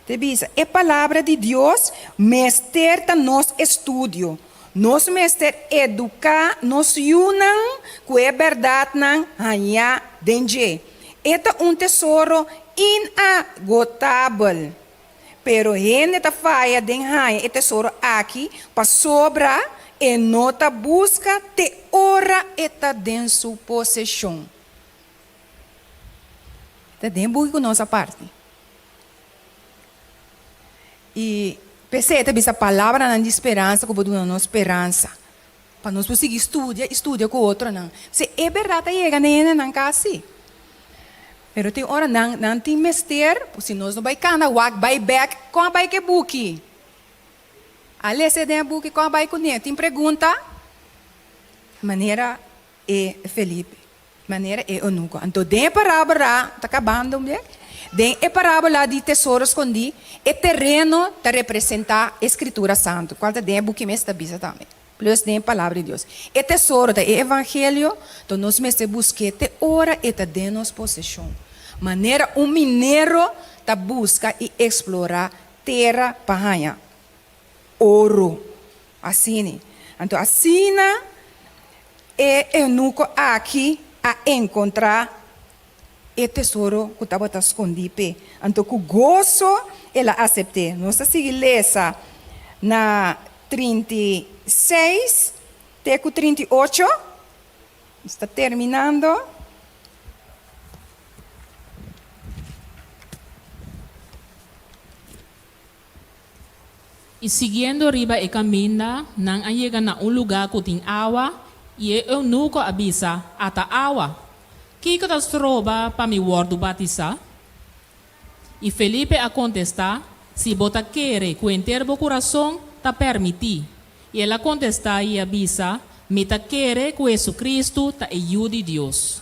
Ta bisa, e Palabra di Dios mester ta nos estudio. Nos mester eduká nos yunan ku e bèrdatnan hañá den dje. E ta un tesoro inagotabel. Pero hende ta faya den haña e tesoro aki pasobra e no ta buska te ora e ta den su poseshon. Ta den buki ku nos a parti. I p'esei e ta bisa palabranan di speransa ku bo duna nos speransa pa nos por sigui studia i studia ku otronan. P'esei e bèrdat ta yega na e hendenan kasi. Pero tin ora nan nan tin mester, si nos no bai kanda wak bai bèk, kon a bai ku e buki? A lesa den e buki kon a bai kuné? Tin pregunta? Manera e Felipe. Manera e eunuco. Anto den e parábola, ta kabando un bek, den e parábola di tesoro skondí, e tereno ta representá e Skritura Santu, kual ta den e buki mes ta bisa tambe, plus den e Palabra di Dios. E tesoro ta e evangelio, anto nos mester busk'é te ora e ta den nos poseshon. Manera un minero ta buska i eksplorá tera pa haña oro. Asina. Anto asina e eunuco aki a encontra e tesoro cu tabata scondi p'e. Anto cu goso el a acept'é. Nos ta sigui lesa na 36 te cu 38. Nos ta terminando. I siguiendo riba e kaminda, nan a yega na un lugá ku tin awa, i e eunuko a bisa, Ata awa! Kiko ta stroba pa mi wòrdu batisá? I Felipe a kontestá, Si bo ta kere ku henter bo kurason, ta pèrmití. I el a kontestá i a bisa, Mi ta kere ku Hesukristu ta e Yu di Dios.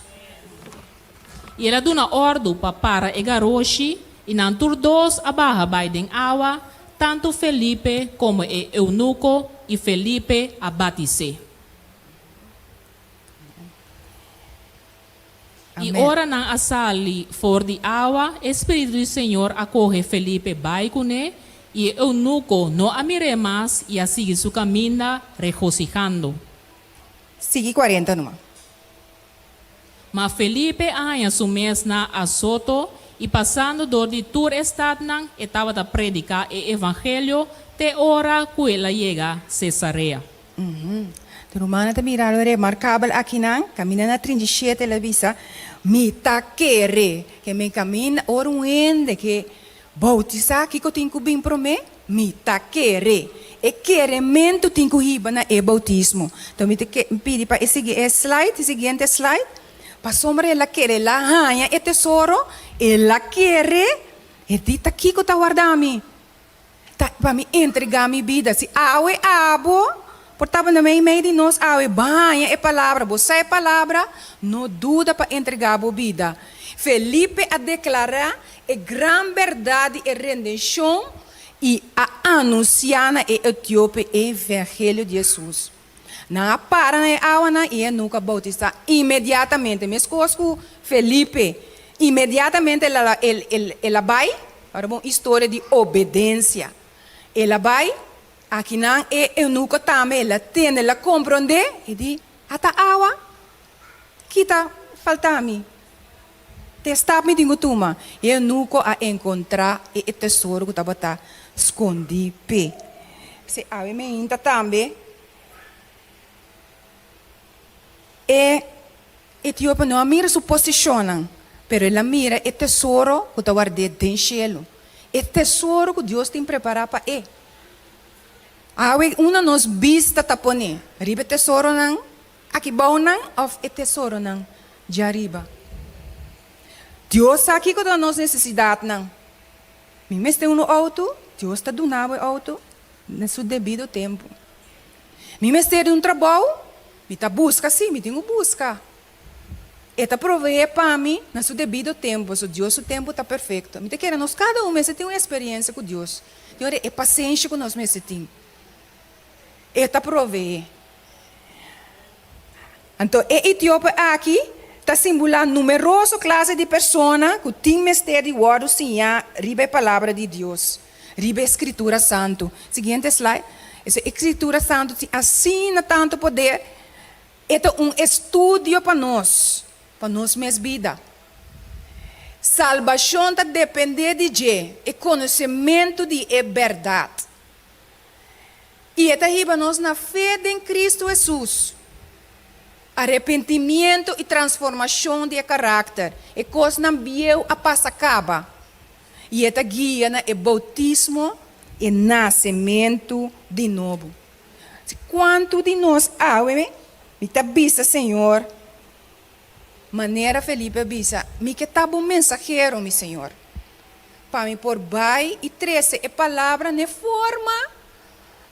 I el a duna òrdu pa para e garoshi, i nan tur dos a baha bai den awa, tantu Felipe komo e eunuko, i Felipe a batis'é. I ora nan a sali for di awa, e Spiritu di Señor a kohe Felipe bai kuné, i e eunuko no a mir'é mas i a sigui su kaminda regosihando. Sigui kuarenta numa. Ma Felipe a haña su mes na Azoto, i pasando dor di tur e statnan e tabata prediká e evangelio te ora ku el a yega Sesarea. E rumannan ta mira lo remarkabel akinan, kaminda na 37 el a bisa, Mi ta kere ke mi kaminda ora un hende ke boutisá kiko tin ku bin promé? Mi ta kere. E kerementu tin ku hiba na e boutismo. Enton mi ta pidi pa e sigui e slide, e siguiente slide. Pasobra el a kere, el a haña e tesoro, el a kere, e di ta kiko ta warda mi? Ta pa mi entregá mi bida. Si awe abo por tabata na meimei di nos awe, bo a haña e palabra, bo sa e palabra, no duda pa entregá bo bida. Felipe a deklará e gran bèrdat di e rendenshon i a anunsiá na e etiope e evangelio di Hesus. Nan a para na e awanan i e nuka boutisá inmediatamente, meskos ku Felipe. Inmediatamente el a bai, ora bo un historia di obedensia. El a bai, akinan e eunuko tambe, el a tende, el a komprondé, e di, Ata awa, kita falta mi? Te stap mi tin ku tuma. E eunuko a enkontrá e tesoro ku tabata skondí p'e. P'esei awe meinta tambe e etiope no a mira su posishonnan, pero el a mira e tesoro ku ta ward'é den shelu, e tesoro ku Dios tin prepará pa e. Awe unda nos bista ta pone? Riba e tesoronan aki bounan òf e tesoronan djariba? Dios sa kiko ta nos nesesidatnan. Mi mester un outo, Dios ta duna bo e outo na su debido tempu. Mi mester di un trabou, mi ta buska, sí, mi tin ku buska. E ta proveé pa mi na su debido tempu, pasobra Dios su tempu ta perfekto. Mi ta kere nos kada un mester tin un eksperensia ku Dios. Tin ora e pasenshi ku nos mester tin. E ta proveé. Anto e etiope aki ta simbulá numeroso klase di persona ku tin mester di wòrdu siñá riba e Palabra di Dios, riba e Skritura Santu. Siguiente slide. E Skritura Santu tin asina tantu poder, e ta un estudio pa nos, pa nos mes bida. Salbashon ta dependé di dje, e konosementu di e bèrdat. I e ta hiba nos na fe den Kristu Hesus, arepentimiento i transformashon di e karakter, e kosnan bieu a pasa kaba, i e ta guia na e boutismo, e nasementu di nobo. Si kuantu di nos awe mi ta bisa Señor, manera Felipe a bisa, Mi ke ta bo mensahero, mi Señor, pa mi por bai i trese e palabra n'e forma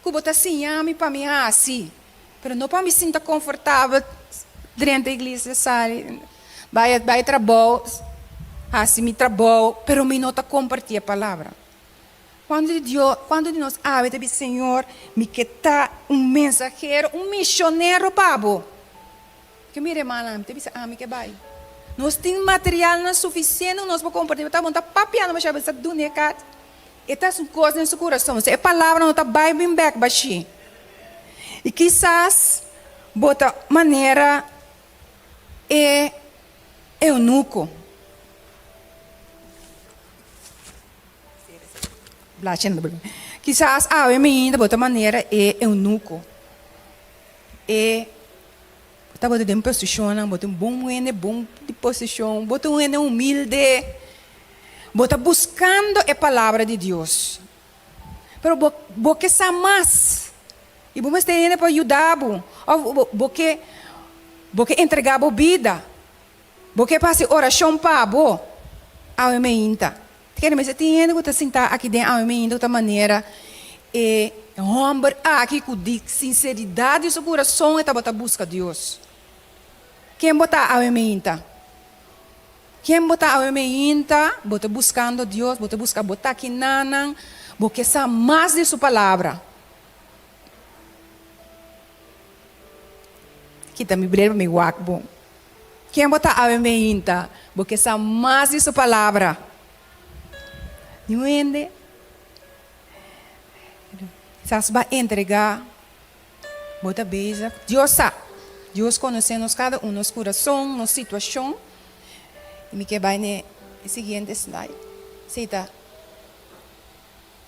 ku bo ta siña mi pa mi hasi, pero no pa mi sinta konfortabel drenta iglesia, sali, bai bai trabou, hasi mi trabou, pero mi no ta kompartí e palabra. Kuantu di Dios, kuantu di nos awe ta bisa, Señor, mi ke ta un mensahero, un misionero pa bo. Ke mi hermana, mi ta bisa ami ke bai. Nos tin materialnan sufisiente ku nos por kompartí. Bo ta bon ta papiando masha bo ta duna e kat. E ta su kos den su kurason. E palabra no ta bai bin bèk bashí. I kisas bo ta manera e eunuko. Kisas awe mainta bo ta manera e eunuko. E Bo tabata den posishonnan, bo ta un bon hende, bon di posishon, bo ta un hende humilde, bo ta buskando e palabra di Dios. Pero bo bo ke sa mas i bo mester hende pa yuda bo òf bo bo ke bo ke entregá bo bida, bo ke pa hasi orashon pa bo. Awe meinta. Kere mester tin hende ku ta sintá aki den awe meinta ku ta manera e hòmber aki ku di sinseridat di su kurason e tabata buska Dios. Ken bo ta awe meinta? Ken bo ta awe meinta? Bo ta buskando Dios, bo ta buska bo ta kinanan, bo ke sa mas di su palabra. Kita mi bril pa mi wak bon. Ken bo ta awe meinta? Bo ke sa mas di su palabra? Niun hende. Kisas bo a entregá, bo ta bezig. Dios sa. Dios konosé nos kada un, nos kurason, nos situashon. I mi ke bai n'e siguiente slide. Sí, ta.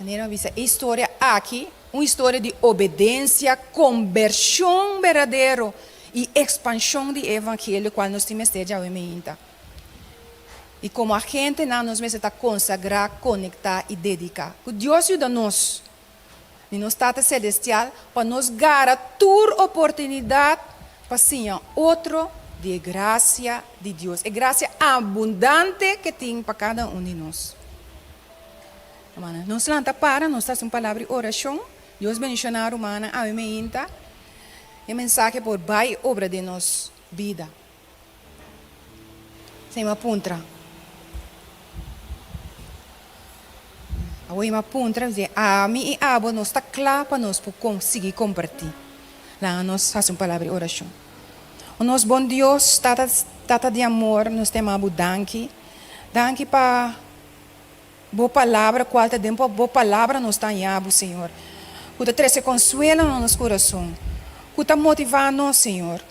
Manera mi a bisa, e historia aki, un historia di obedensia, kombershon berdadero i ekspanshon di e evangelio kual nos tin mester djawe meinta. I komo agentenan nos mester ta konsagrá, konektá i dediká. Ku Dios yuda nos, di nos Tata Selestial, pa nos gara tur oportunidat pa siña otro di e grasia di Dios, e grasia abundante ke tin pa kada un di nos. Rumannan, nos lanta para, nos ta hasi un palabra di orashon. Dios bendishoná rumannan awe meinta. E mensahe por bai obra den nos bida. Señor a puntra. Awor mi a puntra, mi di, ami i abo nos ta kla pa nos por sigui kompartí. Laga nos hasi un palabra di orashon. O nos bon Dios, Tata, Tata di amor, nos ta yama bo danki. Danki pa. Bo palabra, cual ta den bo palabra nos ta haña bo, Señor, cu ta trece consuelo na nos curason, cu ta motiva nos, Señor,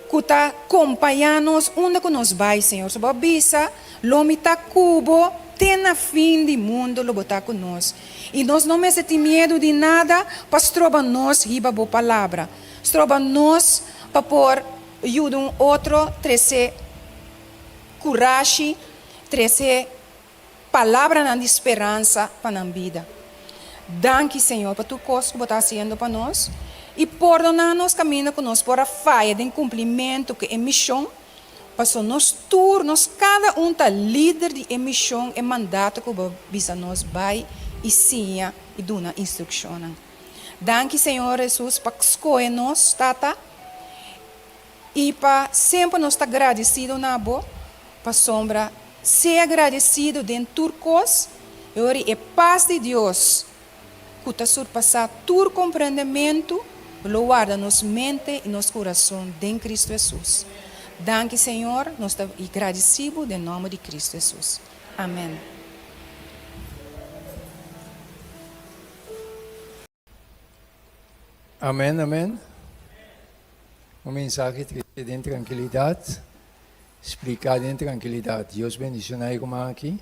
cu ta compaña nos unda cu nos bay, Señor. So bo a bisa, Lo mi ta cu bo te na fin di mundo, lo bo ta cu nos. Y nos no mester tin miedo di nada pa stroba nos hiba bo palabra, stroba nos pa por yuda un otro trece curashi, Trese palabranan di speransa pa nan bida. Danki, Señor, pa tur kos ku Bo ta hasiendo pa nos, i pordoná nos kaminda ku nos por a faya den kumplimentu ku e mishon, pasobra nos tur, nos kada un ta lider di e mishon, e mandato ku Bo bisa nos bai i siña i duna instrukshonnan. Danki, Señor Hesus, pa skohe nos, Tata. I pa semper nos ta gradisido na bo, pasobra sea gradisido den tur kos, e ora e pas di Dios, ku ta surpasá tur komprendementu, Bo lo warda nos mente i nos kurason den Kristu Hesus. Danki Señor, nos ta gradisí Bo den nòmber di Kristu Hesus. Amèn. Amèn amèn. Un mensahe trese den trankilidat, spliká den trankilidat. Dios bendishoná e ruman aki.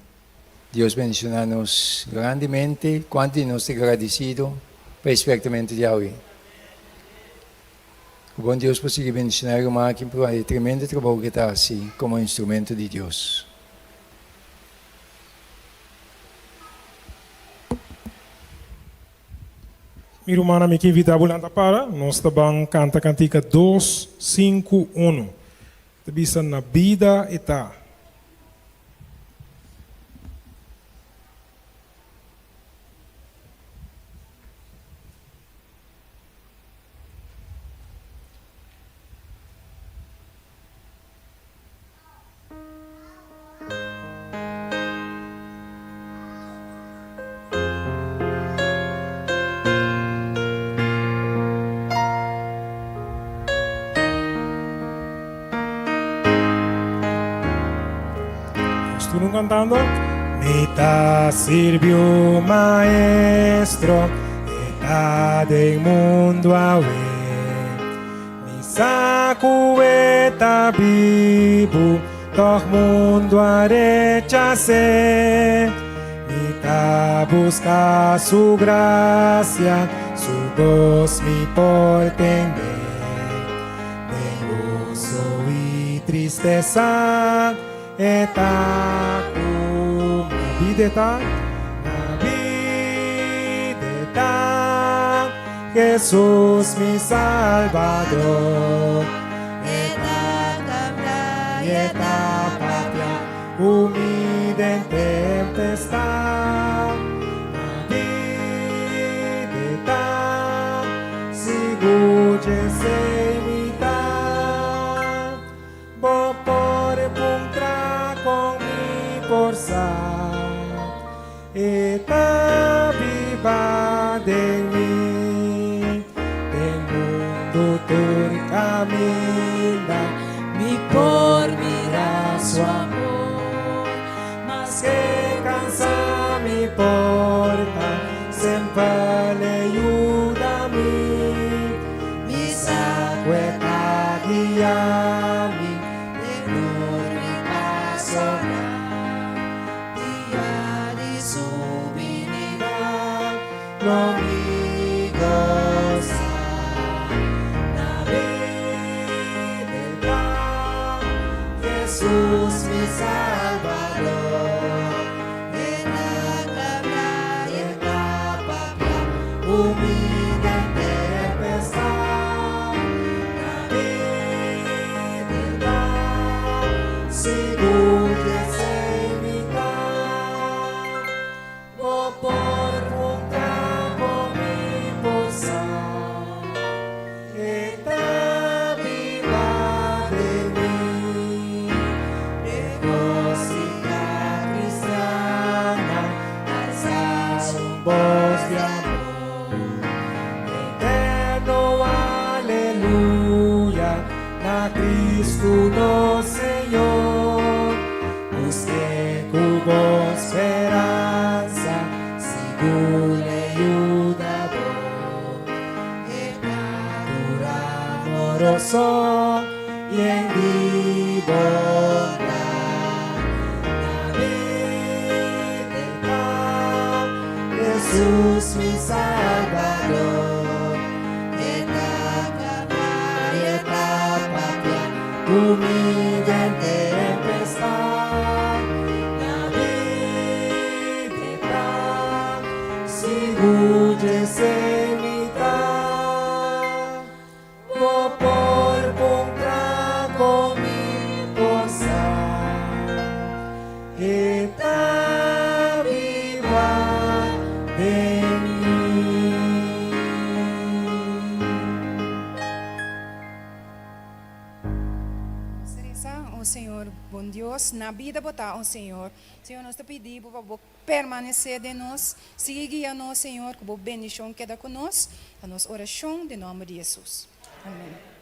Dios bendishoná nos grandemente. Kuantu di nos ta gradisido pa e spèrtamentu di awe? Ku bon Dios por sigui bendishoná e ruman aki pa e tremendo trabou ku e ta hasi komo instrumento di Dios. Mi rumannan, mi ke invitá bo lanta para. Nos ta ban kanta kantika dos, sinku, unu. Ta bisa na bida e ta. Nos tur un cantando. Mi ta sirbi un maestro, e ta den mundo awe. Mi sa ku e ta bibu, tòg mundu a rechas'é. Mi ta buska su grasia, su bos mi por tende. Den goso i tristesa, e ta ku mi. Na bida e ta, na bida e ta. Hesus mi Salbador. E ta canta y e ta papia cu mi den tempestad. Na bida e ta, sigur djesey mi ta. Bo por puntra con mi por sa. E ta biba den mi, den mundu tur kaminda mi por mira su amor. Maske kansa mi por ta, semper l'e yuda mi. Mi sa ku e ta guia mi den tur mi pasonan. Dia di su binida lo mi gosa. Na bida el ta, Jesus mi Salbador. E ta kabra i e ta papia ku mi den tempestad. Na bida el ta, sigur djesei mi ta. Bo por puntra con mi por sa. E ta biba den mi. E música cristiana alza su bos di amor. Eterno aleluya na Cristo nos Señor. Busque cu bo speransa, sigur e yuda bo. E ta tur amoroso yen di bondad. Na bida el ta, Jesus mi Salbador. E ta papia y e ta papia cu mi den tempestad. Na bida e ta, sigur djesei mi ta. Bo por puntra con mi por sa. E ta biba den mi. Nos resa. bida, o Señor, bon Dios, na bida Bo ta, o Señor. Señor, nos ta pidi Bo pa Bo permanesé den nos, sigui guia nos, Señor, ku Bo bendishon keda ku nos. Ta nos orashon den nòmber di Hesus. Amèn.